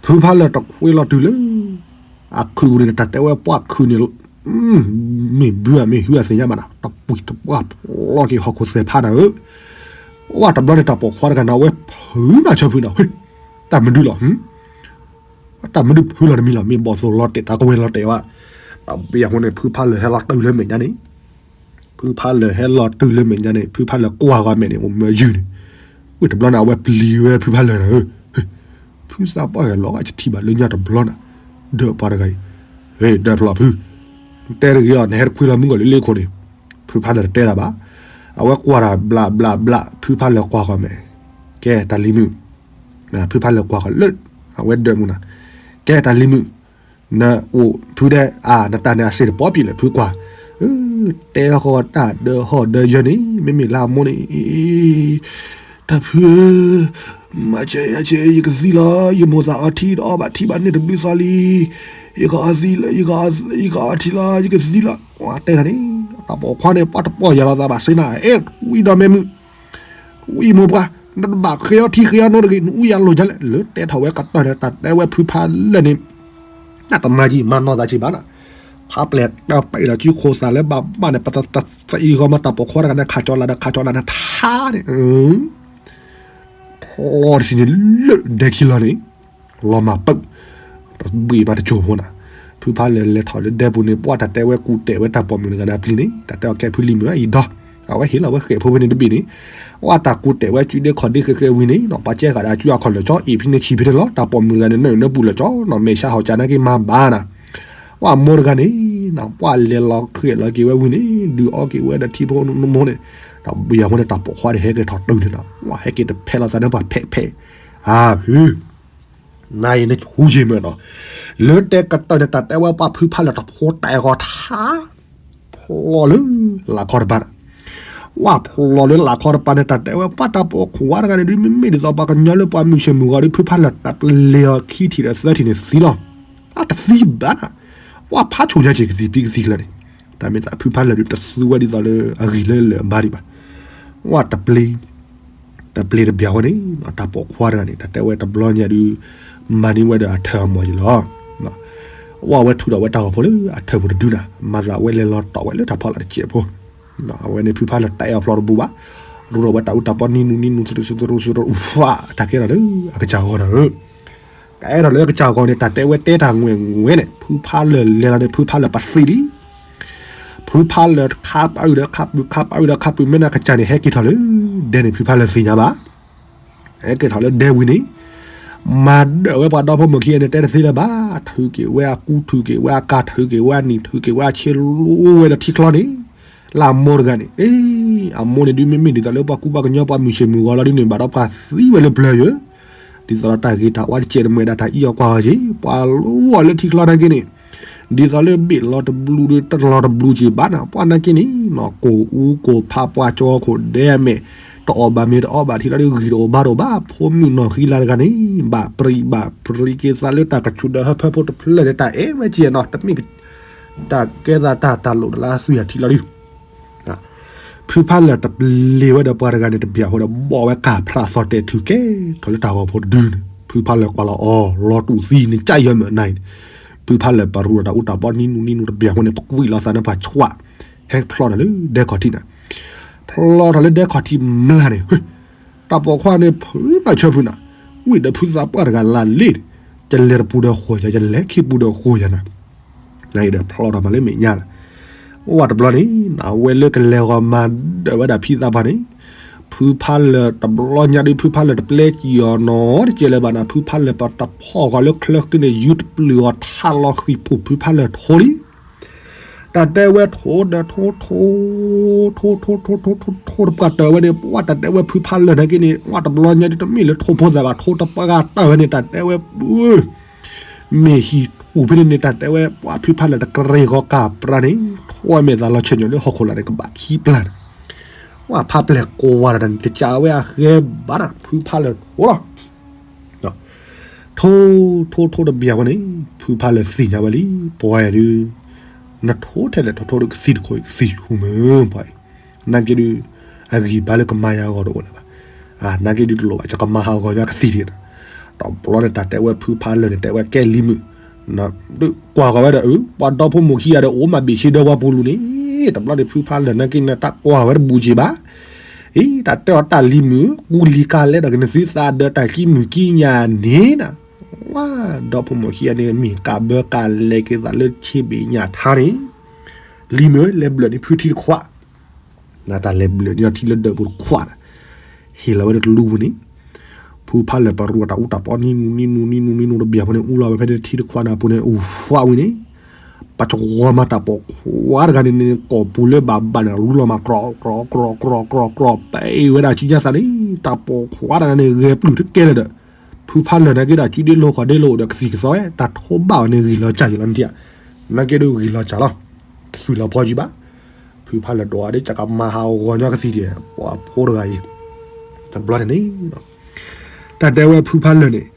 ဖုဖါလၢၢ်တခွ့လီၤတုၤလၢ အခုးပူၤန့ၣ် တၢ်တဲဝဲပှၢ်ခုးန့ၣ် မ့ၢ်ဘုဧါ မ့ၢ်ဟုဧါသ့ၣ်ညါဘၣ်နီၤ, တပှံၢ်တပှၢ်ဖျီက့ၤဟီၣ်ခိၣ်သဲးဖးနၤဧၢ, ဝဲတဘျီန့ၣ် တၢ်ပိာ်ခွါတဂၤန့ၣ် အဝဲဖုးမၤဆၢဖုးနီၤ, တၢ်မနုၤလီၤ, တၢ်မနုၤဖုးလီၤတမံၤလီၤ, မ့ၢ်ဘီၣ်သိၣ်လီၤတဲာ်တၢ်ကဝဲၤလီၤတဲာ်ဝဲ, တၢ်ဘၣ်အဃိန့ၣ် ဖုဖါလၢၢ်ဟဲလီၤတုၤလၢမဲာ်ညါန့ၣ် ဖုဖါလၢၢ်ဟဲလီၤတုၤလၢမဲာ်ညါန့ၣ် ဖုဖါလၢၢ်ကွၢ်ဂီၤမဲာ်န့ၣ် အိၣ်မၢယုၢ်န့ၣ်, ဝံၤတဘျီန့ၣ် အဝဲပျံၤဝဲဖုဖါလၢၢ်န့ၣ်, ဖုသးပှၢ်ဂဲၤလီၤ အတထံၣ်ဘၣ်လၢညါတဘျီန့ၣ်, ဒီးပှၤတဂၤအံၤ, ဟ့ၣ် ဒီးဖျီဖု, တဲတဂ့ၤအီၤ နဟဲတခွ့လီၤမုၢ်ဂီၤလၢလ့ခိၣ်န့ၣ်, ဖုဖါလၢၢ်တတဲတၢ်ဘၣ်, အဝဲကွၢ်တၢ်ဘျးဘျးဘျး ဖုဖါလၢၢ်ကွၢ်ဂီၤမဲာ်, ကဲတၢ်လံၤမုၣ် ဖုဖါလၢၢ်ကွၢ်ဃီၤလၢ အဝဲဒၢးမုၢ်နၤ, ကဲတၢ်လံၤမုၣ်, နအိၣ်ဖုဒဲးအါ နတၢ်န့ၣ်အစ့ၢ်တပီပံးလဲၣ် ဖုကွၢ်, တဲဃီတၢ်ဒၢဟီၣ်ဒၢယၢန့ၣ် မ့မ့ၢ်လၢအမိၢ်န့ၣ်, တၢ်ဖုဧၢ, မၤစၢၤယၤစ့ၢ် ယကသံလီၤ, ယမိၢ်သးအီထံတအီဘၣ်ထံဘၣ်န့ၣ်တဘျုးသီလံ, ယကအီသံလီၤ, ယကအီထံလီၤ ယကသံလီၤ, တဲတၢ်န့ၣ်, တၢ်ပိာ်ခွါန့ၣ် ပှၤတပီၢ်ယၢ်လီၤသးဘၣ်စ့ၢ်နၤ, အဲၣ်ဝံၤဒီးမ့ၢ်မုၢ် ဝံမိၢ်ပှၢ်, နတဘၣ်ဃ့အီထံဃ့အီနိတဂ့ၤ, နအူယၤလိာ်ဒ်လဲၣ်, လၢတဲထီၣ်ဝဲကတီၢ်န့ၣ် တၢ်တဲဝဲဖုဖါလၢၢ်န့ၣ်, နတမၤကံမၤနီၢ်သးကံဘၣ်နၤ, ဖးပျဲၢ်တၢ်ပံးဒီးစုခိၣ်သးလၢဘၣ်ဘၣ်န့ၣ် ပသးအံၤဂီၢ်မး တၢ်ပိာ်ခွါတဂၤန့ၣ် ခးကၠီလၢဒီးခးကၠီလၢန့ၣ်ထါန့ၣ်, ဖျီတထံၣ်န့ၣ်လၢဒဲခံလီၤန့ၣ် လီၤမၢ်ပၢၢ်, တဘှံးမးတစိၢ်ဖိနၤ, ဖုဖါလၢၢ်လဲၤထီၣ်လၢဒဲပူၤန့ၣ် ပှၤတၢ်တဲဝဲကူၣ်တဲာ်ဝဲတၢ်ပိာ်မုၣ်တဂၤန့ၣ်အပျံၤန့ၣ် တၢ်တဲအီၤကဲဖုလံၤမုၣ်အံၤဒီး, အဝဲဟ့ၣ်လီၤဝဲဃဲၣ်ဖိဖဲန့ၣ်တဘ့ၣ်န့ၣ်, ပှၤတၢ်ကူၣ်တဲာ်ဝဲစုဒ့ခီၣ်ဒ့ဃဲဃဲဝံၤန့ၣ် ပှၤကဲဃာ်ဒီးအစုအခီၣ်လၢာ်ကၠီ အ့ၣ်ဖဲန့ၣ်ဆံးဖဲန့ၣ်လီၤ တၢ်ပိာ်မုၣ်တဂၤန့ၣ် နၢၣ်နၢပူၤလၢာ်ကၠီနီၤ မဲာ်ဆါဟီၣ်ကၠးနာ်က့မၤဘၣ်နၤ ပှၤမိၢ်တဂၤန့ၣ်, ပှၤလဲၤလီၤဃဲၣ်လီၤက့ၤဝဲဝံၤန့ၣ် ဒုးအီက့ၤဝဲဒီးထံဖိနမိၢ်န့ၣ်, တၢ်ဘံၣ်အဃိန့ၣ် တၢ်ပိာ်ခွါဒီးဟဲက့ၤထီၣ်တုၤန့ၣ်နီၤ, ပှၤဟဲက့ၤတဖဲလီၤသးဒီးပှၤဖဲးဖဲး, အဖု, နၤအံၤနဟူယ့ၤမ့ၢ်နီၤ, လၢတဲကတၢၢ်န့ၣ် တၢ်တဲဝဲပှၤဖုဖါလၢၢ်တဖိတၢ်အဲၣ်ဂီၤထါ ဖျီလၢလၢ်ခီတပၤန့ၣ်, ဝဲဖျီလၢလၢ်ခီတပၤန့ၣ် တၢ်တဲဝဲပှၤတၢ်ပိာ်ခွါတဂၤန့ၣ်ဒုး မ့မ့ၢ်ဒ်သိးပှၤကညီလၢပှၤမုၢ်ဆ့ၣ်မုၢ်ဂီၤဒီး ဖုဖါလၢၢ်တၢ်ပျဲအီၤခံထံၣ်ဒီးသၢထံၣ်န့ၣ်သံလီၤ. အတသံဘၣ်နၤ, ဝဲဖးဆိညါက့ၤကသံၣ်ဖံကသံၣ်ကျၢၤန့ၣ်, တၢ်မ့ၢ်သးဖုဖါလၢၢ်ဒုးတသူဝဲဒ်သိးလၢအဂ့ၢ်လၢလၢၢ်အဘါဒံးဘၣ်. ဝဲတပျဲ တပျဲတဘၣ်ဝဲန့ၣ် တၢ်ပိာ်ခွါတဂၤန့ၣ် တၢ်တဲဝဲတဘျီညါဒုး မၤန့ၢ်ဝဲဒီးအထၢၣ်အမီၢ်ယံၤလီၤ. ဝဲအဝဲထုးထီၣ်ဝဲတၢ်ဂီၤဖိလၢအထၢၣ်ပူၤတဒုနၤ, မၤသးဝဲလဲၤလီၤတီၢ်ဝဲလၢတၢ်ဖီလာ်တစဲးဖိ, အဝဲန့ၣ်ဖုဖးလၢာ်တၢ်အဲၣ်အီၤဖျီတဘူးဘၣ်, ရူဒီးဝဲတၢ်အူတၢ်ပီနံနူနံနူ သရူသရူသရူ အူဖး တၢ်ကဲထီၣ်လၢအကစၢ်ဂီၢ်န့ၣ်ဧၢ, ကအဲၣ်ထီၣ်လၢအကစၢ်ဂီၢ်န့ၣ် တၢ်တဲဝဲတဲတၢ်ငွဲၣ်ငွဲၣ်န့ၣ် ဖုဖးလၢာ်လဲၤလီၤန့ၣ် ဖုဖးလၢာ်ပသံလံ. ဖုဖးလၢာ်ခးပာ်အုၣ်ဒီးခးပူၤ ခးပာ်အုၣ်ဒီးခးပူၤ မ့ၢ်နကစၢ်န့ၣ် ဟဲက့ၤထီၣ်လၢဒဲန့ၣ် ဖုဖးလၢာ်သ့ၣ်ညါဘၣ်. ဟဲက့ၤထီၣ်လၢဒဲဝံၤန့ၣ် မၤဒၢၣ်ဝဲပှၤဒီဖိမိၢ်ခံဂၤန့ၣ် တဲတသ့လၢၤဘၣ်, ထုးက့ၤဝဲအကူ ထုးက့ၤဝဲအကၤ ထုးက့ၤဝဲအနံၣ် ထုးက့ၤဝဲအဆ့လိဝဲဒီးထံချီန့ၣ် လၢအမိၢ်တဂၤန့ၣ်, အမိၢ်န့ၣ်ဒုးမ့မ့ၢ်ဒ်သိးလၢပှၤကူပှၤကညီပှၤမုၢ်ဆ့ၣ်မုၢ်ဂီၤလီၤဒ်န့ၣ် ဘၣ်ဒီးပှၤသံဝဲလၢပျၢၤယၢၤ, ဒ်သိးဒီးတၢ်ဂ့ၤတၢ်ဝါတကဲးတမှဲၤဒၣ်တၢ်အံးအီၤကွၢ်အီၤက့ၤ ပှၤလီၤအီၤလၢထံချီနာ်က့န့ၣ် ဒ်သိးလၢဘ့ၣ်လီၤတဘျူးဒီးတလီၤတဘျူးက့ၤဘၣ်နၤ ပှၤနာ်က့န့ၣ် နီၢ်ကိၢ်အူကိၢ်ဖးပှၤကၠီခိၣ်ဒဲအမဲာ် တအီၣ်ဘၣ်မ့ၤတအီဘၣ်ထံလီၤဒီး ဂံၢ်တအိၣ်ဘါတအိၣ်ဘၣ် ဖိမုၣ်နီၢ်ဃံလၤတဂၤန့ၣ် ဘၣ်ပြံးဘၣ်ပြံးက့ၤသးလၢတၢ်ကဆူးဒီးဟၢဖၢဖိတဖျၢၣ်န့ၣ် တၢ်အဲၣ်ဝဲက့ၤနီၤ တမ့ၢ် တၢ်ကဲသးတၢ်တၢ်လိၣ်တလၢအသွံၣ်အထံလီၤဒုး ဖုဖးလၢာ်တပျ့ၤဝဲဒီးပှၤတဂၤန့ၣ် တဘၣ်ဃိဒီး ဘီၣ်ဝဲကၢ်ဖျးသီၣ်တဲာ်ထုးကဲထီၣ်လၢတၢ်ဂီၤဖိတဒုန့ၣ် ဖုဖးလၢာ်ကွၢ်လီၤအီၤ လီၤတူာ်သံန့ၣ် ကၠၢ်ယၢမၢၢ်နၤအံၤန့ၣ် ဖုဖးလၢာ်ပရူးဒီးတၢ်အူတၢ်ပီနံနူနံနူတဘၣ်ဃိန့ၣ် ပကွံာ်လီၤသးန့ၣ် ပှၤဆွး ဟဲဖျီထီၣ်လၢဒဲခီၣ်ထံးနၤ ဖျီထီၣ်လၢဒဲခီၣ်ထံးမျၢ်န့ၣ် တၢ်ပိာ်ခွါန့ၣ် ဖုမၤဆၢဖုနၤ ဝံၣ်ဒီးဖုသးပှၢ်တဂၤလၢ်လ့ၣ် ယလဲၤတပူၤဒီးဃိၤယၤ ယလဲၤခံပူၤဒီးဃိၤယၤနၤ နဒီးဖျီထီၣ်မးလၢမဲာ်ညါနၤ အိၣ်ဝဲတဘျီန့ၣ် အဝဲလၢကလဲၤဂီၤမၤဒၢၣ်ဝဲဒၣ်ဖံသးပှၢ်န့ၣ် ဖုဖးလၢာ်တဘျီညါဒုး ဖုဖးလၢာ်တပျဲကံၤအီၤနီတကဲလၢၤဘၣ်နၤ ဖုဖးလၢာ်ပတဖီၣ်ဂီၤလၢချၢကတုန့ၣ် ယူတပျုာ်အီၤထးလီၤဃံၤဖှိၣ် ဖုဖးလၢာ်ထိလံ တၢ်တဲဝဲထိဒီးထိ ထိ ထိ ထိ ထိ ထိ ထိ ထိ တပှၢ်တၢၢ်ဝဲန့ၣ် ပှၤတၢ်တဲဝဲဖုဖးလၢာ်နာ်က့န့ၣ် ဝဲတဘျီညါဒုး တမ့ၢ်လၢထိဖိသၣ်ဘၣ် ထိတပှၢ်တၢၢ်ဝဲန့ၣ် တၢ်တဲဝဲ မ့ၢ်ဟံၣ်ထူၣ်ဖဲန့ၣ်န့ၣ် တၢ်တဲဝဲ ပှၤဖုဖးလၢာ်တကရ့ၣ်ဂီၤကၢ်ပြၢန့ၣ် ထိဝဲမဲာ်သးလီၤဆဲးညီလၢဟီၣ်ခိၣ်လာ်န့ၣ် ကဘၣ်ခံပျၢ်န့ၣ် ပှၤဖးပျဲၢ်ကိးဝါဒီးန့ၣ် တကးဝဲအဃဲဘၣ်နၤ ဖုဖးလၢာ်ထိလီၤ ထိ ထိ ထိတဘျီဝဲန့ၣ် ဖုဖးလၢာ်သ့ၣ်ညါဝဲလံ ပှၤအံၤဒုး နထိထဲလဲၣ်ထိထိဒီးကသံၣ်တခိၣ်အံၤ ကသံၣ်ဆူၣ်မုၢ် ပှၤအံၤ နာ်က့ဒုး အဂံၢ်ဘါလၢကမၤယၤအဂီၢ်တအိၣ်လၢၤဘၣ်. နာ်က့ဒုးတလိၣ်ဘၣ် ယကမၤဟးဂီၤညီကသံၣ်ဒံး တဘျီန့ၣ် တၢ်တဲဝဲဖုဖးလၢာ်န့ၣ် တဲဝဲကဲလံၤမုၣ် ကွၢ်ဃီၤဝဲဒီး ပှၤဒီဖိမိၢ်ခံဂၤဒီး အိၣ်မးဘ့ၣ်ဆ့ဒၢဝါပူၤလူၤန့ၣ် တဘျီန့ၣ် ဖုဖးလၢာ်နာ်က့န့ၣ် တၢ်ကွၢ်ဝဲတဘူးက့ၤဘၣ် အံၤ တၢ်တဲအီၤတၢ်လံၤမုၣ် ကူလံၤကါလဲဒီးကနသုသးဒီးတၢ်ကံမုၣ်ကံညါန့ၣ်နၤ ဝါ ဒီဖိမိၢ်ခံဂၤန့ၣ် မ့ၢ်ကးဘၢကးလဲက့ၤသးလၢဆ့ဘ့ၣ်ညါထါန့ၣ် လံၤမုၣ် လဲၤဘျၢၣ်န့ၢ်ဖုထံတခွး နတၢ်လဲၤဘျၢၣ်န့ၢ်အီၤထံလၢဒၢးပူၤတခွး ဟ့ၣ်လီၤဝဲဒီးတလူပူၤန့ၣ် ဖုဖးလၢာ်ပရူးတၢ်အူတၢ်ပီနံနူနံနူနံနူနံနူတဘျီဖိန့ၣ် အူလီၤဝဲဖဲန့ၣ်ထံတခွးနၢ်ပူၤန့ၣ် အူဖးဝံၤန့ၣ် ပှၤကဝီၤမၤတၢ်ပိာ်ခွါတဂၤန့ၣ်န့ၣ် ကိာ်ပူၤလၢဘၣ်ဘၣ်န့ၣ် ရူလီၤမး ကြီကြီကြီကြီကြီ ပှဲၤဝဲဒၣ်စုညါသးန့ၣ် တၢ်ပိာ်ခွါတဂၤန့ၣ် ဂဲၤပျုၢ်တကဲလၢၤဒီး ဖုဖးလၢာ်နာ်က့ဒီး စုဒ့လိၤဃီၤဒ့လိၤဒီးကသံၣ်ကသီဝဲ တၢ်ထိဘၣ်အီၤန့ၣ် ဂံၢ်လီၤစၢ်ယံၤလီၤနထံၣ်ဧါ နာ်က့ဒုးဂံၢ်လီၤစၢ်လီၤ တသွံၣ်လီၤဖီယံၤဘၣ် ဖုဖးလၢာ်ဒိးအီၤဒ်ကကမၤဟးဂီၤညီကသံၣ်ဒံး ပှၤဖိတဂၤအံၤ တဘျီန့ၣ်န့ၣ် တၢ်တဲဝဲဖုဖးလၢာ်န့ၣ်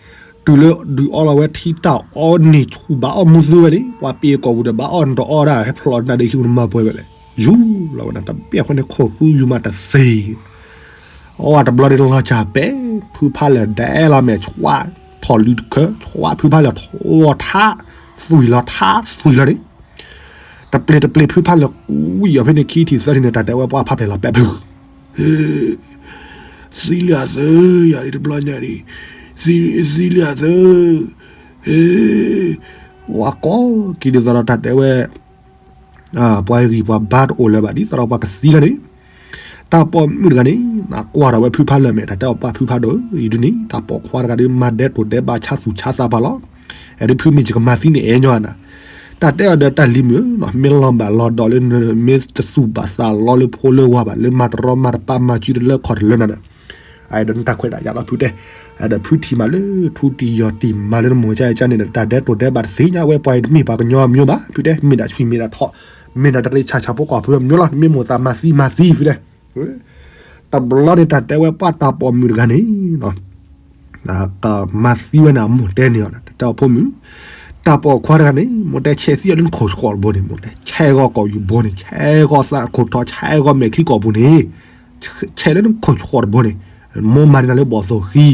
တုၤလၢဒုးအီလီၤဝဲထံတၢ်အီနံၣ်ဆူၣ်ဘၣ်အီၣ်မူသူဝဲန့ၣ် ပှၤပ့ၤကိာ်ပူၤဒီးဘၣ်အီၣ်နတအီၣ်ဒၣ် ဟဲဖျိးနတၢ်ဒ့ခံပူၤနမၤပှဲၤဝဲလဲၣ် ယူၤလီၤဝဲနၤတဘ့ၣ်အဃိန့ၣ် ခိၣ်သူယူၤမးတသ့ အီၣ်တဘျီန့ၣ်လီၤစၢ်ပဲ ဖုဖးလၢာ်ဒဲလီၤမဲာ်ဆွး ထီၣ်လံတခၢ ဆွးဖုဖးလၢာ်ထိထါ သွံၣ်လီၤထါ သွံၣ်လီၤန့ၣ် တပျ့ၤတပျ့ၤဖုဖးလၢာ်ကွံာ်အီၤဖဲန့ၣ် ခံထံၣ်သၢထံၣ်န့ၣ် တၢ်တဲဝဲပှၤဖးဖျဲၣ်လီၤပဲာ်ဖု သံလံအသၢ ယၤဒ်တဘျီညါဒ် သံလံအသၢ ဝဲကိးက့ၤဒ်သိးဒီးတၢ်တဲဝဲ ပှၤဂံၢ်ပှၤဘါတအိၣ်လၢၤဘၣ် ဒ်သိးဒီးပှၤကသံလီၤန့ၣ် တၢ်ပိာ်မုၣ်တဂၤန့ၣ် နကွၢ်ဒီးဝဲဖုဖးလၢာ်မဲာ် တၢ်တဲအီၤပှၤဖုဖးဒိၣ် အံၤဒ်န့ၣ် တၢ်ပိာ်ခွါတဂၤဒ်မၤဒဲတိၢ်ဒဲးဘးဆါသူၣ်ဆါသးပှၤလီၤ အဲဒ်ဖုမ့ၢ်ယကမၤသံန့ၣ်အဲညီနၤ တၢ်တဲအီၤဒီးတၢ်လံၤမုၣ်ဧၢ မ့ၢ်လီၤဘၣ်လီၤဒီးလၢ မ့ၢ်တသူၣ်ဘၣ်သးလီလၢဖိလၢဝၤဘၣ် လၢမၤတရီမၤတပါမၤစုတလၢခီၣ်တလၢနၤဒီး အဒိးနတၢ်ခွဲးတၢ်ယာ်လီၤဖုတဲ, အဒိးဖုထံၣ်မးလၢထူတံၢ်ယီၢ်တံၢ်မၤလၢနမိၢ်ကၠၢ်ကၠၢ်န့ၣ်ဒီး တၢ်ဒဲးတိၢ်ဒဲးဘးတသ့ၣ်ညါဝဲပှၤအံၤတမ့ၢ်ပှၤကညီအမျိုးဘၣ် ဖုတဲ မ့ၢ်ဒၣ်ဆွံမ့ၢ်ဒၣ်ထီၣ်, မ့ၢ်ဒၣ်တရံးဆၣ်ဆၣ်ဖိကီၢ်ဖိအမျိုးလီၤ တမ့ၢ်မိၢ်သးမၤသံမၤသံဖုတဲ, တဘျီန့ၣ်တၢ်တဲဝဲပှၤတၢ်ပိာ်မုၣ်တဂၤန့ၣ် ကမၤသံဝဲန့ၣ် အမိၢ်တဲန့ၢ်အီၤ တၢ်တဲအီၤဖိမုၣ်, တၢ်ပိာ်ခွါတဂၤန့ၣ် မိၢ်တဲဆဲးသံအီၤလၢနခိၣ်ဆှီၣ်တဘိန့ၣ် မိၢ်တဲဆဲးဂီၤကိာ်ယူၢ်ဘိန့ၣ် ဆဲးဂီၤသးခိၣ်ထီၣ် ဆဲးဂီၤမဲာ်ချံကိာ်ပူၤန့ၣ်, ဆဲးလၢနခိၣ်ဆှီၣ်တဘိန့ၣ်, မိၢ်မၤန့ၢ်နၤလၢဘီၣ်သိၣ်ဃံ,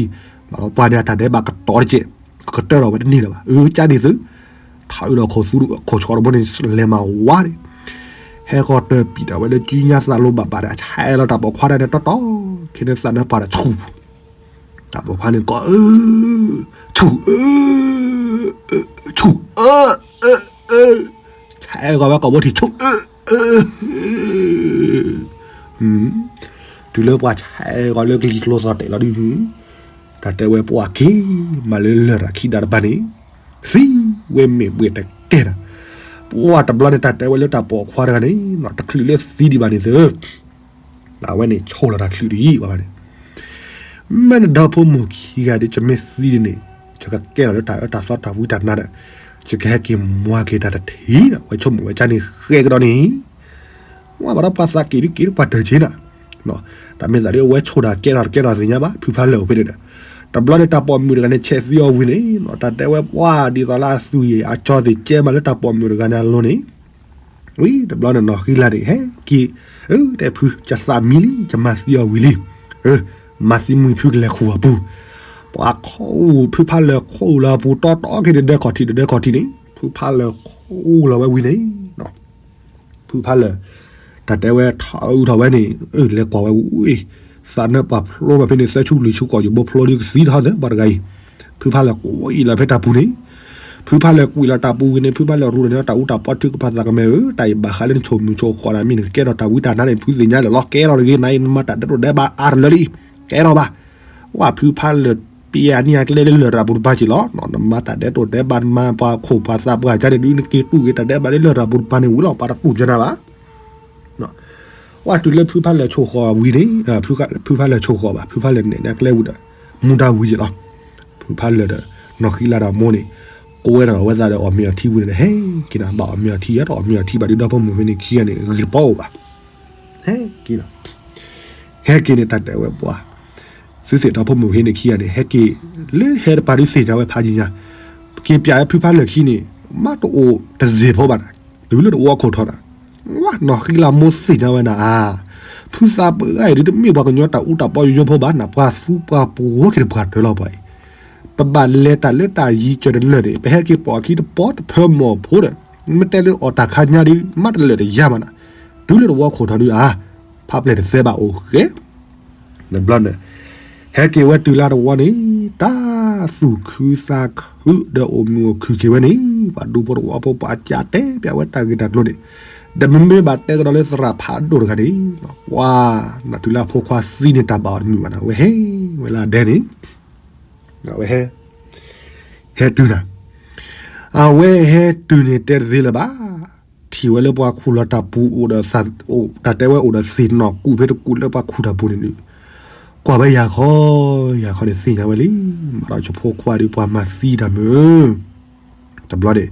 ဘၣ်ဒီးပှၤန့ၣ်အတၢ်ဒဲးဘးကတီၤတက့ၢ်, ကကတၢၢ်ထီၣ်ဝဲတန့ၢ်လၢၤဘၣ်, အၢကၠါဒ်သု, ထီၣ်အုးဒီးခိၣ်ဆှီၣ်တဘိန့ၣ် လဲၤမၤဝါန့ၣ် ဟဲဃီၤတၢၢ်ပံာ်တၢ်ဝဲလၢကၠူညါသးလိဘၣ်ဘၣ်ဒီး ဆဲးလီၤတၢ်ပိာ်ခွါတဂၤန့ၣ်တီတီ, ခဲန့ၣ်သးနၢ်ပှၢ်ဒီးဆူၣ်, တၢ်ပိာ်ခွါန့ၣ်ကိးအၢ, ဆူၣ်အၢ, ဆူၣ်အၢ, ဆဲးဃီၤဝဲကိာ်ဘိထံး ဆူၣ်အၢ, တုၤလၢပှၤဆဲးဃီၤလၢကလံၤကျိသီၣ်တဲာ်လီၤဒုး, တၢ်တဲဝဲပှၤက့ၤမးလၢလရာ်ခံဒါတဘၣ်န့ၣ်, သံဝဲမ့ၢ်ဘှ့ၣ်တကဲနၤ, ပှၤတဘျီန့ၣ်တၢ်တဲဝဲလၢတၢ်ပိာ်ခွါတဂၤန့ၣ် တချုးလၢသံဒံးဘၣ်န့ၣ်သၢ, အဝဲန့ၣ်ဆိၣ်လီၤတၢ်ချုးတယံာ်ဘၣ်န့ၣ်, မ့ၢ်နဒီဖိမိၢ်ခံဂၤဒီး ယမ့ၢ်သံဒ်န့ၣ်, ယကကဲထီၣ်လၢတၢ်အၢတၢ်သီတၢ်ဝံတၢ်နါဒီး, ယကဟဲက့ၤမွၤက့ၤတၢ်တထံၣ်ဒီး ဝဲဆိကမိၣ်ဝဲကန့ၣ်ဃဲကဒီးန့ၣ် ဝဲဘၣ်ဒီးပှၤသးက့ၤဒုးက့ၤဒုးပှၤတၢၢ်က့ၤနၤ, တၢ်မ့ၢ်သးဒ်အဝဲဆိၣ်တၢ်ကဲထီၣ်တကဲထီၣ်သ့ၣ်ညါဘၣ် ဖုဖးလၢာ်အိၣ်ဖဲန့ၣ်ဒီး, တဘျီန့ၣ်တၢ်ပိာ်မုၣ်တဂၤန့ၣ် ဆဲးသံအီၤဝံၤန့ၣ်, တၢ်တဲဝဲပှၤဒ်သိးလၢအသွံၣ်အံၤ အကၠီသ့ၣ်ကဲမးလၢတၢ်ပိာ်မုၣ်တဂၤန့ၣ်အလိၤန့ၣ်, ဝံၤတဘျီန့ၣ်နီၢ်ဃံလၤန့ၣ် ဟဲက့ၤ, တဲဖု ယသးမံလံ ယမၤသံအီၤဝံၤလံ, မၤသံမုၢ်ဖုကလဲၤခူၣ်အပူၤ, ပှၤခိၣ်အူ ဖုဖးလၢာ်ခိၣ်အူလၢအပူၤတီတီခဲန့ၣ် ဒၢခီၣ်ထံးဒီးဒၢခီၣ်ထံးန့ၣ် ဖုဖးလၢာ်ခိၣ်အူလီၤဝဲဝံၤန့ၣ် ဖုဖးလၢာ်, တၢ်တဲဝဲထီၣ်အုးထီၣ်ဝဲန့ၣ်, လဲၤကွၢ်ဝဲဝံၤ, သးနၢ်ပှၢ်ဖျိဘၣ်ဖဲန့ၣ် သၢဆူလွံၢ်ဆူကိာ်ယဘိဖျိဒုးကသံထီၣ်သၢပှၤတဂၤအံၤ, ဖုဖးလၢာ်ကွံာ်လီၤဖဲတၢ်ပူၤန့ၣ်, ဖုဖးလၢာ်ကွံာ်လီၤတၢ်ပူၤဝံၤန့ၣ် ဖုဖးလၢာ်ရူၢ်န့ၣ် တၢ်အူတၢ်ပီထုကဖၣ်သးကမဲာ်ဧၢ, တၢ်အံၤဘၣ်ဃးလၢနဆိၣ်မုၢ်ဆိၣ်ဃီၤတၢ်မ့ၢ်နကကဲထီၣ်တၢ်ဝံတၢ်နါန့ၣ် ဖုသ့ၣ်ညါလၢာ်လီၤ ကဲထီၣ်တဂ့ၤ နၤအံၤနမၤတၢ်ဒဲးတိၣ်ဒဲးဘးအါတလၢလံ, ကဲထီၣ်ဘၣ် ဝဲဖုဖးလၢာ်ပျဲနံၣ်အကျဲလၢလရာ်ပူၤတပၤက့ၤလီၤ, နမၤတၢ်ဒဲးတိၣ်ဒဲးဘး နမၤပှၤခိၣ်ပှၤသးပှၢ်ကါန့ၣ်ဒုး နက့ၤတူၢ်က့ၤတၢ်ဒဲးဘးလၢလရာ်ပူၤတပၤန့ၣ်ဝံၤလီၤ ပှၤတတူၢ်ကနၤဘၣ်. ဝဲတုၤလၢဖုဖးလၢာ်ဆိၣ်ဃီၤဝံၤန့ၣ်, ဖုဖးလၢာ်ဆိၣ်ဃီၤဘၣ် ဖုဖးလၢာ်နဲၣ်နံၣ်အကျဲဝံၤဒီး မူဒါဝံၤက့ၤလီၤ. ဖုဖးလၢာ်ဒီး နီၢ်ဃံလၤဒီးမိၢ်န့ၣ် ကိးဝဲဒၣ်ဝဲသးဒီးအီၣ်မ့ၤအီထံဝံၤန့ၣ် ဟဲက့ၤနၤ ဘၣ်အီၣ်မ့ၤအီထံယါဒီး အီၣ်မ့ၤအီထံဘၣ်ဒုးဒီဖိမိၢ်ဖဲန့ၣ်ခံဂၤန့ၣ် ဂ့ၤတပီအိၣ်ဘၣ် ဟဲက့ၤလီၤ. ဟဲက့ၤန့ၣ် တၢ်တဲဝဲပှၤ သုသ့ၣ်ဒီဖိမိၢ်ဖဲန့ၣ်ခံဂၤန့ၣ် ဟဲက့ၤလၢဟဲတပၤဒုးသ့ၣ်ညါဝဲဖးယံၤညါ, က့ၤပျဲဝဲဖုဖးလၢာ်ခံန့ၣ် မ့ၢ်တအိၣ်တစ့ၢ်ဖိဘၣ်နၤ, တုၤလၢတအိၣ်ခိၣ်ထီၣ်နၤ, ဝဲနီၢ်ဃံလၤမိၢ်သ့ၣ်ညါဝဲနၤဧါ, ဖုသးပှၢ်အံၤဒုးတမ့ၢ်ပှၤကညီတၢ်အူတၢ်ပီယိယိဖိဘၣ်နၤ, ပှၤသူပှၤပှိၤက့ၤတပှၤတၢၢ်လီၤပှၤအံၤ ပဘၣ်လဲၤတၢ်လၢတၢ်ယံၤကၢၤတလၢာ်န့ၣ် ပဟဲက့ၤပိာ်အခံတပီတဖၢမီၢ်ဖိဒီး မ့ၢ်တဲလၢအီၣ်တၢ်ခါညါဒုး မ့ၢ်တလၢာ်တယါမးနၤ, တုၤလၢတဝီခိၣ်ထီၣ်ဒုးဧါ, ဖးပျဲၢ်တသဲဘၣ်အိၣ်ဃဲ နဘျီန့ၣ် ဟဲက့ၤဝဲတုၤလၢတဝီန့ၣ် တၢ်သူၣ်ခုသးခုဒီးအိၣ်မုာ်အိၣ်ခုၣ်က့ၤဝဲန့ၣ် ပှၤဒူဖိတဝီဖိပှၤကးတဲပျဲဝဲတၢ်ဂ့ၢ်တၢ်ကျိၤန့ၣ်, ဒီးမ့မ့ၢ်ဘၣ်တဲကဒီးလၢသရၣ်ဖးဒိၣ်တဂၤန့ၣ်, ပှၤနတုၤလၢအဖိခွါသံန့ၣ်တၢ်ဘၣ်အီၤတမုာ်ဘၣ်နၤ အဝဲဟဲဝဲလၢအဒဲန့ၣ် အဝဲဟဲ ဟဲတုၤနၤ, အဝဲဟဲတုၤန့ၣ်တဲတသ့လၢၤဘၣ်, ထံၣ်ဝဲလၢပှၤခူၣ်လီၤတၢ်ပူၤအိၣ်ဒီး တၢ်တဲဝဲအိၣ်ဒီးသ့ၣ်နီၣ်ကူၣ်ဖဲတကူၣ်လၢပှၤခူၣ်တၢ်ပူၤန့ၣ်ဒုး, ကွၢ်ဝဲယၤခီ, ယၤခီန့ၣ်သ့ၣ်ညါဝဲလံ, မ့ၢ်ဒီးယဖိခွါဒုးပှၤမၤသံတၢ်မုာ် တဘျီန့ၣ်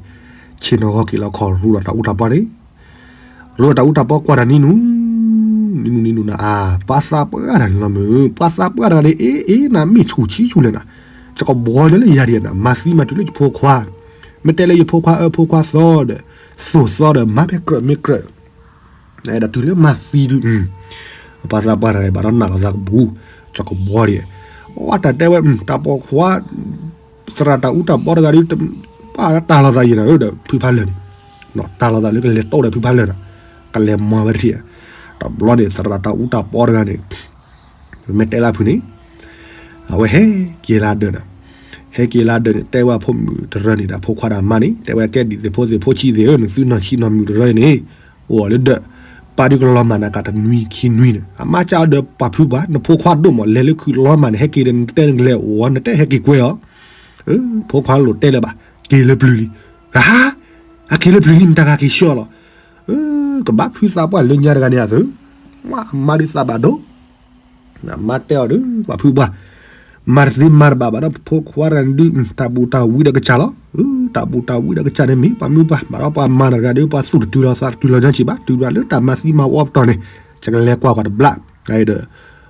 ဆ့ၣ်နီၤဂီၤက့ၤလီၤခီၣ်ရူဒီးတၢ်အူတၢ်ပီန့ၣ်, ရူဒီးတၢ်အူတၢ်ပီကွၢ်တၢ်နံၤနူ, နံၤနူနံၤနူနၤဧါ, ပှၤသးပှၢ်တၢ်န့ၣ်လီၤမုာ်, ပှၤသးပှၢ်တၢ်န့ၣ် အ့ အ့ နၤမ့ၢ်ဆူၣ်ဆံဆူၣ်လဲၣ်နၤ, ယကဘှီလၢယၤဒံးနၤ, မၤသံမၤတုၤလၢယဖိခွါ, မ့ၢ်တဲလၢယဖိခွါအၢဖိခွါသီဒီး သိၣ်သီဒီး မၤဖဲကြၢးမ့ၢ်ကြၢး ဒီးတုၤလၢမၤသံဒုး, ပှၤသးပှၢ်တၢ်ဘၣ်ဒီးနးလီၤသးကပူၤ, ယကဘှီဒံး, အတၢ်တဲဝဲ တၢ်ပိာ်ခွါ သရၣ်တၢ်အူတၢ်ပီတဂၤဒုး ဘၣ်တၢ်လီၤသးယံာ်နၤဧၢဒီးဖုဖးလၢာ်န့ၣ်, တၢ်လီၤသးလၢကလဲၤတိၢ်ဒီးဖုဖးလၢာ်နၤ, ကလဲၤမၤဝဲတထံၣ်, တဘျီန့ၣ် သရၣ်တၢ်အူတၢ်ပီတဂၤန့ၣ် မ့ၢ်တဲလၢဖုန့ၣ်, အဝဲဟဲက့ၤလၢဒၢးနၤ, ဟဲက့ၤလၢဒၢးန့ၣ် တဲဝဲအဖိမုၣ်တရၢန့ၣ်ဒီးဖိခွါဒီးအမါန့ၣ် တဲဝဲကဲဒံးသ့ၣ်ဖိသ့ၣ်ဖိဆံးသ့ၣ်ဧၢ နသုနီၢ်ဆံးနီၢ်မုၣ်တရၢအံၤန့ၣ်, အိၣ်အီၤလၢဒၢး, ပၢ်ဒုးကလီၤမၢ်နၤကးတနွံခံနွံန့ၣ် အမါကဒီးပှၤဖုပှၤ နဖိခွါဒိၣ်မး လဲၤလၢခုးလီၤမၢ်န့ၣ် ဟဲက့ၤဒီးနတဲနကလဲၤအိၣ် နတဲဟဲက့ၤကွဲအီၤ, ဖိခွါလိာ်တဲလၢၤဘၣ် က့ၤလၢပျုၤလံ, ဟါ, အက့ၤလၢပျုၤလံ နတၢ်ဂၤက့ၤဆှၢအီၤလီၤ, ကဘၣ်ဖုသးပှၢ်လၢညါတဂၤန့ၣ်အသု, အမါဒုးသးဘၣ်ဒိ မါတဲအီၤဒုး ပှၤဖုပှၢ်, မၤတသ့မၤတဘၣ်ဘၣ်ဒီးဖိခွါတဂၤန့ၣ်ဒုး တၢ်ဘူၣ်တၢ်ဝံဒီးကစၢ်လီၤ, တၢ်ဘူၣ်တၢ်ဝံဒီးကစၢ်န့ၣ်မ့ၢ်ပှၤမုၢ်ပှၢ် ဘၣ်ဒီးပှၤမၤတဂၤဒီး ပှၤသူၣ်တတုၤလီၤသးတတုၤလီၤညါကံးဘၣ် တုၤဘၣ်လၢတၢ်မၤသံမၤဝီပတီၢ်န့ၣ်, ယကလဲၤကွၢ်ကွၢ်တဘျီ, ဒီး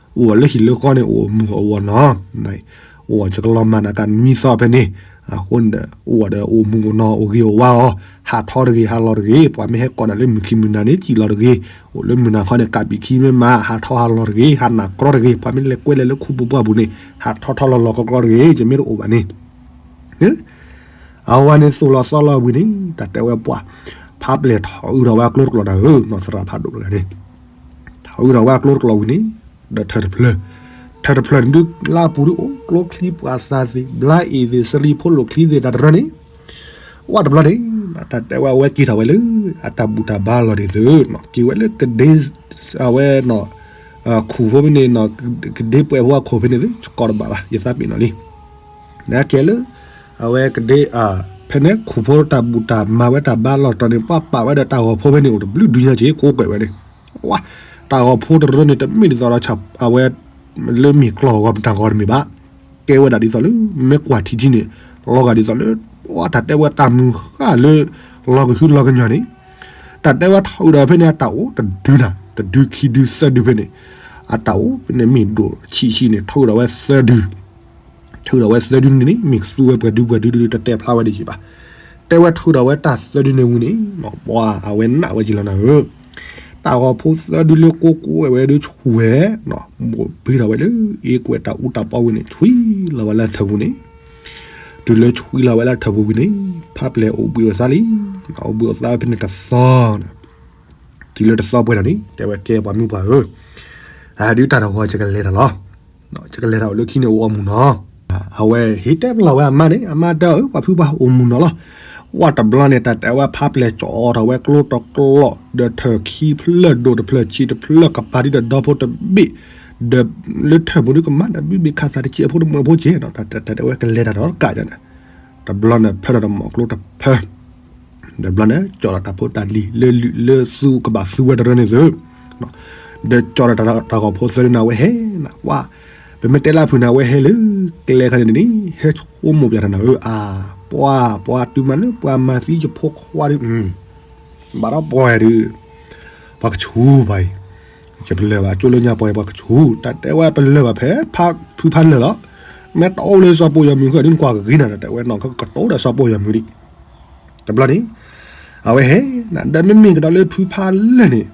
အိၣ်ဝဲလၢဟံၣ်လၢဃီန့ၣ် အိၣ်မုာ်အိၣ်ဝီၤနီၤ, အိၣ်ယကလီၤမၢ်နၤကးနွံသီဖဲန့ၣ်, အဃိန့ၣ်ဒီး အိၣ်ဝဲဒီးအိၣ်မုာ်အိၣ်နီၤ အိၣ်ဂ့ၤအိၣ်ဝါအီၤ, ဟးထီတဂ့ၤ ဟးလီၤတဂ့ၤ, ပှၤမ့ၢ်ဟဲကိးနၤလၢမုၢ်ခံမုၢ်နၤန့ၣ် စံၣ်လီၤတဂ့ၤ, အိၣ်လၢမုၢ်နၤခီန့ၣ် ကးပံာ်ခံမ့ၢ်မး ဟးထီဟးလီၤတဂ့ၤ, ဟးနးကြီတဂ့ၤ, ပှၤမ့ၢ်လဲၤကွဲလဲၤလၢခူပူၤပှၢ်ပူၤန့ၣ် ဟးထီထီလီၤလီၤကြီကြီတဂ့ၤ, ယမ့ၢ်တအိၣ်ဘၣ်န့ၣ် အဝဲန့ၣ်သိၣ်လီၤသီလီၤဝံၤန့ၣ် တၢ်တဲဝဲပှၤ, ဖ ဖးပျဲၢ်ထီၣ်အုးထီၣ်ဝဲအကျိတကျိာ်နၤဧၢ, နီၢ်သရၣ်ဖးဒိၣ်တဂၤန့ၣ် ထီၣ်အုးထီၣ်ဝဲအကျိတကျိာ်ဝံၤန့ၣ် ဒီးထၢၣ်တဖျၢၣ်, ထၢၣ်တဖျၢၣ်န့ၣ်ဒုး လါပူၤဒုးအိၣ်ကျိချံပှၤသးသ့ၣ် ဘျါအ့ၣ်သ့ၣ် စရံဖိလိာ်ချံသ့ၣ် တၢ်တရၢန့ၣ် ဝဲတဘျီန့ၣ် တၢ်တဲဝဲအဝဲက့ၤထီၣ်ဝဲလၢ အတၢ်ဘူၣ်တၢ်ဘါလီၢ်ဒ်သိး က့ၤဝဲလၢကဒ့ အဝဲ ခိၣ်ဖိဖဲန့ၣ် ကဒ့ပှဲၤဖိအခိၣ်ဖဲန့ၣ် ကိးတဘၣ်ဘၣ် ယသးပ့ၤနီၣ်လံ နကဲလၢ အဝဲကဒ့ ဖဲန့ၣ်ခိၣ်ဖိတၢ်ဘူၣ်တၢ်မၤဝဲတၢ်ဘါလီၢ်တတီၤန့ၣ် ပှၤပာ်ဝဲဒီးတၢ်ဂီၤဖိဖဲန့ၣ်အိၣ်တဘျုးဒုညါက့ၤ ကိးကွဲးဝဲန့ၣ် ဝါ တၢ်ဂီၤဖိတရၢန့ၣ် တမ့ၢ်ဒ်သိးဒီး အဝဲ လၢမ့ၢ်ကျီၢ်ဂီၤပတၢ်ဂီၤတမ့ၢ်ဘၣ် ကဲဝဲဒၣ်ဒ်သိးလၢ မ့ၢ်ကွၢ်ထံထံန့ၣ် လီၤဂာ်ဒ်သိးလၢ ဝါ တၢ်တဲဝဲတၢ်မုၢ်ဃၢ်လၢ လီၤကဟုလီၤကညီၤန့ၣ် တၢ်တဲဝဲထီၣ်အုးဒီးဖဲန့ၣ် အတၢ်အိၣ်တဒုနၤ တဒုခံဒုသၢဒုဖဲန့ၣ် အတၢ်အိၣ်ဖဲန့ၣ်မ့ၢ်ဒိၣ်ဆံးဆံးန့ၣ် ထီၣ်အုးဒီးဝဲသၢဒု ထီၣ်အုးဒီးဝဲသၢဒုန့ၣ်န့ၣ် မ့ၢ်ကသူဝဲပှဲၤဒုပှဲၤဒုဒု တတဲဖျါဝဲဒ်ယံၤဘၣ်. တဲဝဲထီၣ်အုးဒီးဝဲတၢ်သၢဒုန့ၣ်ဝံၤန့ၣ် ပှၤအဝဲနာ်ဝဲက့ၤလီၤနၤဧၢ တၢ်ဂီၤဖိသၢဒုလၢကိးကိးဝဲဝဲဒုဆူၣ်ဝဲ ဘိးဘ့ထီၣ်ဝဲလၢ အ့ကွဲးတၢ်အူတၢ်ပီဝံၤန့ၣ် ဆွံလီၤဝဲလၢထၢၣ်ပူၤန့ၣ် တုၤလၢဆွံလီၤဝဲလၢထၢၣ်ပူၤဝံၤန့ၣ် ဖးပျဲၢ်အိၣ်ဘှံးအိၣ်သါလံ အိၣ်ဘှံးအိၣ်သါဖဲန့ၣ်တသီ တုၤလၢတသီပှဲၤဒီးန့ၣ် တဲဝဲကဲပှၤမုၣ်ပှၢ်ဧၢ, အဒုးတၢ်တဝီယကလဲၤတၢ်လီၤ. ယကလဲၤတၢ်အိၣ်လၢခံန့ၣ်အိၣ်အီၣ်မူၤနီၤ. အဝဲဟ့ၣ်တဲပလီၢ်ဝဲအမါန့ၣ် အမါတဲအၢ ပှၤဖုပှၢ်အိၣ်မူၤနီၤလီၤ. ဝဲတဘျီန့ၣ် တၢ်တဲဝဲဖးပျဲၢ်ကၠီထီၣ်ဝဲကျိတကျိာ် ဒီးထၢၣ်ခံဖျၢၣ်ဒိၣ်တဖျၢၣ်ဆံးတဖျၢၣ်ကပၤဒ်ဒီးဒီဖိတဘ့ၣ်, ဒီးလၢထၢၣ်ပူၤဒုကမၤဒီးဘုဘ့ၣ်ခးသးတကဲးဖိတမုာ်ဖိကဲးနီၤ တၢ်တဲဝဲကလဲၤတၢ်ဒီးကးန့ၣ် တဘျီန့ၣ် ဖၢဒီးတမီၤကျိတဖၢ ဒီးဘျီန့ၣ် ကၠီဒီးတၢ်ဖိတၢ်လံၤ လၢလၢသူကဘၣ်သူဝဲတရၢန့ၣ်သု, ဒီးကၠီဒီးတၢ်ဂီၤဖိသၢဒုန့ၣ် အဝဲဟဲနၤ ပှၤ ပမ့ၢ်တဲလၢဖုးန့ၣ် အဝဲဟဲလၢကျဲခါန့ၣ်န့ၣ် ဟဲဆိကမိၣ်ပျဲတၢ်နၤဧၢ အါ ပှၤ ပှၤတုၤမးလၢပှၤမၤသံယဖိခွါဒု ဘၣ်ဒီးပှၤဒု ပှၤကဆူၣ်ပှၤအံၤ, ယပလၢၢ်ဘၣ် ကၠိလၢညါပှၤအံၤ ပှၤကဆူၣ် တၢ်တဲဝဲပလၢၢ်ဘၣ်ဖဲ ဖုဖးလၢာ်လီၤ. မ့ၢ်တအိၣ်လၢစီၤပီၢ်ယီၤမုၢ်ဃၢၤဒု နကွၢ်ကဂ့ၤနၤ တၢ်တဲဝဲနီၤ ကကတိၤဒီးစီၤပီၢ်ယီၤမုၢ်ဒံး တဘျီန့ၣ် အဝဲဟဲနၤ ဒီးမ့မ့ၢ်ကဒီးလၢဖုဖးလၢာ်န့ၣ်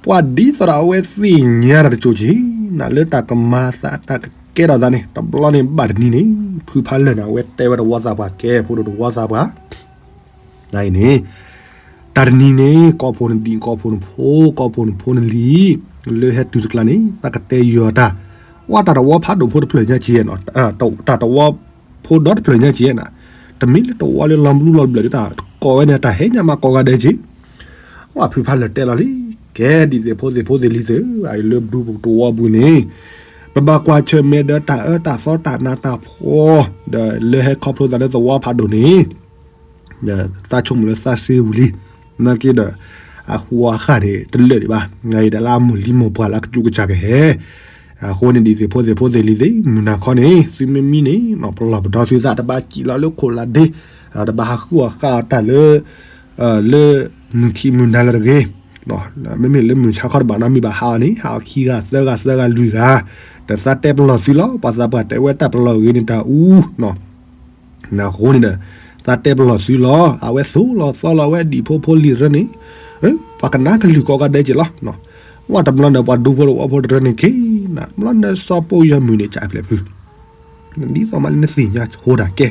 ပှၤဒ်သိးဒီးအဝဲသ့ၣ်ညါတၢ်တစိၤက့ၤ နၤလၢတၢ်ကမၤသးတၢ်ကကဲထီၣ်သးန့ၣ် တဘျီန့ၣ်ဘၣ်တနံၤန့ၣ် ဖုဖးလၢာ်န့ၣ် အဝဲတဲဝဲတဝီသးပှၢ် ကဲဖိဒိၣ်တဝီသးပှၢ် နအံၤန့ၣ် တၢ်တနံၤန့ၣ် ကိးဖိနဒံး ကိးဖိနဖိ ကိးဖိနဖိနလံၤ လၢဟဲတုၤတကျါန့ၣ် သးကတဲယီၤတၢ် ဝဲတၢ်တဝီဖးဒိၣ်ဖိတဖျၢၣ်ညါက့ၤ တၢ်တဝီဖိဒီတဖျၢၣ်ညါက့ၤနၤ တမ့ၢ်လၢတဝီလၢလီၤဘျုးလီၤဘျၢၣ်ဒ်တၢ်ကိးဝဲန့ၣ် တၢ်ဟဲညါမးကိးဂၤဒဲးက့ၤ ဝဲဖုဖးလၢာ်တဲလီၤလံ ကဲဒ်သ့ၣ်ဖိသ့ၣ်ဖိသ့ၣ်လံၤသ့ၣ် အလၢဒူပူၤတဝီပူၤန့ၣ် ပဘၣ်ကွၢ်ဆၢၣ်မဲာ်ဒီးတၢ်အၢတၢ်သီတၢ်နးတၢ်ဖှီၣ် ဒီးလၢဟဲခီဖျိသးလၢသဝီဖးဒိၣ်န့ၣ် ဒီးသးဆိကမိၣ်လၢသးစ့ဝံၤလံ နာ်က့ဒီး အဃူအဃာ်န့ၣ် တလၢာ်ဒံးဘၣ် နအံၤဒၣ်လၢအမိၢ်လံမိၢ်ပှၢ်လၢအကစူးကစၢ်ကဟဲ အဃိန့ၣ်ဒ်သ့ၣ်ဖိသ့ၣ်ဖိသ့ၣ်လံၤသ့ၣ် မုၢ်နၤခီန့ၣ် သုမ့မံန့ၣ် ပလီၢ်ပဒီသုသးတဘၣ်စံၣ်လီၤလၢခိၣ်လၢဒ့ တဘၣ်ဟးဃုအီၣ်ဃာ်အီၣ်တၢ်လၢ လၢမုၢ်ခံမုၢ်နၤလၢတဂ့ၤ မ့မ့ၢ်လၢမုၢ်ဆါခီတဘၣ်နီတမံၤဘၣ် ဟးအီၤန့ၣ် ဟးအီၤခံဂၤသၢဂၤသၢဂၤလွံၢ်ဂၤ ဒီးသးတဲပလီၢ်သုလီၤ ပှၤသးပှၢ်တဲဝဲတၢ်ပလီၢ်ဂ့ၤန့ၣ်တၢ်အူ အဃိန့ၣ်ဒီး သးတဲပလီၢ်သုလီၤ အဝဲသိၣ်လီၤသီလီၤဝဲဒံၣ်ဖိဖိလံၤတရၢန့ၣ် ပှၤကနၣ်ကလုၢ်ကိးဂၤဒဲးက့ၤလီၤ ဝဲတဘျီဒီးပှၤဒူဖိတဝီဖိတရၢန့ၣ်က့ၤနၤ ဘျီနစီၤပီၢ်ယီၤမုၢ်န့ၣ် ကၠးဖျဲးဖု ဒ်သိးမးလၢနသ့ၣ်ညါဆိတၢ်ကဲ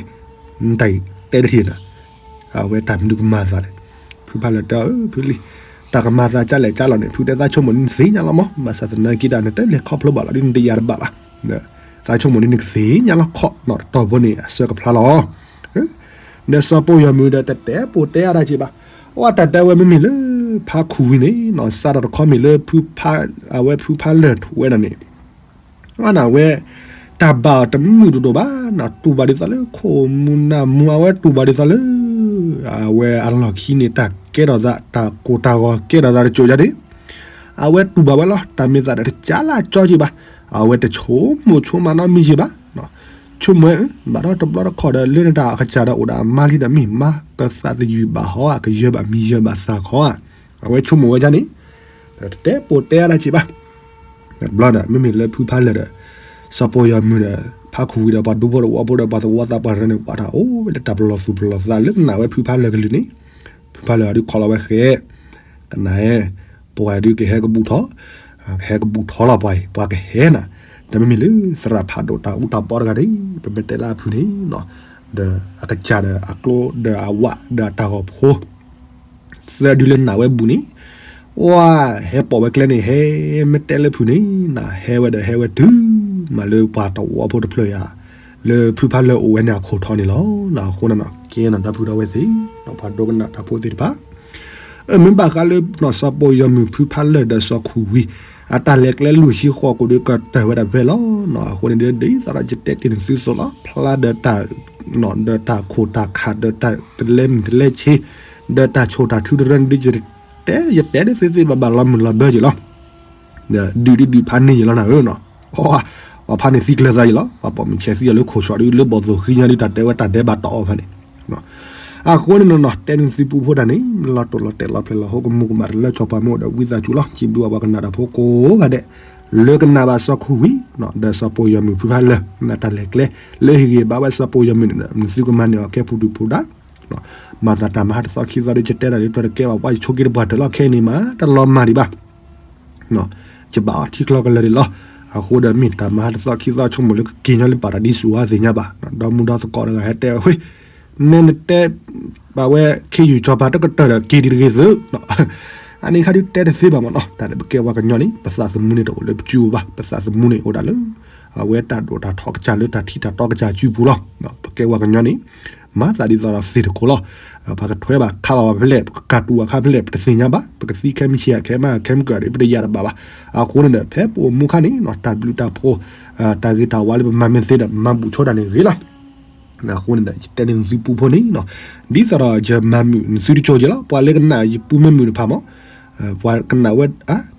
နတၢ်အံၤတဲတထံၣ်နၤ အဝဲတၢ်မနုၤကမၤသးလဲၣ် ဖုဖးလၢာ်တဲအီၤ ဖုလံၤ တၢ်ကမၤသးကၠၢ်လဲၣ်ကၠၢ်လီၤန့ၣ် ဖုတဲသးဆိကမိၣ်န့ၣ်နသ့ၣ်ညါလီၤမး ဘၣ်ဆၣ်သနာ်က့ဒၣ်နတလဲၤခီဖျိဘၣ်လီၤဒ်နတယာ်တဘၣ်ဘၣ် သးဆိကမိၣ်န့ၣ်နကသ့ၣ်ညါလီၤခီၣ်နီၤတတီၤဖိန့ၣ် အဆၢကဖျါလီၤ နစီၤပီၢ်ယီၤမုၢ်ဒီးတတဲပိာ်တဲအါတၢ်က့ၤဘၣ် အဝဲတၢ်တဲဝဲမ့မ့ၢ်လၢ ဖးခူၣ်ဝံၤန့ၣ်နီၤ စးထီၣ်တခီမ့ၢ်လၢ အဝဲဖုဖးလၢာ်ထူၣ်ဝဲဒၣ်န့ၣ် အဝဲ တၢ်ဘၣ်အီၤတမုာ်တဒိၣ်ဘၣ်နီၤ တူၢ်ဘၣ်ဒ်သိးလၢခိၣ်မူၤနၢ်မူၤ အဝဲတူၢ်ဘၣ်ဒ်သိးလၢ အဝဲအလီၢ်ခံန့ၣ် တၢ်ကဲထီၣ်သး တၢ်ကိၢ်တၢ်ဂီၤကဲထီၣ်သးတစိၤယါန့ၣ် အဝဲတူၢ်ဘၣ်ဝဲလီၤ တၢ်မ့ၢ်သးဒီးတကၠါလၢအကၠီက့ၤဘၣ် အဝဲတဆိကမိၣ်ဆိကမးနီတမံၤက့ၤဘၣ် ဆိကမိၣ်ဝဲ ဘၣ်ဒီးတဘျီတခီၣ်ဒီး လၢနတၢ်အကစၢ်ဒီးအိၣ်ဒီးအမါလံဒီးမ့ၢ်မါ ကသးသယုၢ်ဘၣ်ဟီ ကယၢၤဘၣ်မံၤယၢၤဘၣ်သးခီ အဝဲဆိကမိၣ်ဝဲဒ်န့ၣ် တတဲပိာ်တဲအါတၢ်က့ၤဘၣ် တဘျီဒီး မ့မ့ၢ်လၢဖုဖးလၢာ်ဒီး စီၤပီၢ်ယီၤမုၢ်ဒီး ဖးခူၣ်ဝံၤဒီး ပှၤဒူဖိတဝီဖိဒီး ပှၤသဝီသးပှၢ်တရၢန့ၣ် ပှၤတၢ်အိၣ်ဝဲလၢတၢ်ပလီၢ်သူၣ်ပလီၢ်သးလၢကနၣ်ဝဲဖုဖးလၢာ်ကလုၢ်န့ၣ် ဖုဖးလၢာ်အဒုးခိးလီၤဝဲဃဲ ကနၣ် ပှၤဒုးကဟဲကဘူးထီၣ် ကဟဲကဘူးထီၣ်လီၤပှၤအံၤ ပှၤကဟဲနၤ ဒီးမ့မ့ၢ်လၢသရၣ်ဖးဒိၣ်တၢ်အူတၢ်ပီတဂၤန့ၣ် ပမ့ၢ်တဲလၢအဖုန့ၣ် ဒီးအကစၢ်ဒီးအကျိဒီးအဝးဒီးအတၢ်ဂီၤဖိ သၢဒုလၢနးဝဲဘူးန့ၣ်, ဝါ, ဟဲပိာ်ဝဲကျဲန့ၣ် ဟဲမ့ၢ်တဲလၢဖုးန့ၣ် နဟဲဝဲဒီးဟဲဝဲတုၤ မၤလၢပှၤတဝီဖိတဖျၢၣ်ယၤ လၢဖုဖးလၢၢ်အိၣ်ဝဲန့ၣ်အခိၣ်ထီန့ၣ်လီၤ. အဃိန့ၣ် ကဲနီၤ ဒီပုၢ်ဒီဝဲၢ်သ့ၣ် ပှၤဒိကနၣ်တၢ်ဖိသ့ၣ်တဖၣ် အမ့ၢ်ဘၣ်ဃးလၢ စီၤပီယီၤမုၣ်ဖုဖးလၢၢ်ဒီးစီၤခူၣ်ဝံၤ အတၢ်လဲၤကျဲလွံၢ်ဆံဃိးကိာ်ဒီးကတၢၢ်ဝဲဒၣ်ဖဲလီၤ. အဃိန့ၣ် ဒ်သိးဒီးယတဲတ့ၢ်နသုသိးလီၤ ဖျါဒီးတၢ် ဒီးတၢ်ခိၣ်တၢ်ခး ဒီးတၢ်တလဲမုၢ်တလဲဆ့ ဒီးတၢ်ဆိၣ်တၢ်ထုတရၢန့ၣ်ဒ်ယတဲ ယတဲဒ်သ့သ့ဘၣ်ဘၣ်လီၤမုၢ်လီၤဘၢယံၤလီၤ. ဒုးဒုးဒုးဖးန့ၢ်ယံၤလီၤနၤဧၢနီၤ. ပှၤဖးန့ၢ်သံကျၢၤသးယံၤလီၤ. ပှၤပိာ်မုၣ်ဆဲးသံအီၤလၢခိၣ်ဆှီးဒ် လၢဘီၣ်သိၣ်ဃံညါဒ်တၢ်တဲဝဲတၢ်ဒဲးဘးတီၢ်အီၤဖဲန့ၣ် အဃိန့ၣ်နီၤ တဲန့ၢ်သုပူဖိတၢ်န့ၣ် လီၤတိာ်လီၤတဲာ်လီၤဖျဲးလီၤဟိ ကမူကမၣ်တလၢကၠီၤပှၤမ့ၢ်အိၣ်ဒီးဝံသးစူၤလီၤ. စံးဘျုးဘၣ်ပှၤကနၣ်တၢ်ဖိကိးဂၤဒဲး လၢကနၣ်ဘၣ်စီၤခူၣ်ဝံၤ ဒီးစီၤပီယီၤမုၣ်ဖုဖးလၢၢ် တၢ်လဲၤကျဲ လၢဟ့ၣ်ဂံၢ်ဘါဝဲစီၤပီယီၤမုၣ်န့ၣ် နသုကမၤန့ၢ်အီၤကဲပူၤဒုၣ်ပူၤဒါ မၤသးတၢ်မၤဟါတသီခံသီဒီး ယတဲတၢ်လၢတၢ်တကဲဘၣ် ပှၤယဆိးက့တပှၢ်တၢၢ်လီၤ ခဲအံၤန့ၣ်မး တလီၤမၢ်ဒံးဘၣ် ယဘၣ်အီထံချီကလၢာ်ဒံးလီၤ. အဃိဒီးမ့ၢ်တၢ်မၤဟါတသီခံသီ ဆိကမိၣ်လၢကက့ၤညီလၢပာ်တၢ်ဒ်ဆူၣ်အါသ့ၣ်ညါဘၣ် ဒီမူဒီသကိးတဂၤဟဲတဲဝဲ နနတဲ ဘၣ်ဝဲခ့ယုၢ်ကၠီၤပၤတကတၢၢ်ဒီးက့ၤဒံးတဂ့ၤသု အန့ၣ်ခါဒုးတဲတသ့ဘၣ်မ့ၢ်နီၤ တၢ်လၢပကဲပှၤကညီန့ၣ် ပသးသမူန့ၣ်တအိၣ်လၢပစုပူၤဘၣ် ပသးသမူန့ၣ်အိၣ်ဒၣ်လၢ အဝဲတၢ်ဒိၣ်တၢ်ထီကစၢ်လၢတၢ်ထံတၢ်တီကစၢ်စုပူၤလီၤ. ပကဲပှၤကညီန့ၣ် မၤသးဒ်သိးဒီးသ့ၣ်တခိၣ်လီၤ. ပှၤကထွဲဘၣ်ခးဘၣ်ပှၤဖဲလဲၣ် ပကကၢ်တူာ်ဘၣ်ခးဖဲလဲၣ် ပတသ့ၣ်ညါဘၣ် ပကသံခဲမုၢ်ဆ့ၣ် ခဲမုၢ်ခဲမုၢ်ကၢၢ်ဒီး ပတယၤတဘၣ်ဘၣ်. အဃိန့ၣ်ဒီး ဖဲပအိၣ်မူခါန့ၣ် တၢ်ဘျုးတၢ်ဖှိၣ် တၢ်ဂ့ၤတၢ်ဝါလၢပမၤမ့ၢ်သ့ဒီး မၤဘူၣ်ဆိတၢ်န့ၣ်ဂ့ၤလီၤ. အဃိန့ၣ်ဒီး ယတဲန့ၢ်နသုပူဖိန့ၣ် ဒ်သိးဒီးယမၤမုာ်နသုတကၠိၢ်က့ၤလီၤ. ပှၤလၢကနၣ်ယပူမ့ၢ်မုာ်တဖၣ်မး ပှၤကနၣ်ဝဲ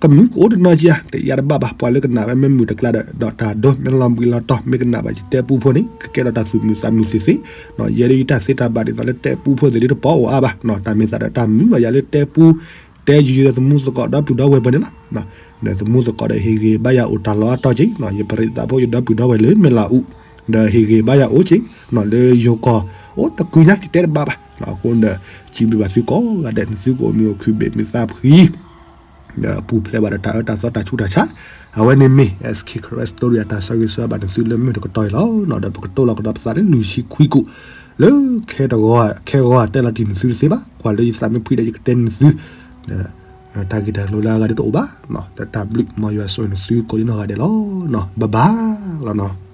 ကမုာ်ကအိၣ်တနီၤက့ၤဧါ တယၤတဘၣ်ဘၣ်. ပှၤလၢကနၣ်ဝဲမ့ၢ်မုာ်တကျါဒီး ဒီးတၢ်ဒိမ့ၢ်လီၤဘှံးလီၤတီၤ မ့ၢ်ကနၣ်ဘၣ်ယတဲပူဖိန့ၣ် ကကဲထီၣ်တၢ်သူၣ်မုာ်သးမုာ်သ့ၣ်သ့ၣ် ယဲဒၣ်ယတၢ်သ့တၢ်ဘၣ်ဒ်သိးလၢတဲပူဖိသ့ၣ်ဒ်တပီၤအိၣ်အါဘၣ်. တၢ်မ့ၢ်သးဒီးတၢ်မုာ်ဘၣ်ယၤလၢတဲပူ တဲယုာ်သမူသကိးဒီပုၢ်ဒီဝဲၢ်ပှဲၤန့ၣ်လီၤ. ဒီးသမူသကိးဒီးဟ့ၣ်ဂ့ၤဘါယၤအိၣ်တၢ်လီၤအါတီၢ်က့ၤ ယပရံးသးဖိယဒီပုၢ်ဒီဝဲၢ်လၢမဲၢ်လးအူ ဒီးဟ့ၣ်ဂ့ၤဘါယၤအိၣ်က့ၤ လၢယိၤကီၢ် အိၣ်တကုညါကတဲတဘၣ်ဘၣ်. အဃိဒီး စံးဘျုးဘၣ်သုကိးဂၤဒဲး နသုကအိၣ်မုာ်အိၣ်ခုၣ်ဘ့ၣ်မုာ်သးဖှံ ဒီးပူၤဖျဲးဘၣ်ဒီးတၢ်အၢတၢ်သီတၢ်ဆူးတၢ်ဆါ အဝဲန့ၣ်မ့ၢ် S K Karen Story အတၢ်ဆၢဂ့ၤဆၢဝါဘၣ်နသုလၢမုၢ်တကတီၢ်အံၤလီၤ. ဒီးပကတိၤလီၤကဒီးပသးလၢလွံၢ်ဆံခွံကိာ် လၢခဲတဂီၤ ခဲဂီၤတဲလီၤတံၢ်နသုတသ့ဘၣ် ကွၢ်လၢယသးမ့ၢ်ဖှံဒီးယကတဲနသု ဒီး တၢ်ဂ့ၢ်တၢ်ကျိၤလၢအဂၤဒ်တအိၣ်ဘၣ် ဒီးတၢ်ဘျုးမ်ယွၤဆိၣ်ဂ့ၤနသုကိးဒ်နီၢ်ဂၤဒဲးလီၤ. ဘၣ်ဘၣ်လီၤနီၤ.